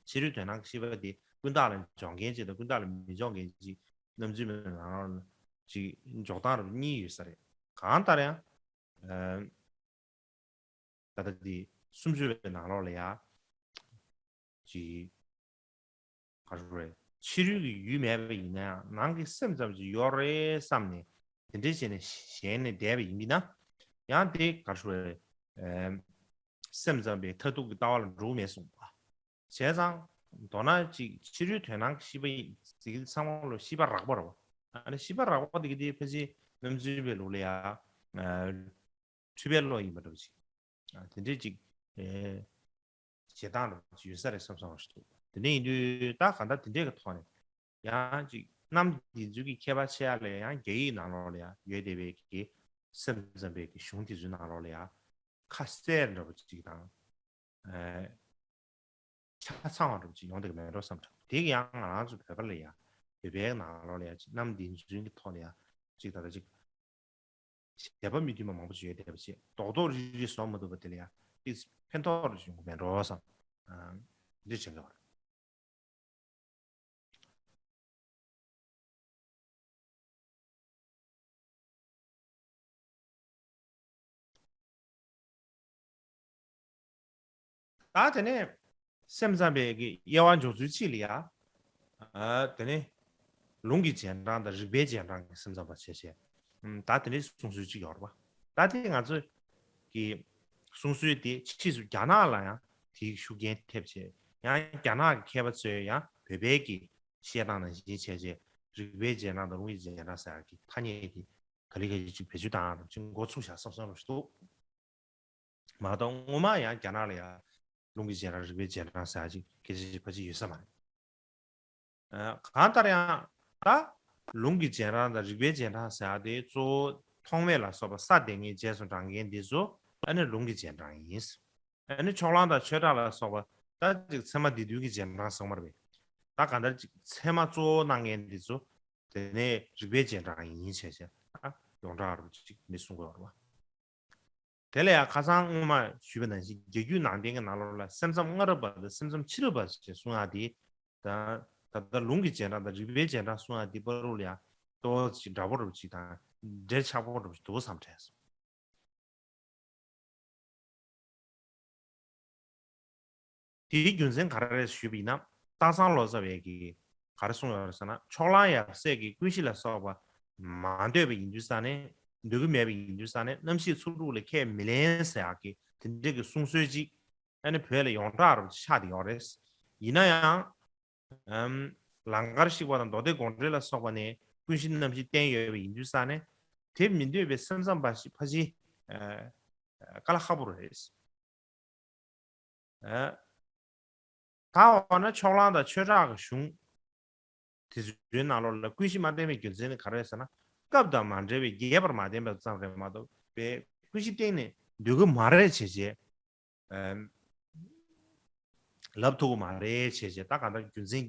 ཕྱི་རོལ་དོན་སྣང་གི་ཤེས་པ་དེ་ཀུན་བརྟགས་ལ་འཇོག་མཁན་ཅིག་དང་ཀུན་བརྟགས་ལ་མི་འཇོག་མཁན་ཅིག་རྣམ་རྫུན་པའི་ནང་ལོགས་ལ་ཅིག་འཇོག་སྟངས་རབ་གཉིས་ཡོད་ས་རེད། གང་ལྟར་ཡང་། ཨ་ད་ལྟ་དེ་སུམ་ཅུ་པའི་ནང་ལོགས་ལ་ཡང་། ཅིག་ག་རེ་ཟེར། ཕྱི་རོལ་གྱི་ཡུལ་མེད་པ་ཡིན་ན་ཡང་ནང་གི་སེམས་ཙམ་ཅིག་ཡོད་རེད་བསམ་ནས་དེ་འདྲ་བྱས་ནས་ཞེན་ནས་བསྡད་པ་ཡིན་པས་ན། ཡང་དེ་ག་རེ་ཟེར། ཨ་སེམས་ཙམ་པའི་མཐར་ཐུག་གི་ལྟ་བ་ལ་འགྲོ་གི་མེད་གསུངས་པ། བྱས་ཙང་མདོར་ན་ཅིག་ཕྱི་རོལ་དོན་སྣང་གི་ཤེས་པ་ཡིན་ཟེར་གྱི་ཚང་མ་ལོ་ཤེས་པ་རགས་པ་རེད་བ། ཨ་ནི་ཤེས་པ་རགས་པ་དེ་གི་དེ་ཕལ་ཆེར་རྣམ་རྫུན་པའི་ལུགས་ལ་ཡ། ཨ་འཁྲུལ་པའི་བློ་ཡིན་པ་འདྲ་པོ་ཅིག་ཨ་དེ་འདྲས་ཅིག་ཨེ་བྱེད་སྟངས་འདྲ་པོ་ཅིག་ཡོད་ས་རེད་བསམ་བསམ་པ་ཞིག་འདུག་དེ་འདྲ་ཡིན་དུས་ད་གང་ལྟར་དེ་འདྲས་ཀྱི་ཐོག་ནས་ཡང་ཅིག་རྣམ་བདེན་རྫུན་གྱི་ཁྱད་པར་ཕྱེ་ཡ་ལ་ཡང་རྒྱ་ཡིག་ནང་ལོགས་ལ་ཡང་ཡོད་བསྡད་པའི་གི་སེམས་ཙམ་པའི་གི་གཞུང་དེ་ཚོའི་ནང་ལོགས་ལ་ཡང་ཁ་གསལ་འདྲ་པོ་ཅིག་དང་། ཨེ། ཆ་ཚང་བ་འདྲ་པོ་ཅིག་ཡོང་བསྡད་ཀྱི་མེད་འགྲོ་བསམ་དྲན། དེ་གི་ཡང་ང་རང་ཚོ་བོད་པ་ལ་ཡང་བོད་པའི་ནང་ལོགས་ལ་ཡང་ཅིག་རྣམ་བདེན་རྫུན་གྱི་ཐོག་ལ་ཡང་ཅིག་ད་ལྟ་ཅིག་བྱེད་པ་མི་མཐུན་པ་མང་པོ་ཅིག་ཡོད་བསྡད་པ་ཅིག་རྡོག་རྡོག་རིལ་རིལ་བཟོ་མ་ཐུབ་པ་དེ་ལ་ཡང་ཏིག་ཕན་ཐོགས་རེ་ཅིག་ཡོང་གི་མེད་འགྲོ་བསམ། ཨ་འདི་དྲན་གྱི་ཡོད་རེད། ད་དེ་ནས་སེམས་ཙམ་པའི་གི་དབྱེ་བ་འཇོག་ཚུལ་གཅིག་ལ་ཡ། ཨ། དེ་ནས་ལུང་གི་རྗེས་འབྲང་དང་རིགས་པའི་རྗེས་འབྲང་གི་སེམས་ཙམ་པ་བྱས་བྱས། ཨམ། ད་དེ་འདྲའི་གསུང་སྲོལ་གཅིག་ཡོད་རེད་པ། ད་དེ་ང་ཚོ་གི་གསུང་སྲོལ་དེ་ཕྱིས་སུ་རྒྱ་ནག་ལ་ཡང་དེའི་ཤུགས་རྐྱེན་ཐེབས་བྱས། ཡང་རྒྱ་ནག་གི་མཁས་པ་ཚོས་ཡང་བོད་པའི་གི་བཤད་སྟངས་ནང་བཞིན་བྱས་བྱས། རིགས་པའི་རྗེས་འབྲང་དང་ལུང་གི་རྗེས་འབྲང་ཟེར་ཡག་གི་ཐ་སྙད་དེ་ག་ལེ་ག་ལེ་ཅིག་བེད་སྤྱོད་བཏང་ཡག་ཅིག་འགོ་ཚུགས་བཞག་བསམ་བསམ་རུ་ཞིག་འདུག། མ་གཏོགས་སྔོན་མ་ཡང་རྒྱ་ནག་ལ་ཡང་ལུང་གི་རྗེས་འབྲང་རིགས་པའི་རྗེས་འབྲང་ཟེར་ཡག་ཅིག་སྐད་ཆ་ཅིག་ཕལ་ཆེར་ཡོད་ས་མ་རེད། ཨ། གང་ལྟར་ཡང་ད་ལུང་གི་རྗེས་འབྲང་དང་རིགས་པའི་རྗེས་འབྲང་ཟེར་ཡག་དེ་གཙོ་བོ་ཐོགས་མེད་ལ་སོགས་པ་ས་དེ་ལྔའི་རྗེས་སུ་འབྲང་མཁན་དེ་ཚོ་ཨ་ནི་ལུང་གི་རྗེས་འབྲང་ཡིན། ཨ་ནི་ཕྱོགས་གླང་དང་ཆོས་གྲགས་ལ་སོགས་པ་ད་ཅིག་ཚད་མ་སྡེ་བདུན་གྱི་རྗེས་འབྲང་ཟེར་མ་རེད་པས། ད་གང་ལྟར་ཅིག་ཚད་མ་གཙོ་བོ་གནང་མཁན་དེ་ཚོ་དེ་ནས་རིགས་པའི་རྗེས་འབྲང་ཡིན་བྱས་བྱས། ཨ། ཡོངས་གྲགས་རུ་ཅིག་ནི་གསུང་དགོས་པ་རེད་པ། དེ་ལ་ཡང་ཁ་སང་སྔོན་མ་ཞུས་པ་ནང་བཞིན་རྒྱལ་རྒྱུད་ནང་བསྟན་གྱི་ནང་ལོགས་ལ་སེམས་ཙམ་སྔ་རབས་པ་དང་སེམས་ཙམ་ཕྱི་རབས་པ་ཞེས་གསུང་ཡག་དེ། ད་ད་ལྟ་ལུང་གི་རྗེས་འབྲང་དང་རིགས་པའི་རྗེས་འབྲང་གསུང་ཡག་དེ་བར་དུ་ལ་ཡང་ཏོག་ཙམ་འདྲ་པོ་འདྲ་པོ་ཅིག་དང་འབྲེལ་ཆགས་པོ་འདྲ་པོ་ཅིག་འདུག་བསམ་དྲན་སོང་། དེའི་རྒྱུ་མཚན་ག་རེ་རེད་ཞུས་པ་ཡིན་ན། སྟག་ཚང་ལོ་ཙཱ་བས་ཀྱིས་ག་རེ་གསུངས་ཡོད་རེད་ཟེར་ན། ཕྱོགས་གླང་ཡབ་སྲས་ཀྱིས་ཀུན་གཞི་ལ་སོགས་པ་མ་འདོད་པ་ཡིན་དུས་ཙང་ནས། འདོད་ཀྱི་མེད་པ་ཡིན་དུས་ཙང་ནས། རྣམ་ཤེས་ཚོགས་དྲུག་ལ་ཁས་མི་ལེན་ཟེར་ཡག་གི་དེ་འདྲའི་གི་གསུང་སྲོལ་ཅིག་ཨ་ནི་བོད་ལ་ཡོངས་གྲགས་རུ་ཆགས་བསྡད་ཡོད་རེད། ཡིན་ན་ཡང་། ཨམ། ལང་ཀར་གཤེགས་པ་དང་མདོ་སྡེ་དགོངས་འགྲེལ་ལ་སོགས་པ་ནས་ཀུན་གཞི་རྣམ་བཞི་བསྟན་ཡོད་པ་ཡིན་དུས་ཙང་ནས། དེ་མི་འདོད་པའི་སེམས་ཙམ་པ་ཞིག་ཕལ་ཆེར། ཨ། དཀའ་ལས་ཁག་པོ་རེད། ཨ། ད་འོ་ན་ཕྱོགས་གླང་དང་ཆོས་གྲགས་ཀྱི་གཞུང་དེ་ཚོའི་ནང་ལོགས་ལ་ཀུན་གཞི་མ་བསྟན་པའི་རྒྱུ་མཚན་ནི་ག་རེ་རེད་ཟེར་ན། སྐབས་དང་མ་འབྲེལ་བའི་རྒྱས་པར་མ་བསྟན་པ་ཙམ་རེད་མ་གཏོགས། པའི་ཀུན་གཞི་གཏན་ནས་འདོད་ཀྱི་མ་རེད་བྱས་བྱས། ཨམ། ལབ་ཐུབ་ཀྱི་མ་རེད་བྱས་བྱས། ད་གང་ལྟར་རྒྱུ་མཚན།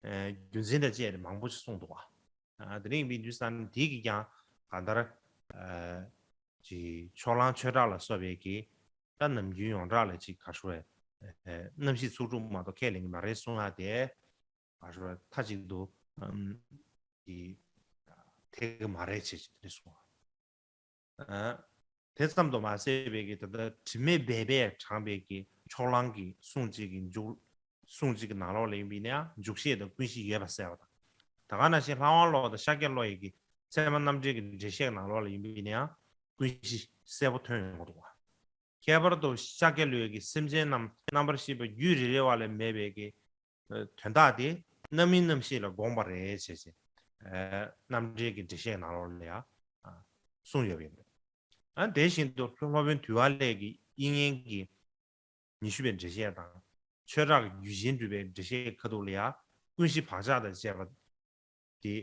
ཨ། རྒྱུ་མཚན་དང་བཅས་ཏེ་མང་པོ་ཞིག་གསུངས་འདུག་པ། ཨ། དེ་རིང་ཡིན་དུས་ཙང་དེ་གིས་ཀྱང་གང་ལྟར། ཨ། ཅིག་ཕྱོགས་གླང་ཆོས་གྲགས་ལ་སོགས་པའི་གི་ད་ནམ་རྒྱུན་ཡོངས་གྲགས་ལ་ཅིག་ག་ཞུ་བས། ཨ། རྣམ་ཤེས་ཚོགས་དྲུག་མ་གཏོགས་ཁས་ལེན་གྱི་མ་རེད་གསུང་ཡག་དེ། ག་ཞུ་བས། མཐའ་གཅིག་ཏུ། ཨམ། གི་འཐད་ཀྱི་མ་རེད་བྱས་བྱས་དེ་འདྲ་གསུང་བ། ཨ། དེ་ཙམ་དུ་མ་ཟད་པའི་གི་ད་ལྟ་དྲི་མེད་སྦས་པས་དྲངས་པའི་གི་ཕྱོགས་གླང་གི་གསུང་གཅིག་གི་མཇུག། གསུང་གཅིག་གི་ནང་ལོགས་ལ་ཡིན་པ་ཡིན་ན་ཡང་འཇུག་ཤེས་དང་ཀུན་གཞི་ཡོད་པ་གསལ་བ་དང་། ད་ག་ནང་བཞིན་ལྷ་དབང་བློ་དང་ཤཱཀྱ་བློ་ཡི་གི་ཚད་མ་རྣམ་འགྲེལ་གྱི་འགྲེལ་བཤད་ནང་ལོགས་ལ་ཡིན་པ་ཡིན་ན་ཡང་ཀུན་གཞི་གསལ་པོ་ཐོན་ཡོང་གི་འདུག་པ། ཁྱད་པར་དུ་ཤཱཀྱ་བློའི་གི་སེམས་ཅན་རྣམས་རྣམ་པར་ཤེས་པ་རྒྱུད་རེ་རེ་བ་ལས་མེད་པའི་གི་དོན་དག་དེ་རྣམ་སྨིན་རྣམ་ཤེས་ལ་དགོངས་པ་རེད་བྱས་བྱས། ཨ། རྣམ་འགྲེལ་གྱི་འགྲེལ་བཤད་ནང་ལོགས་ལ་ཡང་། ཨ། གསུངས་ཡོད་པ་ཡིན་པས། ཨ། དེ་བཞིན་དུ་སློབ་དཔོན་དུས་དབང་བློ་གི་དབྱིག་གཉེན་གྱི་ཉི་ཤུ་པའི་འགྲེལ་བཤད་དང་། ཆོས་གྲགས་ཀྱི་རྒྱུད་ཆེན་སྒྲུབ་པའི་འགྲེལ་བཤད་ཁ་ཐུག་ལ་ཡང་ཀུན་གཞི་བག་ཆགས་དང་བཅས་པ་དེ་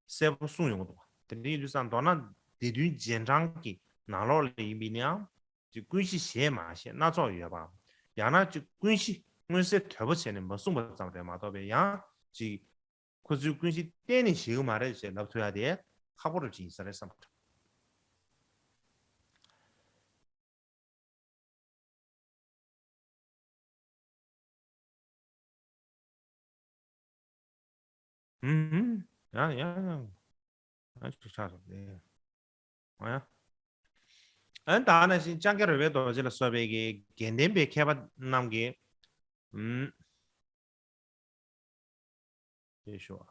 གསལ་པོ་གསུངས་ཡོང་གི་འདུག། དེ་འདྲ་ཡིན་དུས་ཙང་མདོར་ན་སྡེ་བདུན་རྗེས་འབྲང་གི་ནང་ལོགས་ལ་ཡིན་པ་ཡིན་ན་ཡང་། ཅིག་ཀུན་གཞི་ཞེས་མ་བཤད་སྣ་ཚོགས་ཡོད་པའམ། ཡང་ན་ཅིག་ཀུན་གཞི་མངོན་གསལ་དོད་པོ་བྱས་ནས་མ་གསུངས་པ་ཙམ་རེད་མ་གཏོགས་པའི། ཡང་ཅིག་ཁོ་ཚོས་ཀུན་གཞི་གཏན་ནས་ཞེད་ཀྱི་མ་རེད་ཅེས་ལབ་ཐུབ་ཡག་དེ་ཁག་པོ་རེད་ཅིག་ཡིན་ས་རེད་བསམ་གྱི་འདུག། ཧུམ་ཧུམ། ཡ་ཡ་ཡ། ཡ་ཅིག་ཆགས་སོང་དེ། ཨ་ཡ། ཨ་ནི་ད་ནང་བཞིན་ལྕང་སྐྱ་རོལ་པའི་རྡོ་རྗེ་ལ་སོགས་པའི་གི་དགེ་ལྡན་པའི་མཁས་པ་རྣམས་ཀྱིས། ཨུམ། ཅེས་ཞུ་བ།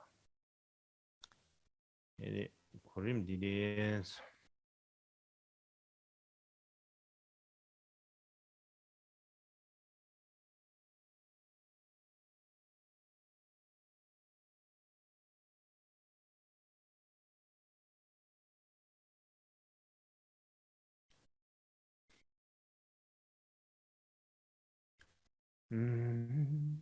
ཨེ་རེད། གོ་རིམ་འདི་རེད། ཨུམ།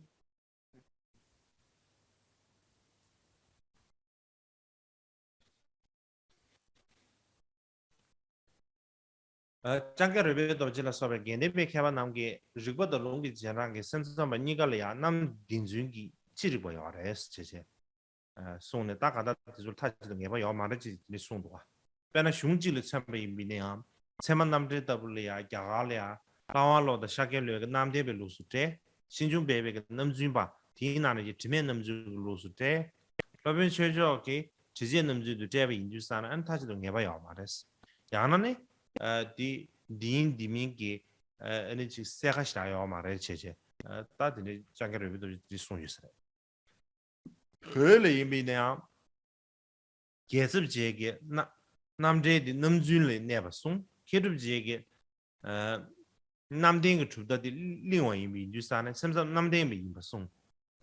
ཨ། ལྕང་སྐྱ་རོལ་པའི་རྡོ་རྗེ་ལ་སོགས་པའི་དགེ་ལྡན་པའི་མཁས་པ་རྣམས་ཀྱིས་རིགས་པ་དང་ལུང་གི་རྗེས་འབྲང་གི་སེམས་ཙམ་པ་གཉིས་ཀ་ལ་ཡང་རྣམ་བདེན་རྫུན་གྱི་ཅི་རིགས་པ་ཡོད་རེད་ཅེས་བྱས། ཨ། གསུངས་ནས། ད་ག་ད་དེ་ཚོར་མཐའ་གཅིག་ཏུ་ངེས་པ་ཡོད་མ་རེད་ཅེས་དེ་འདྲ་གསུངས་འདུག་ག། དཔེར་ན་གཞུང་གཅིག་ལ་མཚོན་པ་ཡིན་པ་ཡིན་ན་ཡང་། ཚད་མ་རྣམ་འགྲེལ་ལྟ་བུ་ལ་ཡང་རྒྱ་གར་ལ་ཡང་ལྷ་དབང་བློ་དང་ཤཱཀྱ་བློའི་རྣམ་བདེན་པའི་ལུགས་སུ་བཀྲལ། ཕྱིས་འབྱུང་སྦས་པའི་རྣམ་རྫུན་པ། དེའི་ནང་ནས་ཀྱི་དྲི་མེད་རྣམ་རྫུན་གྱི་ལུགས་སུ་བཀྲལ། སློབ་དཔོན་ཆོས་མཆོག་གིས་དྲི་བཅས་རྣམ་རྫུན་དུ་བཀྲལ་བ་ཡིན་དུས་ཙང་ན། ཨ་ནི་མཐའ་གཅིག་ཏུ་ངེས་པ་ཡོད་མ་རེད། ཡང་ན་ནི། ཨ། འདི་འདི་ཡིན་འདི་མིན་གྱི་ ཨ་ནི་ཅིག་གསལ་ཁ་ཞིག་ཡོད་མ་རེད་བྱས་བྱས། ད་དེ་འདྲའི་སྤྱང་ཀི་རོལ་པའི་སྟོབས་ཀྱིས་དེ་གསུངས་ཡོད་ས་རེད། བོད་ལ་ཡིན་པ་ཡིན་ན་ཡང་། རྒྱལ་ཚབ་རྗེ་གིས་རྣམ་རྣམ་འདྲེན་དེ་རྣམ་རྫུན་ལས་གནས་པ་གསུངས། མཁས་གྲུབ་རྗེ་གིས་ཨ་རྣམ་བདེན་གྱི་གྲུབ་མཐའ་དེ་གླེང་བ་ཡིན་པ་ཡིན་དུས་ཙང་ནས་སེམས་ཙམ་རྣམ་བདེན་པ་ཡིན་པ་གསུངས།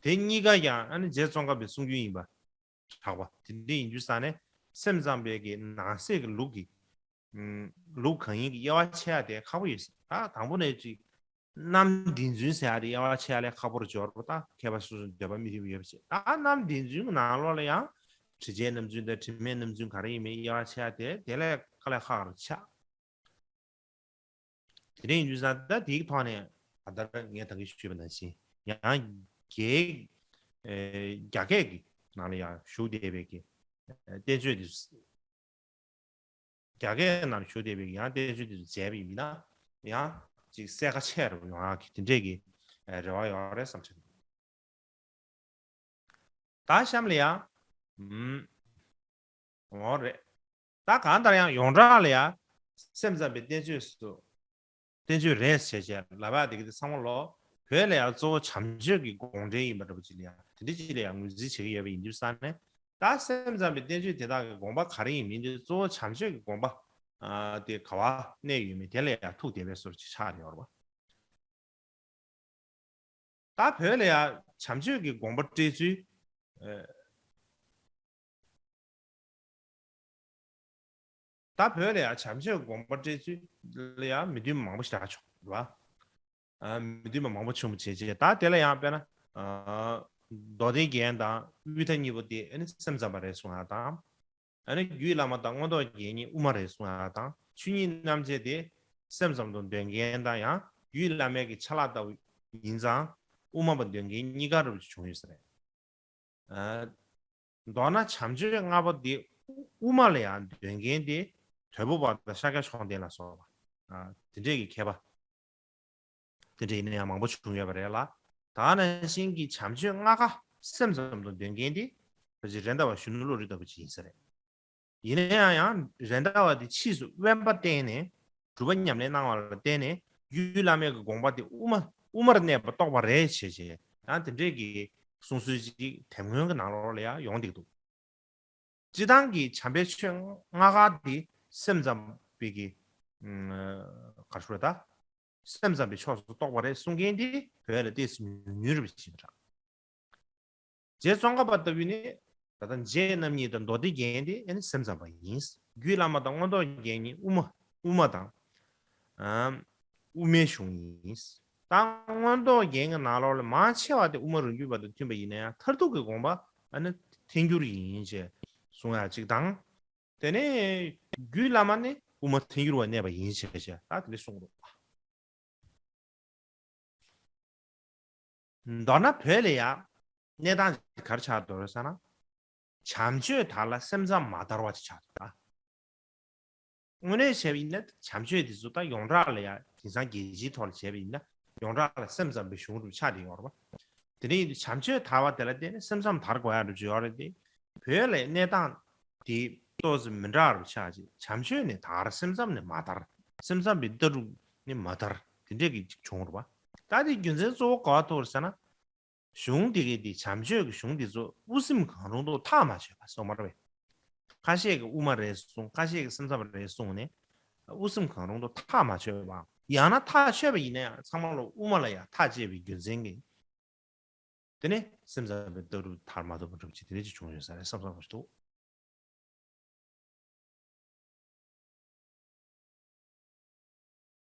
དེ་གཉིས་ཀ་ཡང་ཨ་ནི་རྗེ་ཙོང་ཁ་པའི་གསུང་རྒྱུན་ཡིན་པ་གྲགས་པ་དེ་འདྲ་ཡིན་དུས་ཙང་ནས་སེམས་ཙམ་པའི་གི་ནང་གསེས་ཀྱི་ལུགས་ཀྱི་ལུགས་གང་ཡིན་གྱི་དབྱེ་བ་ཕྱེ་ཡ་དེ་ཁག་པོ་ཡོད་ཟེར། ད་དང་པོ་ནས་ཅིག་རྣམ་བདེན་རྫུན་ཟེར་ཡ་དེ་དབྱེ་བ་ཕྱེ་ཡ་ལས་ཁག་པོ་རུ་འབྱོར་བ། ད་མཁས་པ་སོ་སོའི་འདོད་པ་མི་མཐུན་པ་ཡོད་པ་བྱས། ད་རྣམ་བདེན་རྫུན་གྱི་ནང་ལོགས་ལ་ཡང་དྲི་བྱའི་རྣམ་རྫུན་དང་དྲི་མེད་རྣམ་རྫུན་ག་རེ་ཡིན་མིན་དབྱེ་བ་ཕྱེ་ཡ་དེ་དེ་ལས་དཀའ་ལས་ཁག་རུ་ཆགས། དེ་འདྲ་ཡིན་དུས་ཙང་ད་དེའི་ཐོག་ནས་ད་ལྟ་ངས་ད་གིན་ཞུས་པ་ནང་བཞིན་ཡང་རྒྱའི་རྒྱ་སྐད་ཀྱི་ནང་ལ་ཡང་བཞུགས་བསྡད་པའི་གི་བསྟན་བཅོས་དེ། རྒྱ་སྐད་ནང་བཞུགས་བསྡད་པའི་ཡང་བསྟན་བཅོས་དེ་ཚོ་མཇལ་བ་ཡིན་ན་ཡང་ཅིག་གསལ་ཁ་ཆེ་རུ་ཡོང་ཡག་གི་དེ་འདྲས་ཀྱི་རེ་བ་ཡོད་རེད་བསམ་གྱི་འདུག་ད་གཤམ་ལ་ཡང་ཨུམ། འོ་རེད། ད་གང་ལྟར་ཡང་ཡོངས་གྲགས་ལ་ཡང་སེམས་ཙམ་པའི་བསྟན་བཅོས་སུ་བསྟན་བཅོས་རེད་ཟེར་བྱས་ལབ་ཡག་དེ་གི་དེ་ཚང་མ་ལོ་བོད་ལ་ཡང་གཙོ་བོ་བྱམས་ཆོས་ཀྱི་དགོངས་འགྲེལ་ཡིན་པ་འདྲ་པོ་ཅིག་ལ་ཡང་དེ་འདྲ་ཅིག་ལ་ཡང་ངོས་འཛིན་བྱེད་ཀྱི་ཡོད་པ་ཡིན་དུས་ཙང་ནས། ད་སེམས་ཙམ་པའི་བསྟན་བཅོས་དེ་དག་གི་དགོངས་པ་ག་རེ་ཡིན་མིན་དེ་གཙོ་བོ་བྱམས་ཆོས་ཀྱི་དགོངས་པ་ཨ་དེ་ག་བ་གནས་ཡོད་མིན་དེ་ལ་ཡང་ཐུག་བསྡད་པའི་བཟོ་ཅིག་ཆགས་ཡོད་རེད་པ། ད་བོད་ལ་ཡང་བྱམས་ཆོས་ཀྱི་དགོངས་པ་བཀྲལ་ཚུལ། ཨ། ད་བོད་ལ་ཡང་བྱམས་ཆོས་དགོངས་པ་བཀྲལ་ཚུལ་ལ་ཡང་མི་མཐུན་མང་པོ་ཞིག་བྱུང་བ། ཨ། མི་མཐུན་པ་མང་པོ་བྱུང་བ་བྱས་རྗེས་ད་དེ་ལ་ཡང་དཔེར་ན། ཨ། མདོ་སྡེ་རྒྱན་དང་དབུས་མཐའ་གཉིས་པོ་དེ་ཨ་ནི་སེམས་ཙམ་པ་རེད་གསུང་ཡག་དང་། ཨ་ནི་རྒྱུད་བླ་མ་དང་མངོན་རྟོགས་རྒྱན་གཉིས་དབུ་མ་རེད་གསུང་ཡག་དང་། ཆོས་ཉིད་རྣམ་འབྱེད་དེ་སེམས་ཙམ་དང་དོན་རྒྱན་དང་ཡང་རྒྱུད་བླ་མའི་གི་ཆ་ལག་ལྟ་བུ་ཡིན་ཙང་དབུ་མ་པ་དོན་རྒྱན་གཉིས་ཀ་རུ་བྱུང་ཡོད་ས་རེད། ཨ། མདོར་ན་བྱམས་ཆོས་ལྔ་པོ་འདི་དབུ་མ་ལ་ཡང་འདོན་མཁན་དེ་དོལ་པོ་པ་དང་ཤཱཀྱ་མཆོག་ལྡན་ལ་སོགས་པ། ཨ། དེ་འདྲས་ཀྱི་མཁས་པ་དེ་འདྲས་ཡིན་ན་ཡང་མང་པོ་བྱུང་ཡོད་པ་རེད་ལ། ད་ནང་བཞིན་གྱི་བྱམས་ཆོས་ལྔ་ཀ་སེམས་ཙམ་དུ་འདོན་མཁན་དེ་ཕལ་ཆེར་རེད་མདའ་བ་གཞོན་ནུ་བློ་རིག་ལྟ་བུ་ཅིག་ཡིན་ས་རེད། ཡིན་ན་ཡང་ཡང་རེད་མདའ་བ་དེ་ཕྱིས་སུ་དབེན་པ་བསྟེན་ནས་སྒྲུབ་པ་ཉམས་ལེན་གནང་བ་ལ་བརྟེན་ནས་རྒྱུད་བླ་མའི་གི་དགོངས་པ་དེ་དབུ་མ་དབུ་མར་གནས་པ་རྟོགས་པ་རེད་ཞེས་བྱས་ཡང་དེ་འདྲས་ཀྱི་གསུང་སྲོལ་ཅིག་དེབ་སྔོན་གྱི་ནང་ལོགས་ལ་ཡང་ཡོང་བསྡད་འདུག་སྤྱི་བཏང་གི་བྱམས་པའི་ཆོས་ལྔ་ཀ་དེ་སེམས་ཙམ་པའི་གི་ཨ་ག་རེ་ཞུ་རེད་ད། སེམས་ཙམ་པའི་ཕྱོགས་སུ་གཏོགས་པ་རེད་གསུང་མཁན་དེ་བོད་ལ་ཏོག་ཙམ་ཉུང་ཉུང་རེད་པ་ཞིག་འདྲ། རྗེ་ཙོང་ཁ་པ་ལྟ་བུ་ནི་ད་ལྟ་རྗེ་རྣམ་གཉིས་དང་མདོ་སྡེ་རྒྱན་དེ་ཨ་ནི་སེམས་ཙམ་པ་ཡིན། རྒྱུད་བླ་མ་དང་མངོན་རྟོགས་རྒྱན་གཉིས་དབུ་མ་དབུ་མ་དང་། ཨ། དབུ་མའི་གཞུང་ཡིན། ད་མངོན་རྟོགས་རྒྱན་གྱི་ནང་ལོགས་ལ་མང་ཆེ་བ་དེ་དབུ་མ་རང་རྒྱུད་པ་དང་མཐུན་པ་ཡིན་ན་ཡང་མཐར་ཐུག་གི་དགོངས་པ་ཨ་ནི་ཐལ་འགྱུར་ཡིན་ཅེས་གསུང་ཡག་གཅིག་དང་། དེ་ནས་རྒྱུད་བླ་མ་ནི་དབུ་མ་ཐལ་འགྱུར་བར་གནས་པ་ཡིན་ཅེས་བྱས་ད་དེ་འདྲ་གསུངས་འདུག་མདོར་ན་བོད་ལ་ཡང་གནས་སྟངས་ཅིག་ག་རེ་ཆགས་འདུག་ཟེར་ན། བྱམས་ཆོས་དག་ལ་སེམས་ཙམ་མ་དར་བ་ཅིག་ཆགས་འདུག་ད། དངོས་གནས་བྱས་པ་ཡིན་ན་བྱམས་ཆོས་འདི་ཚོ་ད་ཡོངས་གྲགས་ལ་ཡང་དེང་སང་རྒྱལ་སྤྱིའི་ཐོག་ལ་བྱས་པ་ཡིན་ན་ཡོངས་གྲགས་ལ་སེམས་ཙམ་པའི་གཞུང་རུ་ཆགས་བསྡད་ཡོད་རེད་པ། དེ་འདྲ་ཡིན་དུས་བྱམས་ཆོས་དར་བ་དེ་ལ་བརྟེན་ནས་སེམས་ཙམ་དར་དགོས་ཡ་འདྲ་ཅིག་ཡོད་རེད་དེ། བོད་ལ་གནས་སྟངས་དེ་ཏོག་ཙམ་མི་འདྲ་བ་ཆགས་ཅིག་བྱམས་ཆོས་ནི་དར་སེམས་ཙམ་ནི་མ་དར། སེམས་ཙམ་པའི་ལྟ་གྲུབ་ནི་མ་དར། དེ་འདྲས་ཀྱི་ཅིག་བྱུང་རེད་པ། ད་དེ་རྒྱུ་མཚན་གཙོ་བོ་ག་བ་ཐུག་རེད་ཟེར་ན། གཞུང་དེ་གའི་དེ་བྱམས་ཆོས་ཀྱི་གཞུང་དེ་ཚོ་དབུ་སེམས་གང་རུང་དུ་ཐག་མ་ཆོད་པ་སོང་མ་རེད་པས། ཁ་ཤས་ཀྱིས་དབུ་མ་རེད་གསུངས། ཁ་ཤས་ཀྱིས་སེམས་ཙམ་རེད་གསུངས་ནས་དབུ་སེམས་གང་རུང་དུ་ཐག་མ་ཆོད་པའམ་ཡང་ན་ཐག་ཆོད་པ་ཡིན་ན་ཡང་ཚང་མ་ལོ་དབུ་མ་ལ་ཡང་ཐག་བཅད་པའི་རྒྱུ་མཚན་གྱིས། དེ་ནས་སེམས་ཙམ་པའི་ལྟ་གྲུབ་དར་མ་ཐུབ་པ་འདྲ་པོ་ཅིག་དེ་འདྲ་ཅིག་བྱུང་ཡོད་ས་རེད་བསམ་བསམ་པ་ཞིག་འདུག་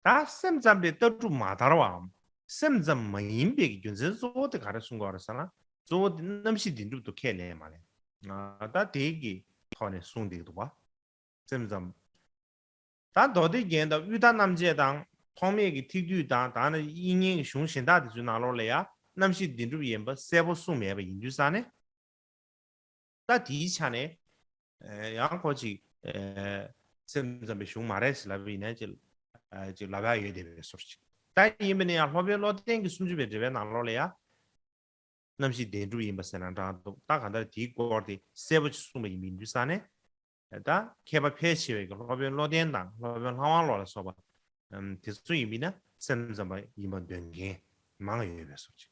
ད་སེམས་ཙམ་པའི་ལྟ་གྲུབ་མ་དར་བའམ་སེམས་ཙམ་མ་ཡིན་པའི་རྒྱུ་མཚན་གཙོ་བོ་དེ་ག་རེ་གསུང་གི་ཡོད་རེད་ཟེར་ན། གཙོ་བོ་དེ་རྣམ་བཞི་བདེན་གྲུབ་ཏུ་ཁས་ལེན་མ་ལེན། ད་དེའི་གི་ཐོག་ནས་གསུངས་བསྡད་འདུག་པ། སེམས་ཙམ། ད་མདོ་སྡེ་རྒྱན་དང་དབུས་མཐའ་རྣམ་འབྱེད་དང་ཐོགས་མེད་ཀྱི་ཐེག་བསྡུས་དང་ད་ནི་དབྱིག་གཉེན་གྱི་གཞུང་གཞན་དག་དེ་ཚོའི་ནང་ལོགས་ལ་ཡང་རྣམ་བཞི་བདེན་གྲུབ་ཡིན་པ་གསལ་པོ་གསུངས་མེད་པ་ཡིན་དུས་ཙང་ནས། ད་དེའི་ཆ་ནས་ཡང་ཁོ་ཅིག་སེམས་ཙམ་པའི་གཞུང་མ་རེད་ཟེར་ལབ་པ་ཡིན་ན་ཅིག་ཅིག་ལབ་ཡག་ཡོད་བསྡད་པའི་བཟོ་ཅིག་ད་ཡིན་པ་ནི་ཡང་སློབ་དཔོན་བློ་ལྡན་གྱི་སུམ་ཅུ་པའི་འགྲེལ་པའི་ནང་ལོགས་ལ་ཡང་། རྣམ་བཞི་བདེན་གྲུབ་ཡིན་པ་ཟེར་ན་འདྲ་འདུག་ད་གང་ལྟར་དེའི་སྐོར་དེ་གསལ་པོ་ཅིག་གསུངས་པ་ཡིན་མིན་དུས་ས་ནས། ད་མཁས་པ་ཕལ་ཆེ་བས་ཀྱི་སློབ་དཔོན་བློ་ལྡན་དང་སློབ་དཔོན་ལྷ་དབང་བློ་ལ་སོགས་པ། དེ་ཚོ་ཡིན་མིན་ན་ སེམས་ཙམ་པ་ཡིན་པ་འདོད་མཁན་མང་ཡོད་པའི་བཟོ་ཅིག་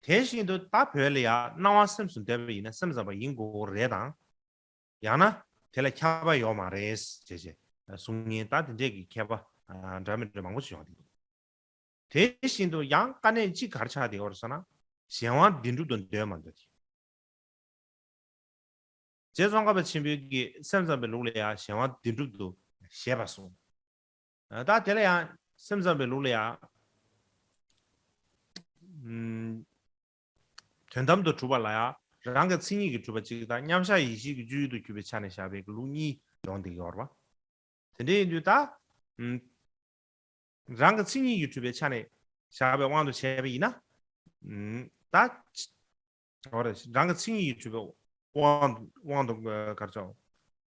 དེ་བཞིན་དུ་ད་བོད་ལ་ཡང་སྣང་བ་སེམས་སུ་འདོད་པ་ཡིན་ན་སེམས་ཙམ་པ་ཡིན་དགོས་རེད་དང་། ཡང་ན་དེ་ལ་ཁྱབ་པ་ཡོད་མ་རེད་ཅེས་བྱས་གསུང་མཁན་ད་དེ་འདྲས་ཀྱི་མཁས་པ་འདྲ་མི་འདྲ་མང་པོ་ཞིག་ཡོང་གི་འདུག་དེ་བཞིན་དུ་ཡང་དཀའ་གནད་གཅིག་ག་རེ་ཆགས་བསྡད་ཡོད་རེད་ཟེར་ན། གཞན་དབང་བདེན་གྲུབ་ཏུ་འདོད་མ་འདོད་དེ། རྗེ་ཙོང་ཁ་པ་ཆེན་པོའི་གི་སེམས་ཙམ་པའི་ལུགས་ལ་ཡང་གཞན་དབང་བདེན་གྲུབ་ཏུ་བཞེད་པ་གསུངས། ད་དེ་ལ་ཡང་སེམས་ཙམ་པའི་ལུགས་ལ་ཡང་དོན་དམ་དུ་གྲུབ་པ་ལ་ཡང་རང་གི་མཚན་ཉིད་ཀྱིས་གྲུབ་པ་གཅིག་དང་མཉམ་གཞག་ཡེ་ཤེས་ཀྱི་སྤྱོད་ཡུལ་དུ་གྱུར་པའི་ཆ་ནས་བཞག་པའི་ལུགས་གཉིས་ཡོང་བསྡད་ཡོད་རེད་པ། དེ་འདྲ་ཡིན་དུས་ད། ཨམ། རང་གི་མཚན་ཉིད་ཀྱིས་གྲུབ་པའི་ཆ་ནས་བཞག་པའི་དབང་དུ་བྱས་པ་ཡིན་ན། ཨམ། ད། འོ་རེད། རང་གི་མཚན་ཉིད་ཀྱིས་གྲུབ་པའི་དབང་དབང་དུ་ག་རེ་ཆོག་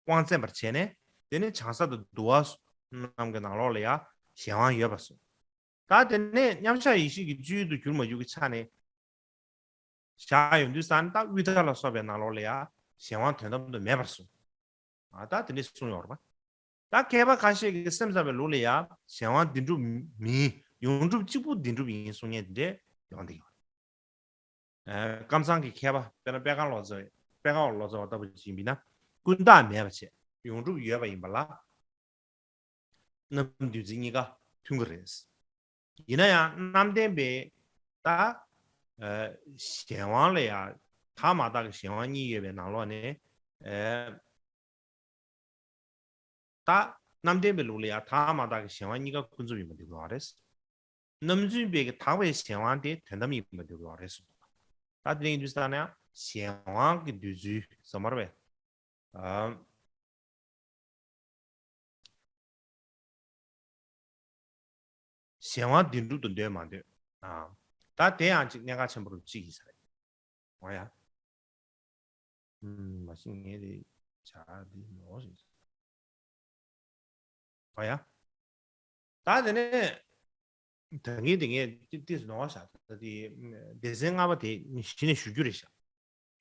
དབང་བཙན་པར་བྱས་ནས་དེ་ནི་བྱང་ས་དང་དུ་བ་རྣམས་ཀྱི་ནང་ལོགས་ལ་ཡང་གཞན་དབང་ཡོད་པར་གསུངས། ད་དེ་ནས་མཉམ་གཞག་ཡེ་ཤེས་ཀྱི་སྤྱོད་ཡུལ་དུ་གྱུར་མ་གྱུར་གྱི་ཆ་ནས། བཞག་ཡོང་དུས་ཙང་ད་དབུས་མཐའ་ལ་སོགས་པའི་ནང་ལོགས་ལ་ཡང་གཞན་དབང་དོན་དམ་དུ་མེད་པར་གསུངས། ཨ་ད་དེ་འདྲས་གསུངས་ཡོད་རེད་པ། ད་མཁས་པ་ཁ་ཤས་ཀྱིས་སེམས་ཙམ་པའི་ལུགས་ལ་ཡང་གཞན་དབང་བདེན་གྲུབ་མིན་ཡོངས་གྲུབ་གཅིག་པུ་བདེན་གྲུབ་ཡིན་གསུང་མཁན་དེ་འདྲས་ཡོང་བསྡད་ཡོད་རེད། ཨ་ཀམ་ཚང་གི་མཁས་པ་དཔེར་ན་པད་ཁང་ལོ་ཙཱ་པད་ཁང་ལོ་ཙཱ་བ་ལྟ་བུ་ཅིག་ཡིན་ན་ཀུན་བརྟགས་མེད་པ་བྱས་ཡོངས་གྲུབ་ཡོད་པ་ཡིན་པ་ལ། རྣམ་བདུན་ཚིགས་གཉིས་ཀ་མཐུན་གྱི་རེད། ཡིན་ན་ཡང་རྣམ་བདེན་པའི་ད་ཨ་གཞན་དབང་ལ་ཡང་དག་མ་དག་གི་གཞན་དབང་གཉིས་ཡོད་པའི་ནང་ལོགས་ནས་ཨ་ད་རྣམ་བདེན་པའི་ལུགས་ལ་ཡང་དག་མ་དག་གི་གཞན་དབང་གཉིས་ཀ་ཀུན་རྫོབ་ཡིན་པ་འདོད་ཀྱི་ཡོད་རེད། རྣམ་རྫུན་པའི་གི་དག་པའི་གཞན་དབང་དེ་དོན་དམ་ཡིན་པ་འདོད་ཀྱི་ཡོད་རེད་གསུངས། ད་དེ་ཡིན་དུས་ཙང་ནས་གཞན་དབང་གི་འདོད་ཚུལ་ཟེར་མ་རེད་པས། ཨ། གཞན་དབང་བདེན་གྲུབ་ཏུ་འདོད་མ་འདོད། ཨ། ད་དེ་ཡང་ཅིག་གནད་འགག་ཆེན་པོ་རུ་གཅིག་ཡིན་ས་རེད། འོ་ཡ། ཨུམ། མ་གཞི་ངས་དེ་བྱ་དེ་ནོར་ཞིག་འོ་ཡ། ད་དེ་ནས་ད་ངས་དེ་ངས་ཏི་ཏིས་ནོར་བ་བཞག་ད་དེ་སྡེ་ཚན་ལྔ་པ་དེ་གཞི་ནས་ཞུ་རྒྱུ་རེད་བཞག་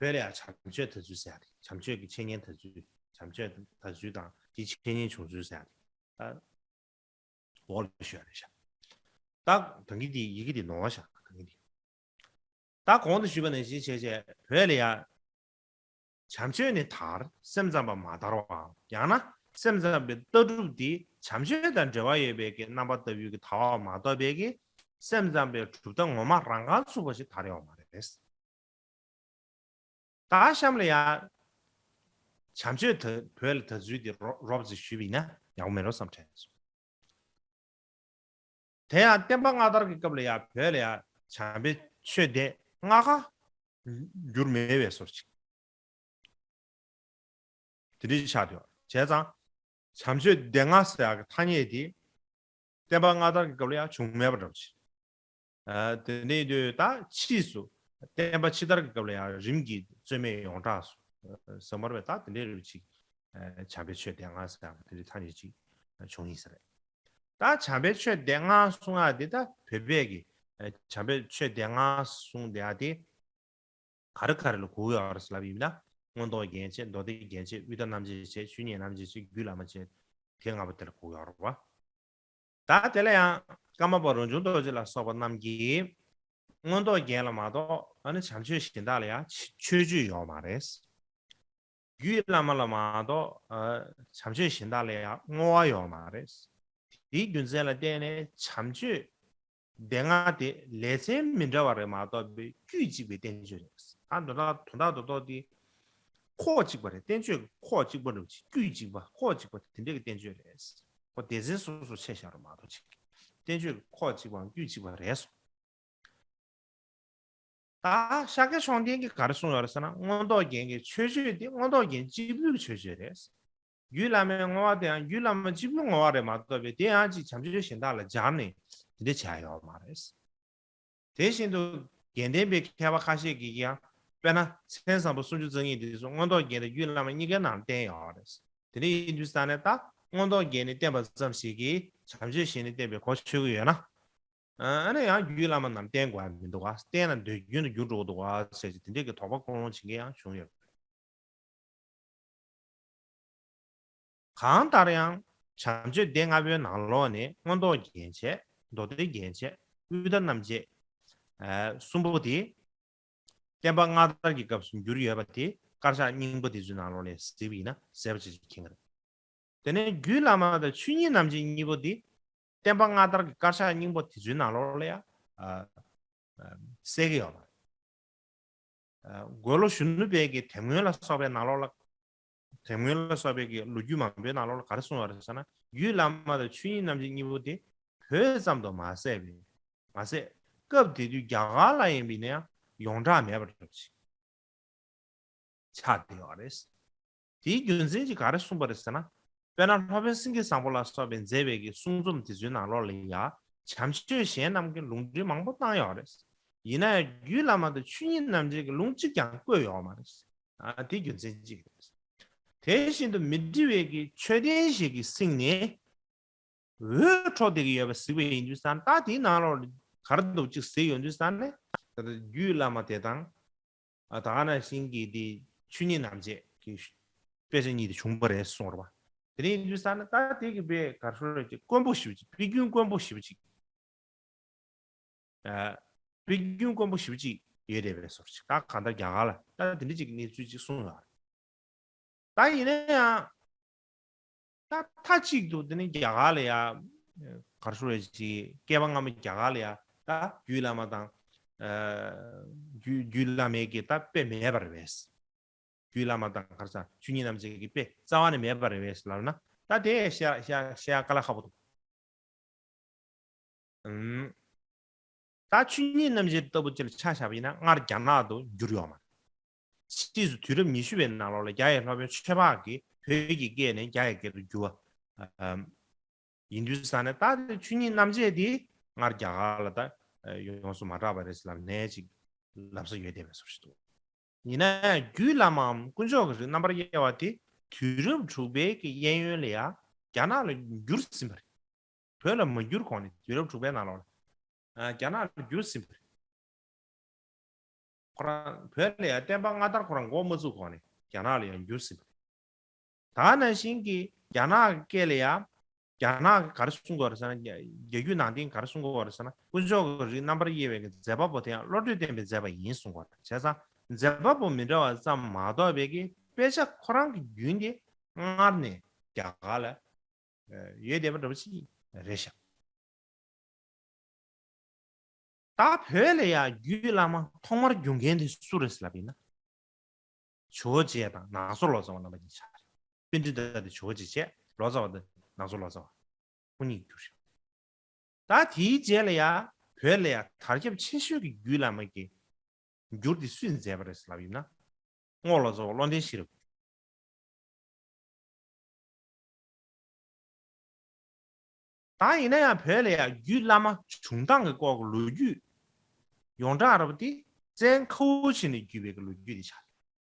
བོད་ལ་ཡང་བྱམས་ཆོས་དར་ཚུལ་ཟེར་ཡ་དེ་བྱམས་ཆོས་ཀྱི་འཆད་ཉན་དར་ཚུལ་བྱམས་ཆོས་དར་ཚུལ་དང་དེའི་འཆད་ཉན་བྱུང་ཚུལ་ཟེར་ཡ་དེ་ད་འོག་ལ་ཞུ་ཡ་རེད་བཞག་ད་ད་གིན་དེ་ཡི་གེ་དེ་ནོར་བ་བཞག་ད་གིན་དེ། ད་གོང་དུ་ཞུས་པ་ནང་བཞིན་བྱས་བྱས་བོད་ལ་ཡང་། བྱམས་ཆོས་ནི་དར། སེམས་ཙམ་པ་མ་དར་བའམ། ཡང་ན་སེམས་ཙམ་པའི་ལྟ་གྲུབ་འདི་བྱམས་ཆོས་དང་འབྲེལ་བ་ཡོད་པའི་གི་རྣམ་པ་ལྟ་བུའི་གི་དར་བ་མ་གཏོགས་པའི་གི་སེམས་ཙམ་པའི་གྲུབ་མཐའ་ངོ་མ་རང་རྐང་ཚུགས་པ་ཞིག་དར་ཡོད་མ་རེད། ད་གཤམ་ལ་ཡང་། བྱམས་ཆོས་ད་བོད་ལ་དར་ཚུལ་འདི་རོབ་རོབ་ཙམ་ཞུས་པ་ཡིན་ན་ཡག་པོ་མེད་འགྲོ་བསམ་དྲན་སོང་། དེ་ཡང་བསྟན་པ་སྔ་དར་གྱི་སྐབས་ལ་ཡང་བོད་ལ་ཡང་བྱམས་པའི་ཆོས་སྡེ་ལྔ་ཀ་འགྱུར་མེད་པའི་བཟོ་ཅིག་དེ་འདྲ་ཆགས་ཡོད། བྱས་ཙང་བྱམས་ཆོས་སྡེ་ལྔ་ཟེར་ཡག་གི་ཐ་སྙད་དེ་བསྟན་པ་སྔ་དར་གྱི་སྐབས་ལ་ཡང་བྱུང་མེད་པ་འདྲ་པོ་ཅིག་ཨ་དེ་འདྲ་ཡིན་དུས་ད་ཕྱིས་སུ་བསྟན་པ་ཕྱི་དར་གྱི་སྐབས་ལ་ཡང་རིམ་གྱིས་རྩོད་མེད་ཡོངས་གྲགས་སུ་ཟེར་མ་རེད་པས། ད་དེ་འདྲའི་རིགས་ཅིག་བྱམས་པའི་ཆོས་སྡེ་ལྔ་ཟེར་ཡག་དེ་འདྲའི་ཐ་སྙད་ཅིག་བྱུང་ཡིན་ས་རེད། ད་བྱམས་པའི་ཆོས་སྡེ་ལྔ་གསུང་ཡག་དེ་ད་བོད་པས་ཀྱི་བྱམས་པའི་ཆོས་སྡེ་ལྔ་གསུང་བསྡད་ཡག་དེ་ག་རེ་ག་རེ་ལ་གོ་གི་ཡོད་རེད་ལབ་ཡིན་ན། མངོན་རྟོགས་རྒྱན་བཅས། མདོ་སྡེ་རྒྱན་བཅས། དབུས་མཐའ་རྣམ་འབྱེད་བཅས། ཆོས་ཉིད་རྣམ་འབྱེད་བཅས། རྒྱུད་བླ་མ་བཅས། དེ་ལྔ་པོ་དེ་ལ་གོ་གི་ཡོད་རེད་པ། ད་དེ་ལ་ཡང་ཀརྨ་པ་རང་བྱུང་རྡོ་རྗེ་ལ་སོགས་པ་རྣམས་ཀྱིས་མངོན་རྟོགས་རྒྱན་ལ་མ་གཏོགས་ཨ་ནི་བྱམས་ཆོས་གཞན་དག་ལ་ཡང་མཆོད་བརྗོད་ཡོད་མ་རེད། རྒྱུད་བླ་མ་ལ་མ་གཏོགས་ཨ་བྱམས་ཆོས་གཞན་དག་ལ་ཡང་བསྔོ་བ་ཡོད་མ་རེད། དེའི་རྒྱུ་མཚན་ལ་བརྟེན་ནས་བྱམས་ཆོས་སྡེ་ལྔ་དེ་ལེ་ཚན་མི་འདྲ་བ་རེད་མ་གཏོགས་པའི་དཀྱུས་གཅིག་པའི་བསྟན་བཅོས་རེད། ད་དོན་དག་དོན་དག་རྡོག་རྡོག་དེ་ཁོག་གཅིག་པ་རེད། བསྟན་བཅོས་ཀྱི་ཁོག་གཅིག་པ་རེད། དཀྱུས་གཅིག་པ་ཁོག་གཅིག་པ་དེ་འདྲ་གི་བསྟན་བཅོས་རེད། ཁོ་སྡེ་ཚན་སོ་སོ་ཕྱེ་བཞག་རེད་མ་གཏོགས་ཅིག་བསྟན་བཅོས་ཀྱི་ཁོག་གཅིག་པའམ་དཀྱུས་གཅིག་པ་རེད་སོ། ད་ཤཱཀྱ་མཆོག་ལྡན་གྱིས་ག་རེ་གསུངས་ཡོད་རེད་ཟེར་ན། མངོན་རྟོགས་རྒྱན་གྱི་མཆོད་བརྗོད་དེ་མངོན་རྟོགས་རྒྱན་གཅིག་པུའི་མཆོད་བརྗོད་རེད། རྒྱུད་བླ་མའི་བསྔོ་བ་དེ་ཡང་རྒྱུད་བླ་མ་གཅིག་པུའི་བསྔོ་བ་རེད་མ་གཏོགས་པའི་དེ་ཡང་ཅིག་བྱམས་ཆོས་གཞན་དག་ལ་སྦྱར་ནས་དེ་འདྲ་བྱས་ཡོད་མ་རེད། དེ་བཞིན་དུ་དགེ་ལྡན་པའི་མཁས་པ་ཁ་ཤས་ཀྱིས་ཀྱང་དཔེར་ན་མཚན་བཟང་པོ་སུམ་ཅུ་རྩ་གཉིས་དེ་ཚོ་མངོན་རྟོགས་རྒྱན་དང་རྒྱུད་བླ་མ་གཉིས་ཀའི་ནང་བསྟན་ཡོད་རེད། དེ་འདྲ་ཡིན་དུས་ཙང་ནས་ད་མངོན་རྟོགས་རྒྱན་ནས་བསྟན་པ་ཙམ་ཞིག་གིས་བྱམས་ཆོས་གཞན་ནས་བསྟན་པའི་གོ་ཆོད་ཀྱི་ཡོད་ན། ཨ་ནི་ཡང་རྒྱུད་བླ་མ་རྣམས་བསྟན་དགོས་ཡ་མི་འདུག་ག་བསྟན་ན་འདོད་རྒྱུན་དུ་འགྱུར་འགྲོ་གི་འདུག་ག་ཟེར་གྱི་དེ་འདྲས་ཀྱི་དོགས་པ་ཀུན་སློང་བྱེད་མཁན་ཡང་བྱུང་ཡོད། གང་ལྟར་ཡང་ བྱམས་ཆོས་སྡེ་ལྔ་པོའི་ནང་ལོགས་ནས་མངོན་རྟོགས་རྒྱན་བྱེད། མདོ་སྡེ་རྒྱན་བྱེད། དབུས་མཐའ་རྣམ་འབྱེད། ཨ་གསུམ་པོ་དེ། བསྟན་པ་སྔ་དར་གྱི་སྐབས་སུ་འགྱུར་ཡོད་པ་དེ་དཀར་ཆག་སྙིང་པོ་དེ་ཚོའི་ནང་ལོགས་ལ་གཟིགས་པ་ཡིན་ན་གསལ་པོ་ཅིག་མཁྱེན་གྱི་རེད། དེ་ནས་རྒྱུད་བླ་མ་དང་ཆོས་ཉིད་རྣམ་འབྱེད་གཉིས་པོ་དེ་བསྟན་པ་སྔ་དར་གྱི་དཀར་ཆག་སྙིང་པོ་དེ་ཚོའི་ནང་ལོགས་ལ་ཡང་ཨ་ཨ་གསལ་གྱི་ཡོད་པ་རེད། ཨ་རྒོད་ལོ་གཞོན་ནུ་དཔལ་གྱི་དེབ་སྔོན་ལ་སོགས་པའི་ནང་ལོགས་ལ། དེབ་སྔོན་ལ་སོགས་པའི་གི་ལོ་རྒྱུས་མང་པོའི་ནང་ལོགས་ལ་ག་རེ་གསུངས་པ་རེད་ཟེར་ན། རྒྱུད་བླ་མ་དང་ཆོས་ཉིད་རྣམ་འབྱེད་གཉིས་པོ་དེ་བོད་ཙམ་དུ་མ་ཟད་པའི། མ་ཟད། སྐབས་དེ་དུས་རྒྱ་གར་ལ་ཡིན་པའི་ནའང་ཡོངས་གྲགས་མེད་པ་འདྲ་པོ་ཅིག་ཆགས་བསྡད་ཡོད་རེད། དེའི་རྒྱུ་མཚན་གྱིས་ག་རེ་གསུངས་པ་རེད་ཟེར་ན། དཔེར་ན་སློབ་དཔོན་སེང་གེ་བཟང་པོ་ལ་སོགས་པས་མཛད་པའི་གི་གསུང་རྩོམ་དེ་ཚོའི་ནང་ལོགས་ལ་ཡང་བྱམས་ཆོས་གཞན་རྣམས་ཀྱི་ལུང་འདྲེན་མང་པོ་བཏང་ཡོད་རེད། ཡིན་ན་ཡང་རྒྱུད་བླ་མ་དང་ཆོས་ཉིད་རྣམ་འབྱེད་ཀྱི་ལུང་གཅིག་ཀྱང་བཀོད་ཡོད་མ་རེད། ཨ་དེ་རྒྱུ་མཚན་གཅིག་རེད། དེ་བཞིན་དུ་མི་འགྲི་བའི་གི་མཆོད་རྟེན་ཞིག་གི་སྟེང་ནས་འོད་འཕྲོ་བསྡད་ཀྱི་ཡོད་པ་གཟིགས་པ་ཡིན་དུས་ཙང་ད་དེའི་ནང་ལོགས་ག་རེ་འདུག་ཅིག་གཟིགས་ཡོང་དུས་ཙང་ནས་ད་ལྟ་རྒྱུད་བླ་མ་དེ་དང་། ཨ་ད་ག་ནང་བཞིན་གྱི་དེ་ཆོས་ཉིད་རྣམ་འབྱེད་ཀྱི་དཔེ་ཆ་གཉིས་དེ་བྱུང་བ་རེད་གསུངས་རེད་པ། དེ་ནས་ཡིན་དུས་ཙང་ནས་ད་དེ་གི་དཔེ་ག་རེ་ཟེར་ཅིག་དཀོན་པོ་ཞེ་པོ་ཅིག་དཔེ་རྒྱུན་དཀོན་པོ་ཞེ་པོ་ཅིག་ཨ་དཔེ་རྒྱུན་དཀོན་པོ་ཞེ་པོ་ཅིག་ཡོད་རེད་པའི་བཟོ་ཅིག་ད་གང་ལྟར་རྒྱ་གར་ལ་ད་དེ་འདྲ་ཅིག་གནས་ཚུལ་ཅིག་གསུངས་ཡོད་རེད། ད་ཡིན་ན་ཡང་། ད་མཐའ་གཅིག་ཏུ་དེ་ནི་རྒྱ་གར་ལ་ཡ། ག་རེ་ཟེར་ཅིག་བསྐལ་པ་སྔ་མ་རྒྱ་གར་ལ་ཡ་ད་རྒྱུད་བླ་མ་དང་། ཨ་རྒྱུད་རྒྱུད་བླ་མའི་གི་ད་དཔེ་མེད་པ་རེད་པས། རྒྱུད་བླ་མ་དང་ག་རེ་ཟེར་ཆོས་ཉིད་རྣམ་འབྱེད་ཀྱི་དཔེ་རྩ་བ་ནས་མེད་པ་རེད་པས་ལབ་ན་ད་དེ་བཤད་བཤད་བཤད་དཀའ་ལས་ཁག་པོ་འདུག་ཨུམ། ད་ཆོས་ཉིད་རྣམ་འབྱེད་ལྟ་བུ་ཅིག་ལ་ཆ་བཞག་པ་ཡིན་ན་སྔར་རྒྱ་ནག་ཏུ་འགྱུར་ཡོད་མ་རེད། ཕྱིས་སུ་དུས་རབས་ཉི་ཤུ་པའི་ནང་ལོགས་ལ་རྒྱ་ཡི་སློབ་དཔོན་ཆོས་འཕགས་ཀྱིས་བོད་ཀྱི་སྐད་ནས་རྒྱ་ཡི་སྐད་དུ་བསྒྱུར་བ། ཨམ། ཡིན་དུས་ཙང་ནས་ད་དེ་ཆོས་ཉིད་རྣམ་འབྱེད་དེ་སྔར་རྒྱ་གར་ལ་ད་ཡོངས་སུ་མ་གྲགས་པ་རེད་ལབ་ནས་ཅིག་ལབ་ས་ཡོད་བསྡད་པའི་བཟོ་ཞིག་འདུག་ཡིན་ན་ཡང་རྒྱུད་བླ་མའམ་དཀོན་མཆོག་གི་རིགས་རྣམ་པར་དབྱེ་བ་དེ་དུས་རབས་དྲུག་པའི་གི་གཡས་གཡོན་ལ་ཡང་རྒྱ་ནག་ལ་འགྱུར་ཟིན་པ་རེད། བོད་ལ་མ་འགྱུར་གོང་ནས་དུས་རབས་དྲུག་པའི་ནང་ལོགས་ལ། ཨ་རྒྱ་ནག་ལ་འགྱུར་ཟིན་པ་རེད། ཁོ་རང་བོད་ལ་ཡང་བསྟན་པ་སྔ་དར་ཁོ་རང་འགོ་མ་བཙུགས་གོང་ནས་རྒྱ་ནག་ལ་ཡང་འགྱུར་ཟིན་པ་རེད། ད་ནང་བཞིན་གྱི་རྒྱ་ནག་གི་སྐད་ལ་ཡང་རྒྱ་ནག་གིས་ག་རེ་གསུང་གི་ཡོད་རེད་ཟེར་ན། རྒྱ་རྒྱ་རྒྱུད་ནང་བསྟན་གྱིས་ག་རེ་གསུང་གི་ཡོད་རེད་ཟེར་ན། དཀོན་མཆོག་གི་རིགས་རྣམ་པར་དབྱེ་བའི་གི་མཛད་པ་པོ་དེ་ཡང་བློ་གྲོས་བརྟན་པའི་མཛད་པ་ཡིན་གསུང་གི་ཡོད་རེད། བྱས་ཙང་མཛད་པ་པོ་མི་འདྲ་བ་ཙམ་མ་གཏོགས་པའི་གི་དཔེ་ཆ་ཁོ་རང་གི་རྒྱུན་དེ་སྔར་ནས་རྒྱ་གར་ལ་ཡོད་བསྡད་པ་འདྲ་པོ་ཅིག་རེད་ཤག་ད་བོད་ལ་ཡང་རྒྱུད་བླ་མ་ཐོག་མར་བསྒྱུར་མཁན་དེ་སུ་རེད་ལབ་ཡིན་ན། ཇོ་བོ་རྗེ་དང་ནང་སོ་ལོ་ཙཱ་བ་རྣམ་པ་གཉིས་ཆགས་རེད། པཎྜི་ཏ་དེ་ཇོ་བོ་རྗེ་བྱས། ལོ་ཙཱ་བ་དེ་ནང་སོ་ལོ་ཙཱ་བ། ཁོ་གཉིས་བསྒྱུར་ཤག་ད་དེའི་རྗེས་ལ་ཡང་བོད་ལ་ཡང་དར་ཁྱབ་ཆེ་ཤོས་ཀྱི་རྒྱུད་བླ་མ་གི་འགྱུར་དེ་སུས་མཛད་པ་རེད་ལབ་ཡིན་ན། རྔོག་ལོ་ཙཱ་བ་བློ་ལྡན་ཤེས་རབ། ད་ཡིན་ན་ཡང་བོད་ལ་ཡང་རྒྱུད་བླ་མ་བྱུང་སྟངས་ཀྱི་སྐོར་གྱི་ལོ་རྒྱུས་ཡོངས་གྲགས་ར་བ་དེ་བཙན་ཁ་བོ་ཆེ་ནས་བརྒྱུད་པའི་གི་ལོ་རྒྱུས་དེ་ཆགས།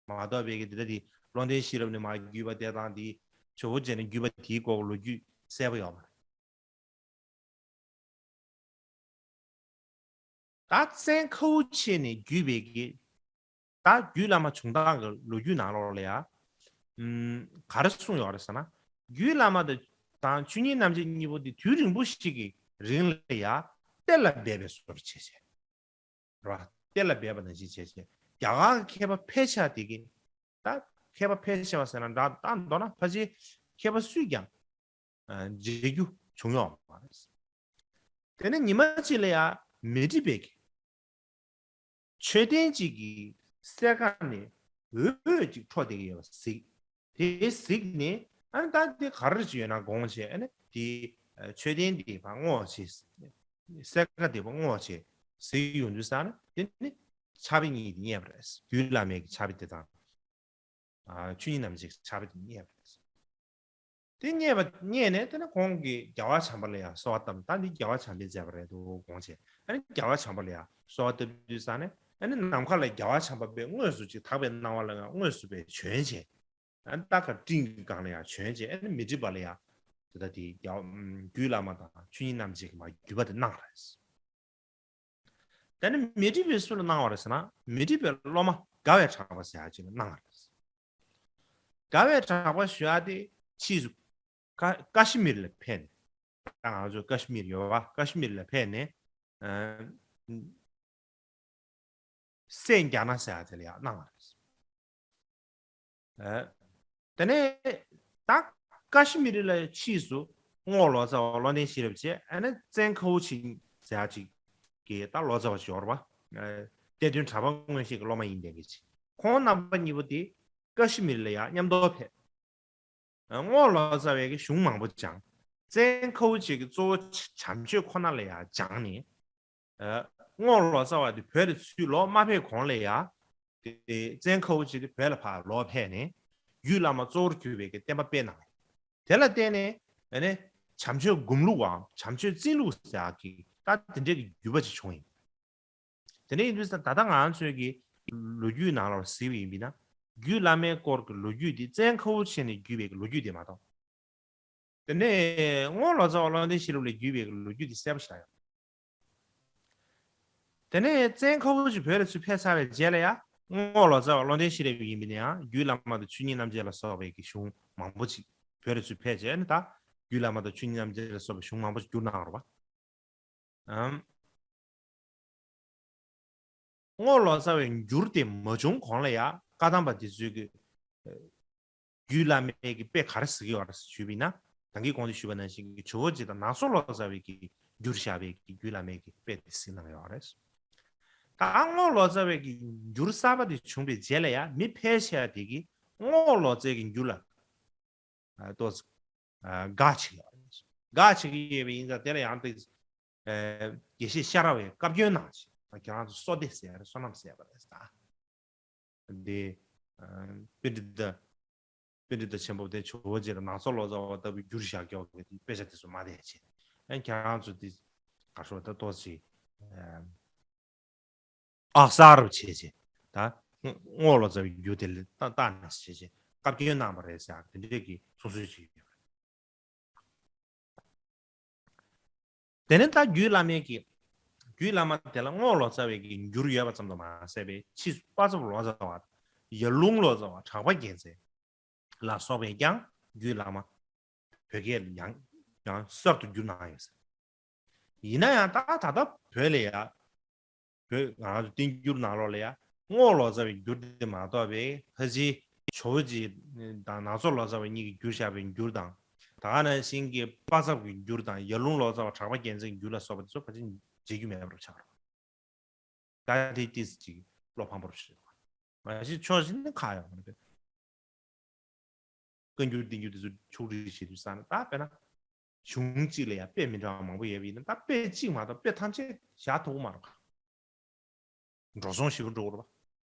མ་གཏོགས་པའི་གི་དེ་འདྲ་དེ་བློ་ལྡན་ཤེས་རབ་ནས་མར་བརྒྱུད་པ་དེ་དང་དེ་ཇོ་བོ་རྗེ་ནས་བརྒྱུད་པ་དེའི་སྐོར་གྱི་ལོ་རྒྱུས་གསལ་པོ་ཡོད་མ་རེད། ད་བཙན་ཁ་བོ་ཆེ་ནས་བརྒྱུད་པའི་གི་ད་རྒྱུད་བླ་མ་བྱུང་སྟངས་ཀྱི་ལོ་རྒྱུས་ནང་ལོགས་ལ་ཡ། ཨུམ། ག་རེ་གསུངས་ཡོད་རེད་ཟེར་ན། རྒྱུད་བླ་མ་དང་དང་ཆོས་ཉིད་རྣམ་འབྱེད་གཉིས་པོ་དེ་དུས་རིང་པོ་ཞིག་གི་རིང་ལ་ཡ་གཏེར་ལ་སྦས་པའི་བཟོ་འདྲ་བྱས་བྱས། རེད་བ། གཏེར་ལ་སྦས་པ་ནང་བཞིན་བྱས་བྱས། རྒྱ་གར་གྱི་མཁས་པ་ཕལ་ཆེར་དེ་གི་ད་མཁས་པ་ཕལ་ཆེ་བ་ཟེར་ན་འདྲ། ད་མདོར་ན་ཕལ་ཆེར་མཁས་པ་སུས་ཀྱང་ཨ་མཇལ་རྒྱུ་བྱུང་ཡོད་མ་རེད། དེ་ནས་ཉི་མ་གཅིག་ལ་ཡ་མེ་ཏྲི་པའི་གི་མཆོད་རྟེན་གཅིག་གི་སེར་ཁ་ནས་འོད་འོད་ཅིག་འཕྲོ་བསྡད་ཀྱི་ཡོད་པ་གཟིགས། དེ་གཟིགས་ནས་ཨ་ནི་ད་དེ་ག་རེ་ཅིག་ཡོད་ན་དགོངས་བྱས། ཨ་ནི་དེ་མཆོད་རྟེན་དེ་ཕར་བསྔོགས་བྱས། སེར་ཁ་དེ་ཕར་བསྔོགས་བྱས་གཟིགས་ཡོང་དུས་ཙང་ནས་དེ་ནི་ཕྱག་དཔེ་གཉིས་དེ་རྙེད་པ་རེད། རྒྱུད་བླ་མའི་གི་ཕྱག་དཔེ་དེ་དང་། ཨ་ཆོས་ཉིད་རྣམ་འབྱེད་ཀྱི་ཕྱག་དཔེ་དེ་རྙེད་པ་རེད། དེ་རྙེད་པ་རྙེད་ནས་དེ་ནས་ཁོང་གིས་རྒྱལ་བ་བྱམས་པ་ལ་ཡང་གསོལ་བ་བཏབ། ད་འདི་རྒྱལ་བ་བྱམས་པས་མཛད་པ་རེད་འདུག་དགོངས་བྱས། ཨ་ནི་རྒྱལ་བ་བྱམས་པ་ལ་ཡང་གསོལ་བ་བཏབ་དུས་ཙང་ནས་ཨ་ནི་ནམ་མཁའ་ལ་རྒྱལ་བ་བྱམས་པ་པས་དངོས་སུ་ཅིག་དག་པའི་སྣང་བ་ལ་ཡང་དངོས་སུ་པས་བྱོན་བྱས། ཨ་ནི་ད་ག་སྤྲིན་གྱི་སྒང་ལ་ཡང་བྱོན་བྱས། ཨ་ནི་མེ་ཏྲི་པ་ལ་ཡང་དེ་ལྟ་དེ་རྒྱལ་བ་རྒྱུད་བླ་མ་དང་ཆོས་ཉིད་རྣམ་འབྱེད་ཀྱི་མར་བརྒྱུད་པ་དེ་གནང་རེད། དེ་ནི་མེ་ཏྲི་པས་སུ་ལ་གནང་བ་རེད་ཟེར་ན། མེ་ཏྲི་པའི་སློབ་མ་དགའ་བའི་གྲགས་པ་ཟེར་ཡག་ཅིག་ལ་གནང་བ་རེད། དགའ་བའི་གྲགས་པ་ཞུ་ཡག་དེ་ཕྱིས་སུ་ ཀ་ཀ་ཤི་མིར་ལ་ཕེབས་ནས། ད་ང་ཚོ་ཀ་ཤི་མིར་ཡོད་པ། ཀ་ཤི་མིར་ལ་ཕེབས་ནས། ཨ། སེ་ཛ་ན་ཟེར་ཡ་དེ་ལ་ཡང་གནང་བ་རེད། ཨ། དེ་ནས་ད་ཀ་ཤི་མིར་ལ་ཕྱིས་སུ་རྔོག་ལོ་ཙཱ་བ་བློ་ལྡན་ཤེས་རབ་བྱས། ཨ་ནི་ཙན་ཁའུ་ཆིན་ཟེར་ཡ་ཅིག་གིས། ད་ལོ་ཙཱ་བ་ཞིག་ཡོད་རེད་པ། ཨ། གཏེར་སྟོན་གྲགས་པ་མངོན་ཤེས་ཀྱི་སློབ་མ་ཡིན་མཁན་གྱི་ཅིག་ཁོང་རྣམ་པ་གཉིས་པོ་དེ་ཀ་ཤི་མིར་ལ་ཡང་མཉམ་དུ་ཕེབས། རྔོག་ལོ་ཙཱ་བས་ཀྱི་གཞུང་མང་པོ་སྦྱངས། ཙན་ཁའུ་ཆིན་གྱིས་གཙོ་བོ་བྱམས་ཆོས་ཁོ་ན་ལ་ཡང་སྦྱངས་ནས། ཨ། རྔོག་ལོ་ཙཱ་བ་དེ་བོད་ལ་ཚུར་ལོག་མ་ཕེབས་གོང་ལ་ཡང་། དེ་ཙན་ཁའུ་ཆིན་དེ་བོད་ལ་ཕར་ལོག་ཕེབས་ནས། རྒྱུད་བླ་མ་གཙོ་བོར་གྱུར་པའི་གི་བསྟན་པ་སྤེལ་གནང་བ། དེ་ལ་བརྟེན་ནས་ཨ་ནི་བྱམས་ཆོས་སྒོམ་ལུགས་པའམ་བྱམས་ཆོས་བརྩོན་ལུགས་ཟེར་ཡ་གི་ད་དེ་འདྲའི་གི་བརྒྱུད་པ་ཅིག་བྱུང་ཡིན། དེ་འདྲ་ཡིན་དུས་ད་ལྟ་ང་ཚོའི་གི་ལོ་རྒྱུས་ནང་ལ་གཟིགས་པ་ཡིན་པ་ན། རྒྱུད་བླ་མའི་སྐོར་གྱི་ལོ་རྒྱུས་དེ་ཙན་ཁའུ་ཆིན་ནས་བརྒྱུད་པའི་གི་ལོ་རྒྱུས་དེ་མ་གཏོགས། དེ་ནས་རྔོག་ལོ་ཙཱ་བ་བློ་ལྡན་ཤེས་རབ་ལས་བརྒྱུད་པའི་གི་ལོ་རྒྱུས་དེ་གསལ་པོ་ཞིག་རག་ཡོད། དེ་ནས་ཙན་ཁའུ་ཆིན་བོད་ལ་ཚུར་ཕེབས་ཚར་བའི་རྗེས་ལ་ཡང་། རྔོག་ལོ་ཙཱ་བ་བློ་ལྡན་ཤེས་རབ་ཡིན་པ་ཡིན་ན་ཡང་། རྒྱུད་བླ་མ་དང་ཆོས་ཉིད་རྣམ་འབྱེད་ལ་སོགས་པའི་གི་གཞུང་མང་པོ་ཅིག་བོད་ལ་ཚུར་ཕེབས་རྗེས་ནས། ད་རྒྱུད་བླ་མ་དང་ཆོས་ཉིད་རྣམ་འབྱེད་ལ་སོགས་པའི་གཞུང་མང་པོ་ཅིག་བསྒྱུར་གནང་བ་རེད་པ། ཨམ། རྔོག་ལོ་ཙཱ་བའི་འགྱུར་དེ་མ་བྱུང་གོང་ལ་ཡང་། བཀའ་གདམས་པ་དེ་ཚོས་ཀྱི་རྒྱུད་བླ་མའི་གི་དཔེ་ག་རེ་གཟིགས་ཡོད་རེད་ཟེར་ཞུས་པ་ཡིན་ན། ད་གིན་གོང་དུ་ཞུས་པ་ནང་བཞིན་གྱི་ཇོ་བོ་རྗེ་དང་ནང་མཚོ་ལོ་ཙཱ་བས་ཀྱི་བསྒྱུར་བཞག་པའི་གི་རྒྱུད་བླ་མའི་གི་དཔེ་དེ་གཟིགས་གནང་ཡོད་རེད། ད་རྔོག་ལོ་ཙཱ་བའི་གི་འགྱུར་གསར་པ་དེ་བྱུང་བའི་རྗེས་ལ་ཡང་། མི་ཕལ་ཆེ་བ་དེ་གིས་རྔོག་ལོ་ཙཱ་གི་འགྱུར་ལ། ཨ། ཏོག་ཙམ། ཨ། དགའ་བྱེད་ཀྱི་ཡོད་རེད། དགའ་བྱེད་ཀྱི་ཡོད་པ་ཡིན་ཙང་། དེ་ལ་ཡང་ཏོག་ཙམ། ཨ། དགེ་བཤེས་ཤ་ར་བས་བཀའ་བཀྱོན་གནང་ཞིང་། ཁྱེད་རང་ཚོ་བསོད་བདེ་ཟེར་རེད། བསོད་ནམས་ཟེར་བ་རེད་ད། དེ། ཨ། པཎྜི་ཏ། པཎྜི་ཏ་ཆེན་པོ་དེ་ཇོ་བོ་རྗེ་དང་ནང་མཚོ་ལོ་ཙཱ་བ་ལྟ་བུའི་འགྱུར་བཞག་ཀྱོག་གི་དཔེ་ཆ་དེ་ཚོ་མ་བསྡད་བྱས། ཨ། ཁྱེད་རང་ཚོ་དེ་ག་ཤོག་ད་ཏོག་ཙམ། ཨ། ཨག་གསར་བྱས་བྱས། ད་རྔོག་ལོ་ཙཱ་བའི་རྒྱུད་དེ་ལ་ལྟ་ལྟ་ནས་བྱས་བྱས་བཀའ་བཀྱོན་གནང་བ་རེད་ཟེར། དེ་འདྲས་ཀྱི་གསུང་སྲོལ་ཅིག་ཡོད་པ་རེད། དེ་ནས་ད་རྒྱུད་བླ་མའི་གི། རྒྱུད་བླ་མ་དེ་ལ་རྔོག་ལོ་ཙཱ་བའི་གི་འགྱུར་ཡོད་པ་ཙམ་དུ་མ་ཟད་པའི་ཕྱིས་སུ་པ་ཚབ་ལོ་ཙཱ་བ། ཡར་ཀླུང་ལོ་ཙཱ་བ། གྲགས་པ་རྒྱལ་མཚན་ལ་སོགས་པས་ཀྱང་རྒྱུད་བླ་མ་བོད་སྐད་ལ་ཡང་ཡང་གསར་དུ་བསྒྱུར་གནང་ཡོད་ཟེར། ཡིན་ན་ཡང་ད་ད་ལྟ་བོད་ལ་ཡ། བོད་ང་རང་ཚོ་བསྟན་འགྱུར་ནང་ལོགས་ལ་ཡ། རྔོག་ལོ་ཙཱ་བའི་འགྱུར་དེ་མ་གཏོགས་པའི་ཕལ་ཆེར་ཇོ་བོ་རྗེ་དང་ནང་མཚོ་ལོ་ཙཱ་བ་གཉིས་ཀྱིས་བསྒྱུར་བཞག་པའི་འགྱུར་དང་། ད་ག་ནང་བཞིན་གྱི་པ་ཚབ་ཀྱི་འགྱུར་དང་། ཡར་ཀླུང་ལོ་ཙཱ་བ། གྲགས་པ་རྒྱལ་མཚན་གྱི་འགྱུར་ལ་སོགས་པ་དེ་ཚོ་ཕལ་ཆེར་མཇལ་རྒྱུ་མེད་པར་ཆགས་རེད། ད་དེ་ཏོག་ཙམ་ཅིག་བློ་ཕམ་པོ་ཞིག་རེད། མ་གཞི་ཕྱོགས་གཅིག་ནས་ཁག་ཡོད་མ་རེད། བཀའ་འགྱུར་བསྟན་འགྱུར་དེ་ཚོ་ཕྱོགས་སྒྲིག་བྱེད་དུས་ཙང་ནས། ད་དཔེར་ན་གཞུང་གཅིག་ལ་ཡང་དཔེ་མི་འདྲ་བ་མང་པོ་ཡོད་པ་ཡིན་ན། ད་དཔེ་གཅིག་མ་གཏོགས་དཔེ་ཐམས་ཅད་བཞག་ཐུབ་ཀྱི་མ་རེད་པ། འགྲོ་སོང་ཞེ་པོ་འགྲོ་གི་རེད་པ།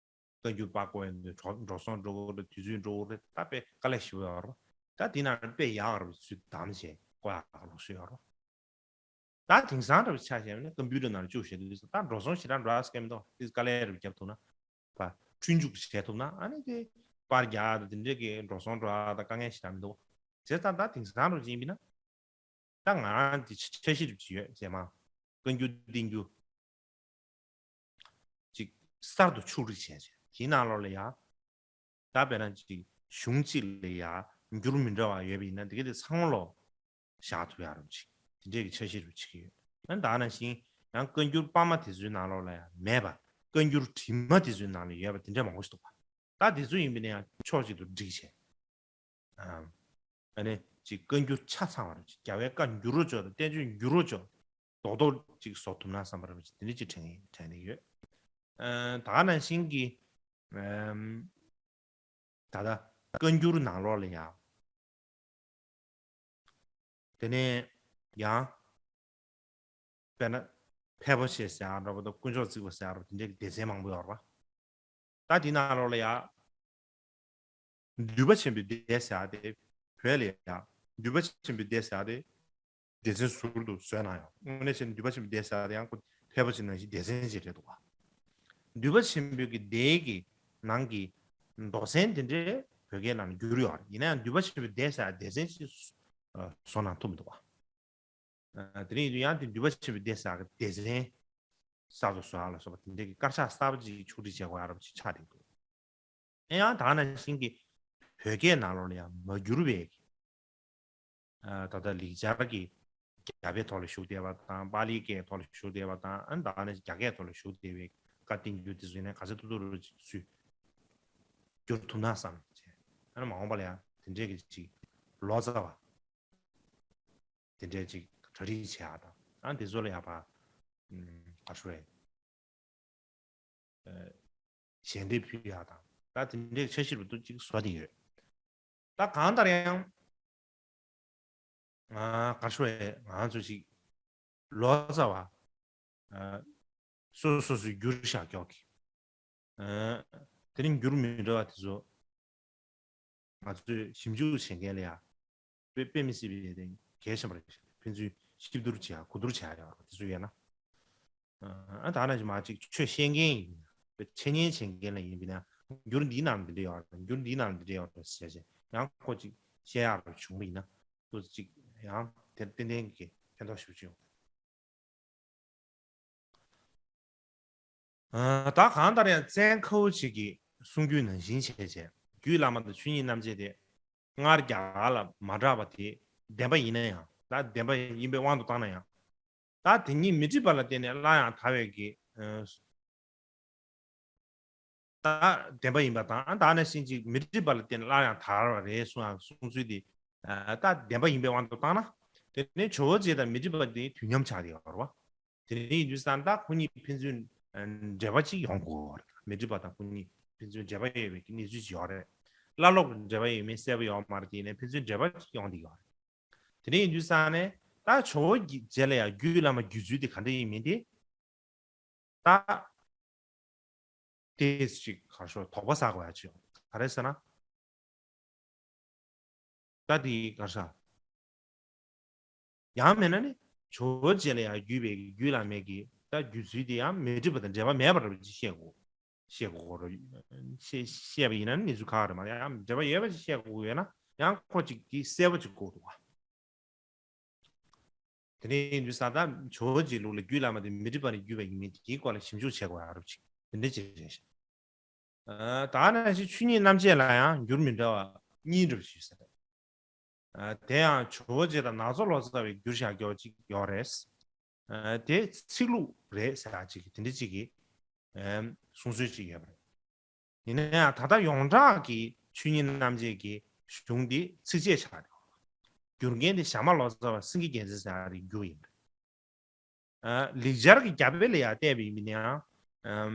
བཀའ་འགྱུར་པར་བརྐོ་ཡོང་དུས་འགྲོ་འགྲོ་སོང་འགྲོ་གི་རེད། དུས་ཚོད་འགྲོ་གི་རེད། ད་དཔེ་དཀའ་ལས་ཞེ་པོ་ཡོད་རེད་པ། ད་དེ་ནང་དཔེ་ཡག་རུ་ཚུར་བདམས་བྱས་བརྐོ་ཡག་ལུགས་སྲོལ་ཡོད་རེད་པ། ད་དེང་སང་འདྲ་བོ་ཆ་བཞག་ན་ཀམ་པུ་ཊར་ནང་ལ་བཅུག་བྱས་དུས་ཙང་། ད་འགྲོ་སོང་ཞེ་དྲག་འགྲོ་ཡག་གི་མི་འདུག། ཏོག་ཙམ་དཀའ་ལས་རེ་བརྒྱབ་ཐུབ་ན། ཕར་འཕྲུལ་འཇུག་བྱས་ཐུབ་ན། ཨ་ནི་དེ་པར་རྒྱག་དང་དེ་འདྲས་ཀྱི་འགྲོ་སོང་འགྲོ་ཡག་དང་དཀའ་ངལ་ཞེ་དྲག་མི་འདུག། བྱས་ཙང་ད་དེང་སང་འདྲ་བོ་ཅིག་ཡིན་པ་ཡིན་ན། ད་ང་རང་དེ་འཆར་གཞི་འདྲ་བོ་ཅིག་ཡོད་རྗེས་མ། བཀའ་འགྱུར་བསྟན་འགྱུར་ཅིག་གསར་དུ་ཕྱོགས་སྒྲིག་བྱས་བྱས། དེའི་ནང་ལོགས་ལ་ཡ། ད་དཔེར་ན་ཅིག་གཞུང་གཅིག་ལ་ཡ་འགྱུར་མི་འདྲ་བ་ཡོད་པ་ཡིན་ན། དེ་ག་དེ་ཚང་མ་ལོག་བཞག་ཐུབ་ཡག་རུ་ཅིག། དེ་འདྲས་ཀྱི་འཆར་གཞི་རུ་ཅིག་ཡོད། ཨ་ནི་ད་ག་ནང་བཞིན་ཡང་བཀའ་འགྱུར་པར་མ་དེ་ཚོའི་ནང་ལོགས་ལ་ཡང་མེད་པ། བཀའ་འགྱུར་བྲིས་མ་དེ་ཚོའི་ནང་ལ་ཡོད་པ་དེ་འདྲས་མང་པོ་ཞིག་འདུག་པ། ད་དེ་ཚོ་ཡིན་པ་ཡིན་ན་ཡང་ཕྱོགས་གཅིག་ཏུ་སྒྲིག་བྱས། ཨ་ནི་ཅིག་བཀའ་འགྱུར་ཆ་ཚང་བ་རུ་ཅིག། རྒྱལ་བའི་བཀའ་འགྱུར་རོ་ཅོག་དང་བསྟན་བཅོས་འགྱུར་རོ་ཅོག་རྡོག་རྡོག་ཅིག་བཟོ་ཐུབ་ན་བསམ་པ་རུ་ཅིག། དེ་འདྲས་ཅིག་དྲན་དྲན་ནས་ཡོད། ཨ། ད་ག་ནང་བཞིན་གྱི། ཨམ། ད་ལྟ་བཀའ་འགྱུར་ནང་ལོགས་ལ་ཡང་། དེ་ནས་ཡང་། དཔེར་ན་ཕལ་པོ་ཆེ་ཟེར་ཡག་འདྲ་པོ་དང་། དཀོན་མཆོག་བརྩིགས་པ་ཟེར་ཡག་འདྲ་པོ། དེ་འདྲའི་སྡེ་ཚན་མང་པོ་ཡོད་རེད་པ། ད་དེའི་ནང་ལོགས་ལ་ཡང་། འདུས་པ་ཆེན་པོའི་སྡེ་ཟེར་ཡག་དེ། བོད་ལ་ཡང་འདུས་པ་ཆེན་པོའི་སྡེ་ཟེར་ཡག་དེ། སྡེ་ཚན་ཟུར་དུ་བཟོས་གནང་ཡོད། དངོས་གནས་བྱས་ན་འདུས་པ་ཆེན་པོའི་སྡེ་ཟེར་ཡག་དེ་ཡང་ཁོ་ཕལ་པོ་ཆེ་ནང་བཞིན་སྡེ་ཚན་ཅིག་རེད་འདུག་པ། འདུས་པ་ཆེན་པོའི་གི་སྡེ་གི་ནང་གི་མདོ་ཚན་དེ་འདྲའི་བོད་སྐད་ནང་ལ་བསྒྱུར་ཡོད་རེད། ཡིན་ན་ཡང་འདུས་པ་ཆེན་པོའི་སྡེ་ཟེར་ཡག་སྡེ་ཚན་ཅིག་བཟོ་གནང་ཐུབ་མི་འདུག་པ། ཨ། དེ་རིང་ཡིན་དུས་ཡང་དེ་འདུས་པ་ཆེན་པོའི་སྡེ་ཟེར་ཡག་གི་སྡེ་ཚན་གསར་དུ་བཟོ་ཡག་ལ་སོགས་པ་དེ་འདྲའི་གི་དཀར་ཆག་གསར་པ་ཅིག་ཕྱོགས་སྒྲིག་བྱེད་དགོས་ཡག་འདྲ་པོ་ཅིག་ཆགས་བསྡད་འདུག། ཨེ། ཡང་ད་ག་ནང་བཞིན་གྱི་བོད་སྐད་ནང་ལོགས་ལ་ཡང་མ་བསྒྱུར་བའི་གི། ཨ་ད་ལྟ་ལེགས་སྦྱར་གྱི་རྒྱ་བོད་ཐོག་ལ་ཞུགས་བསྡད་པ་དང་པཱ་ལིའི་སྐད་ཐོག་ལ་ཞུགས་བསྡད་པ་དང་ཨ་ནི་ད་ནི་རྒྱ་སྐད་ཐོག་ལ་ཞུགས་བསྡད་པའི་བཀའ་བསྟན་འགྱུར་དེ་ཚོ་ཡིན་ན་ག་ཚོད་ཐུབ་ཐུབ་རུ་ཅིག་ཚུར་བསྒྱུར་ཐུབ་ན་བསམ་བྱས། ཨ་ནི་མ་འོངས་པ་ལ་ཡང་དེ་འདྲའི་གི་ཅིག་ལོ་ཙཱ་བ་དེ་འདྲའི་ཅིག་གྲ་སྒྲིག་བྱེད་ཡག་དང་ཨ་དེ་ཚོ་ལ་ཡག་པ་ཨམ་ག་རེ་ཞུ་དགོས་རེད། ཨ་ཞལ་འདེབས་ཕུལ་ཡག་དང་ད་དེ་འདྲའི་འཆར་གཞི་རུ་ཏུ་ཅིག་བཟོ་བསྡད་ཡོད། ད་གང་ལྟར་ཡང་ང་ག་རེ་ཞུ་དགོས་རེད། ང་ཚོ་ཅིག་ལོ་ཙཱ་བ་ཨ་སོ་སོ་སོས་བསྒྱུར་བཞག་ཀྱོག་གི་ཨ་དེ་རིང་འགྱུར་མི་འདྲ་བ་དེ་ཚོ་ང་ཚོས་ཞིབ་འཇུག་བྱེད་མཁན་ལ་ཡ་དཔེ་དཔེ་མི་སྲིད་པའི་དེ་གལ་ཆེན་པོ་རེད། ཕན་ཚུན་ཞིབ་བསྡུར་བྱེད་ཡ་གོ་བསྡུར་བྱེད་ཡ་ཡོད་རེད། དེ་ཚོ་ཡོད་ན་ཨ་ད་ནང་བཞིན་མ་ཅིག་ཆོས་བཤད་མཁན་ཡིན་ན་འཆད་ཉན་བྱེད་མཁན་ལ་ཡིན་པ་ཡིན་ན་འགྱུར་འདིའི་ནང་འདི་འདྲ་ཡོད་རེད། འགྱུར་འདིའི་ནང་འདི་འདྲ་ཡོད་རེད་ཟེར་བྱས་ཡང་ཁོ་ཅིག་བཤད་ཡག་རུ་བྱུང་བ་ཡིན་ན་ཏོག་ཙམ་ཅིག་ཡང་དེར་ཏན་ཏན་གྱི་ཕན་ཐོགས་ཞེ་པོ་ཅིག་ཡོང་། ཨ་ད་གང་ལྟར་ཡང་བཙན་ཁ་བོ་ཅིག་གིས་གསུང་རྒྱུའི་ནང་བཞིན་བྱས་བྱས་རྒྱུད་བླ་མ་དང་ཆོས་ཉིད་རྣམ་འབྱེད་དེ་སྔར་རྒྱ་གར་ལ་མ་གྲགས་པ་དེ་བདེན་པ་ཡིན་ན་ཡང་ད་བདེན་པ་ཡིན་པའི་དབང་དུ་བཏང་ན་ཡང་ད་དེ་ཉིད་མི་འགྲིག་པ་ལ་བརྟེན་ནས་སླར་ཡང་དར་བའི་གི་ཨ་ད་བདེན་པ་ཡིན་པ་དང་ད་ནང་བཞིན་ཅིག་མི་འགྲིག་པ་ལ་བརྟེན་ནས་སླར་ཡང་དར་བ་རེད་གསུང་ཡང་གསུང་ཚུལ་དེ་ཨ་ད་བདེན་པ་ཡིན་པའི་དབང་དུ་བཏང་ན་དེ་ནས་ཇོ་བོ་རྗེ་དང་མི་འགྲིག་པ་དེ་དུས་མཉམ་ཆགས་ཡོད་རེད་བ། དེ་ནས་ཡིན་དུས་ཙང་ད་ཁོ་གཉིས་ཕན་ཚུན་འབྲེལ་བ་གཅིག་ཡོང་དགོས་རེད། མི་འགྲིག་པ་དང་ཁོ་གཉིས་ཕན་ཚུན་འབྲེལ་བ་ཡོད་པའི་གི་གནས་ཚུལ་ཅིག་ཡོད་རེད། བླ་ལོག་གི་འབྲེལ་བ་ཡོད་མེད་གསལ་པོ་ཡོད་མ་རེད། དེ་ནས་ཕན་ཚུན་འབྲེལ་བ་གཅིག་ཡོང་བསྡད་ཡོད་རེད། དེ་ནས་ཡིན་དུས་ཙང་ནས་ད་ཇོ་བོ་རྗེ་ལ་ཡང་རྒྱུད་བླ་མ་བརྒྱུད་ཚུལ་དེ་ག་འདྲ་ཡིན་མིན་དེ་ད་དེ་ཅིག་ག་རེ་ཞུ་དོགས་པ་ཟ་དགོས་ཡ་ཅིག་ཡོད་ག་རེ་ཟེར་ན། ད་དེ་ག་རེ་ཟ། ཡང་མིན་ན་ནི་ཇོ་བོ་རྗེ་ལ་ཡང་བརྒྱུད་པའི་རྒྱུད་བླ་མའི་གི་ད་བརྒྱུད་ཚུལ་དེ་ཡང་མི་འགྲིག་པ་དང་འབྲེལ་བ་མེད་པ་འདྲ་བ་ཅིག་བཤད་དགོས། བཤད་དགོས་རེད། བཤད་བཤད་པ་ཡིན་ན་ནི་གནས་ཚུལ་ཁག་རེད་མ་གཏོགས་ཡང་འབྲེལ་བ་ཡོད་པ་ཅིག་བཤད་དགོས་ཡོད་ན་ཡང་ཁོ་ཅིག་དེ་གསལ་པོ་ཅིག་དགོས་འདུག་བ། དེ་ནས་ཡིན་དུས་ཙང་ད་ཇོ་བོ་རྗེའི་ལུགས་ལ་རྒྱུད་བླ་མ་དེ་མི་འགྲིག་པ་ནས་བརྒྱུད་པ་ཡིན་མིན་དེའི་སྐོར་ལ་ཞིབ་འཇུག་བྱེད་དགོས་ཡ་རབས་ཅིག་དེ་འདྲ་ཅིག་རེད་ཤག་ཨ་ད་ནང་བཞིན་ཆོས་ཉིད་རྣམ་འབྱེད་ལ་ཡང་འགྱུར་མི་འདྲ་བ་གཉིས་འདྲ་བ་ཞིག་ཡོད་ས་རེད། ཨ་དེ་ཡང་ཇོ་བོ་རྗེ་དང་ནག་ཚོ་ལོ་ཙཱ་བས་བསྒྱུར་བཞག་རྒྱུ་ཅིག་ཡོད་རེད། ཨ་དེ་ཚིག་ལྷུག་རེད་ཟེར་ཡག་ཅིག་དེ་འདྲ་ཅིག་གི་ཨམ་གསུང་སྲོལ་ཅིག་ཡོད་པ་རེད། ཡིན་ན་ཡང་ད་ལྟ་ཡོངས་གྲགས་ཀྱི་ཆོས་ཉིད་རྣམ་འབྱེད་ཀྱི་གཞུང་འདི་ཚིགས་བཅད་ཆགས་ཡོད། བསྒྱུར་མཁན་དེ་ཞྭ་དམར་ལོ་ཙཱ་བ་སེང་གེ་རྒྱལ་མཚན་ཟེར་ཡག་རེད། བསྒྱུར་ཡིན་པ་རེད། ཨ་ལེགས་སྦྱར་གྱི་རྒྱ་བོད་ལ་ཡང་བལྟས་པ་ཡིན་ན་ཡང་ཨམ་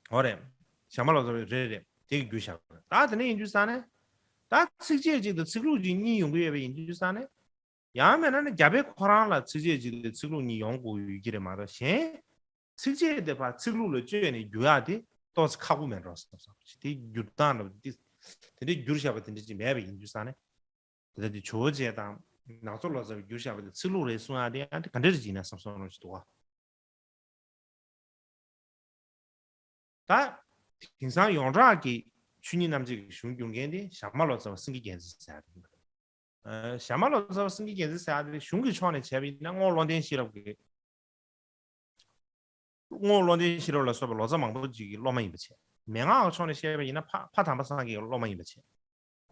འོ་རེད། ཞྭ་དམར་ལོ་ཙཱ་བ་རེད་རེད་དེ་གི་བསྒྱུར་བཞག་པ་རེད། ད་དེ་ནས་ཡིན་དུས་ཙང་ནས་ད་ཚིགས་བཅད་གཅིག་དང་ཚིག་ལྷུག་གཅིག་གཉིས་ཡོང་གི་ཡོད་པ་ཡིན་དུས་ཙང་ནས་ཡང་མིན་ན་ནི་རྒྱ་བོད་ཁོ་རང་ལ་ཚིགས་བཅད་གཅིག་དང་ཚིག་ལྷུག་གཉིས་ཡོང་དགོས་ཡོད་ཀྱི་རེད་མ་གཏོགས་གཞན་ཚིགས་བཅད་དེ་ཕར་ཚིག་ལྷུག་ལ་བཅོས་ནས་བསྒྱུར་ཡག་དེ་ཏོག་ཙམ་ཁག་པོ་མེད་འགྲོ་བསམ་བསམ་ཞིག་དེ་བསྒྱུར་སྟངས་འདྲ་བ་དེ་དེ་འདྲའི་བསྒྱུར་བཞག་པ་དེ་འདྲ་ཅིག་མེད་པ་ཡིན་དུས་ཙང་ནས། དེ་ལྟ་དེ་ཇོ་བོ་རྗེ་དང་ནག་ཚོ་ལོ་ཙཱ་བས་བསྒྱུར་བཞག་པ་དེ་ཚིག་ལྷུག་རེད་གསུང་ཡག་དེ་ཡང་དེ་ག་འདྲ་རེ་ཅིག་ཡིན་ན་བསམ་སོང་རོགས་ཞིག་འདུག་བ། ད་དེང་སང་ཡོངས་གྲགས་ཀྱི་ཆོས་ཉིད་རྣམ་འབྱེད་ཀྱི་གཞུང་བསྒྱུར་མཁན་དེ་ཞྭ་དམར་ལོ་ཙཱ་བ་སེང་གེ་རྒྱལ་མཚན་ཟེར་ཡག་དེ་ཡིན་པ་རེད། ཨ་ཞྭ་དམར་ལོ་ཙཱ་བ་སེང་གེ་རྒྱལ་མཚན་ཟེར་ཡག་དེ་གཞུང་གི་ཕྱོགས་ནས་བྱས་པ་ཡིན་ན་རྔོག་བློ་ལྡན་ཤེས་རབ་ཀྱི་རྔོག་བློ་ལྡན་ཤེས་རབ་ལ་སོགས་པའི་ལོ་ཙཱ་མང་པོ་ཅིག་གི་སློབ་མ་ཡིན་པ་བྱས། མན་ངག་གི་ཕྱོགས་ནས་བཤད་པ་ཡིན་ན་ཕ་ཕ་དམ་པ་སངས་རྒྱས་ཀྱི་སློབ་མ་ཡིན་པ་བྱས།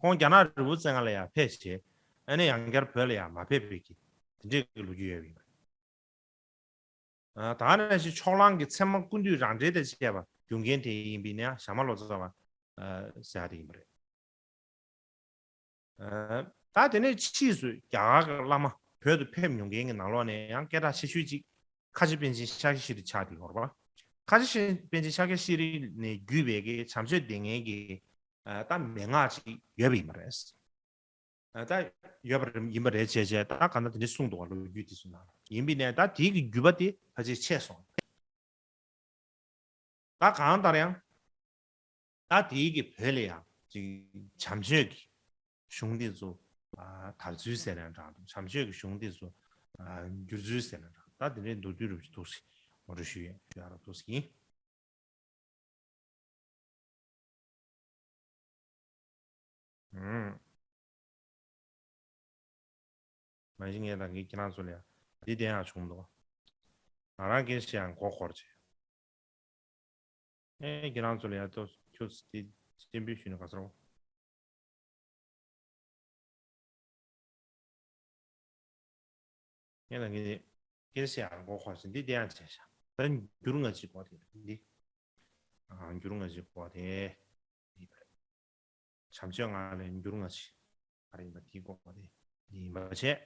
ཁོང་རྒྱ་ནག་རི་བོ་རྩེ་ལྔ་ལ་ཡང་ཕེབས་བྱས། ཨ་ནི་ཡང་བསྐྱར་བོད་ལ་ཡང་མ་ཕེབས་པའི་གི་དེ་འདྲའི་གི་ལོ་རྒྱུས་ཡོད་པ་ཡིན་པ་རེད། ད་ནང་བཞིན་ཕྱོགས་གླང་གི་ཚད་མ་ཀུན་བཏུས་རང་འགྲེལ་དང་བཅས་པ་བསྒྱུར་མཁན་དེ་ཡིན་པ་ཡིན་ན་ཡང་ཞྭ་དམར་ལོ་ཙཱ་བ་ཟེར་ཡག་དེ་ཡིན་པ་རེད། ད་དེ་ནས་ཕྱིས་སུ་རྒྱ་གར་གྱི་བླ་མ་བོད་དུ་ཕེབས་མྱོང་མཁན་གྱི་ནང་ལོགས་ནས་ཡང་སྐད་གྲགས་ཆེ་ཤོས་གཅིག་ཁ་ཆེ་པཎ་ཆེན་ཤཱཀྱ་ཤྲཱི་ཆགས་བསྡད་ཡོད་རེད་པ། ཁ་ཆེ་པཎ་ཆེན་ཤཱཀྱ་ཤྲཱི་ནས་བརྒྱུད་པའི་གི་བྱམས་ཆོས་སྡེ་ལྔའི་གི་ད་མན་ངག་ཅིག་ཡོད་པ་ཡིན་པ་རེད། ད་ཡོད་པ་ཡིན་པ་རེད་བྱས་བྱས་ད་གང་ལྟར་དེ་འདྲ་གསུངས་འདུག་བ། ལོ་རྒྱུས་དེ་ཚོ་ནང་ཡིན་པ་ཡིན་ན་ད་དེའི་གི་བརྒྱུད་པ་དེ་ཕལ་ཆེར་ཆད་སོང་། ད་གང་ལྟར་ཡང་ད་དེའི་གི་བོད་ལ་ཡང་ཅིག་བྱམས་ཆོས་ཀྱི་གཞུང་འདི་ཚོ་དར་ཚུལ་ཟེར་ན་འདྲ་འདུག་བྱམས་ཆོས་ཀྱི་གཞུང་འདི་ཚོ་བསྒྱུར་ཚུལ་ཟེར་ན་འདྲ་ད་དེ་འདྲའི་མདོར་བསྡུས་རུ་ཅིག་འདུག་སེ་ངོ་སྤྲོད་ཞུ་ཡས་ཞུ་ཡག་རུ་འདུག་སེ་ཡིན། ཨུམ། མ་གཞི་ངས་ད་ངས་ཁྱེད་རང་ཚོ་ལ་ཡང་འདི་བསྟན་ཡག་བྱུང་འདུག་ང་རང་སྐད་ཆ་ཡང་མགོ་འཁོར་བྱས། ཨེ་ཁྱེད་རང་ཚོ་ལ་ཡང་ཏོག་ཁྱོད་འདི་སྟོན་འབུལ་ཞུས་ནས་ག་ཚོད་རོ། ངས་ད་ངས་སྐད་ཆ་བཤད་ཡག་མགོ་འཁོར་ཞིང་འདི་བསྟན་ཡག་བྱས་ཤག་ད་འགྱུར་ང་ཅིག་གོ་དེ་འདི། ཨ། འགྱུར་ང་ཅིག་གོ་དེ། བྱམས་ཆོས་ང་ལས་འགྱུར་ང་ཅིག་ག་རེ་ཡིན་པ་དེའི་གོ་དེ་འདི་ཡིན་པ་བྱས།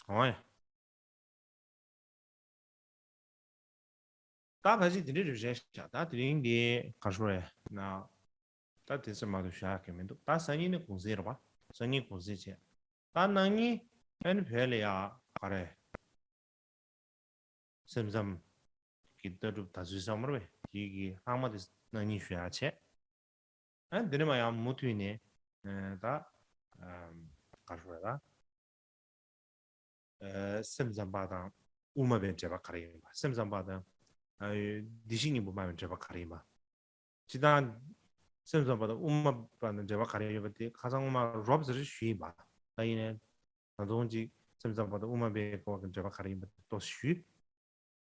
འོ་ཡ། ད་ཁ་ཅིག་དེ་འདྲའི་རེ་བ་བྱས་ཤག་ད་དེ་རིང་འདི་ག་ཤོར་ཡ་ན། ད་དེ་ཚོ་མ་གཏོགས་ཞུ་ཡག་གི་མི་འདུག་ད་སང་ཉིན་ནི་གུང་སེང་རེད་པ། སང་ཉིན་གུང་སེང་བྱས། ད་གནངས་ཉིན་ཨ་ནི་བོད་ལ་ཡ་ག་རེ། སེམས་ཙམ་གྱི་ལྟ་གྲུབ་ད་ཚོད་བསམ་པར་བས་དེའི་གི་ལྷག་མ་དེ་གནངས་ཉིན་ཞུ་ཡག་བྱས། ཨ། འདི་ནས་མ་ཡང་མུ་མཐུད་ནས། ཨ། ད། ཨ། ག་རེ་ཟེར་དགོས་རེད་ད། ཨ། སེམས་ཙམ་པ་དང་དབུ་མ་པའི་འབྲེལ་བ་ག་རེ་ཡིན་པ། སེམས་ཙམ་པ་དང་། ཨ། བདེན་བཞི་སྙིང་པོ་སྨྲ་བའི་འབྲེལ་བ་ག་རེ་ཡིན་པ། སྤྱིར་བཏང་། སེམས་ཙམ་པ་དང་དབུ་མ་པ་དང་འབྲེལ་བ་ག་རེ་ཡོད་པ་དེ་ཁ་སང་སྔོན་མ་རོབ་ཙམ་རེ་ཞུས་ཡིན་པ། ད་ཡིན་ནའི། ད་དུང་ཅིག་སེམས་ཙམ་པ་དང་དབུ་མ་པའི་སྐོར་གྱི་འབྲེལ་བ་ག་རེ་ཡིན་པ་དེ་ཏོག་ཙམ་ཞུས།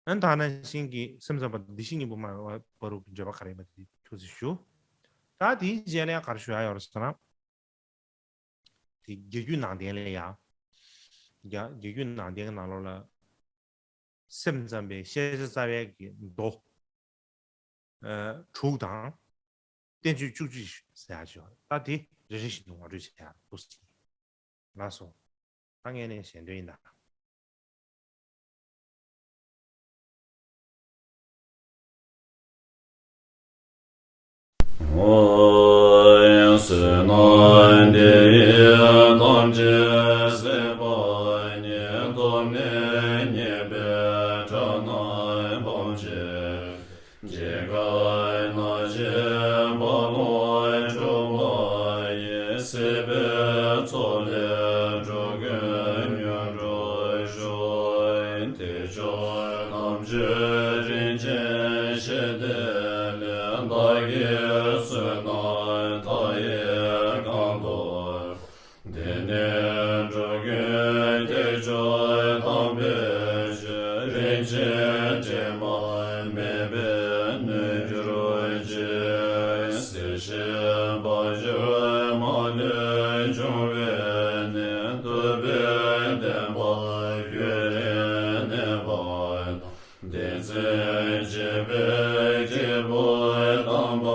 ཨ་ནི་ད་ག་ནང་བཞིན་གྱི་སེམས་ཙམ་པ་དང་བདེན་བཞི་སྙིང་པོ་སྨྲ་བ་བར་དུ་གི་འབྲེལ་བ་ག་རེ་ཡིན་པ་དེ་ཁྱུག་ཙམ་ཞུ། ད་དེའི་རྗེས་ལ་ཡང་ག་རེ་ཞུ་ཡག་ཡོད་རེད་ཟེར་ན། དེ་རྒྱ་རྒྱུད་ནང་བསྟན་ལ་ཡང་། རྒྱ་རྒྱ་རྒྱུད་ནང་བསྟན་གྱི་ནང་ལོགས་ལ། སེམས་ཙམ་པའི་ཤེས་བྱ་རྩ་བའི་གི་མདོ། ཨ། དྲུག་དང་། བསྟན་བཅོས་བཅུ་གཅིག་ཟེར་ཡག་ཅིག་ཡོད། ད་དེ་རེ་རེ་བཞིན་དུ་ངོ་སྤྲོད་བྱེད་ཡག་འདུག་ཟེར། ལགས་སོ། ད་ངས་ནས་ཞལ་འདོན་ཡིན་ད། ཨོ། བསོད་ནམས་འདི་ཡིས་ཐམས་ཅད་གཟིགས་པ་ཉིད། ཐོབ་ནས་ཉེས་པའི་དགྲ་རྣམས་ཕམ་བྱས། སྐྱེ་རྒ་ན་འཆིའི་རྦ་ཀློང་འཁྲུགས་པ་ཡི། སྲིད་པའི་མཚོ་ལས་འགྲོ་ཀུན་མྱུར་འགྲོ་ཤོག་དེ་ཕྱོགས་རྣམ་དཔྱོད་རིན་ཆེན་ཞི་བདེ་ལས། བདག་གི་བསོད་ནམས་མཐའ་ཡས་གང་ཐོབ། དེ་ནས་འགྲོ་ཀུན་ཐེག་མཆོག་དམ་པའི་ཆོས། རིན་ཆེན་དྲི་མ་མེད་པའི་སྣོད་གྱུར་ཅིག་སྲིད་ཞིའི་བར་གྱུར་མ་ལུས་འབྱུང་བའི་གནས། ཐུབ་པའི་བདེན་པ་ཡུན་རིང་གནས་པ་དང་། བདེན་ཚིག་འབྱེད་པའི་སྐྱེས་བུ་དམ་པ་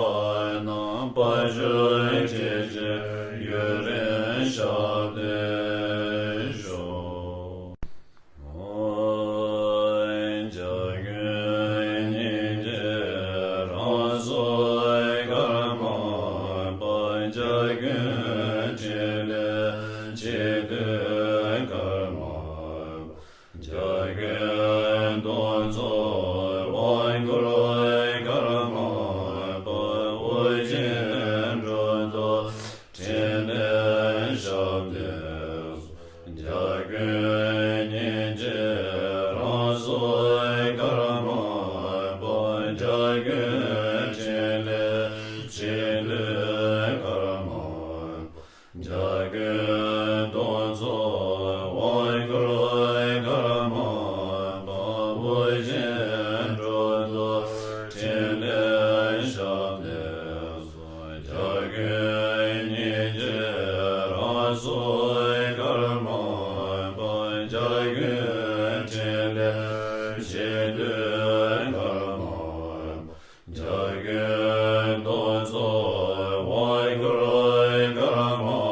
རྣམས། དཔལ་འབྱོར་ཁྲི་ཆེན་ཡུན་རིང་ཞབས་བརྟན་ཤོག་འཇམ་མགོན་སྙིང་རྗེ་རང་གཟུགས་ཀརྨ་པ། འཇམ་མགོན་ཕྲིན་ལས་འཆི་བདུད་ཀརྨ། འཇམ་མགོན་གདུང་འཚོབ་དབང་བསྐུར་ཀརྨ་པ། དབུ་རྒྱན་སྒྲོ་འདོགས་ཕྲིན་ལས་ཞབས་བརྟན་སོགས། འཇམ་མགོན་སྙིང་རྗེ་རང་གཟུགས་ཀརྨ་པ། འཇམ་མགོན་ཕྲིན་ལས་འཆི་བདུད་ཀརྨ། འཇམ་མགོན་གདུང་འཚོབ་དབང་བསྐུར་ཀརྨ་པ། དབུ་རྒྱན་སྒྲོ་འདོགས་ཕྲིན་ལས་ཞབས་བརྟན་སོགས། འཇམ་མགོན་སྙིང་རྗེ་རང་གཟུགས་ཀརྨ་པ། འཇམ་མགོན་ཕྲིན་ལས་འཆི་བདུད་ཀརྨ་པ། འཇམ་མགོན་གདུང་འཚོབ་དབང་བསྐུར་ཀརྨ་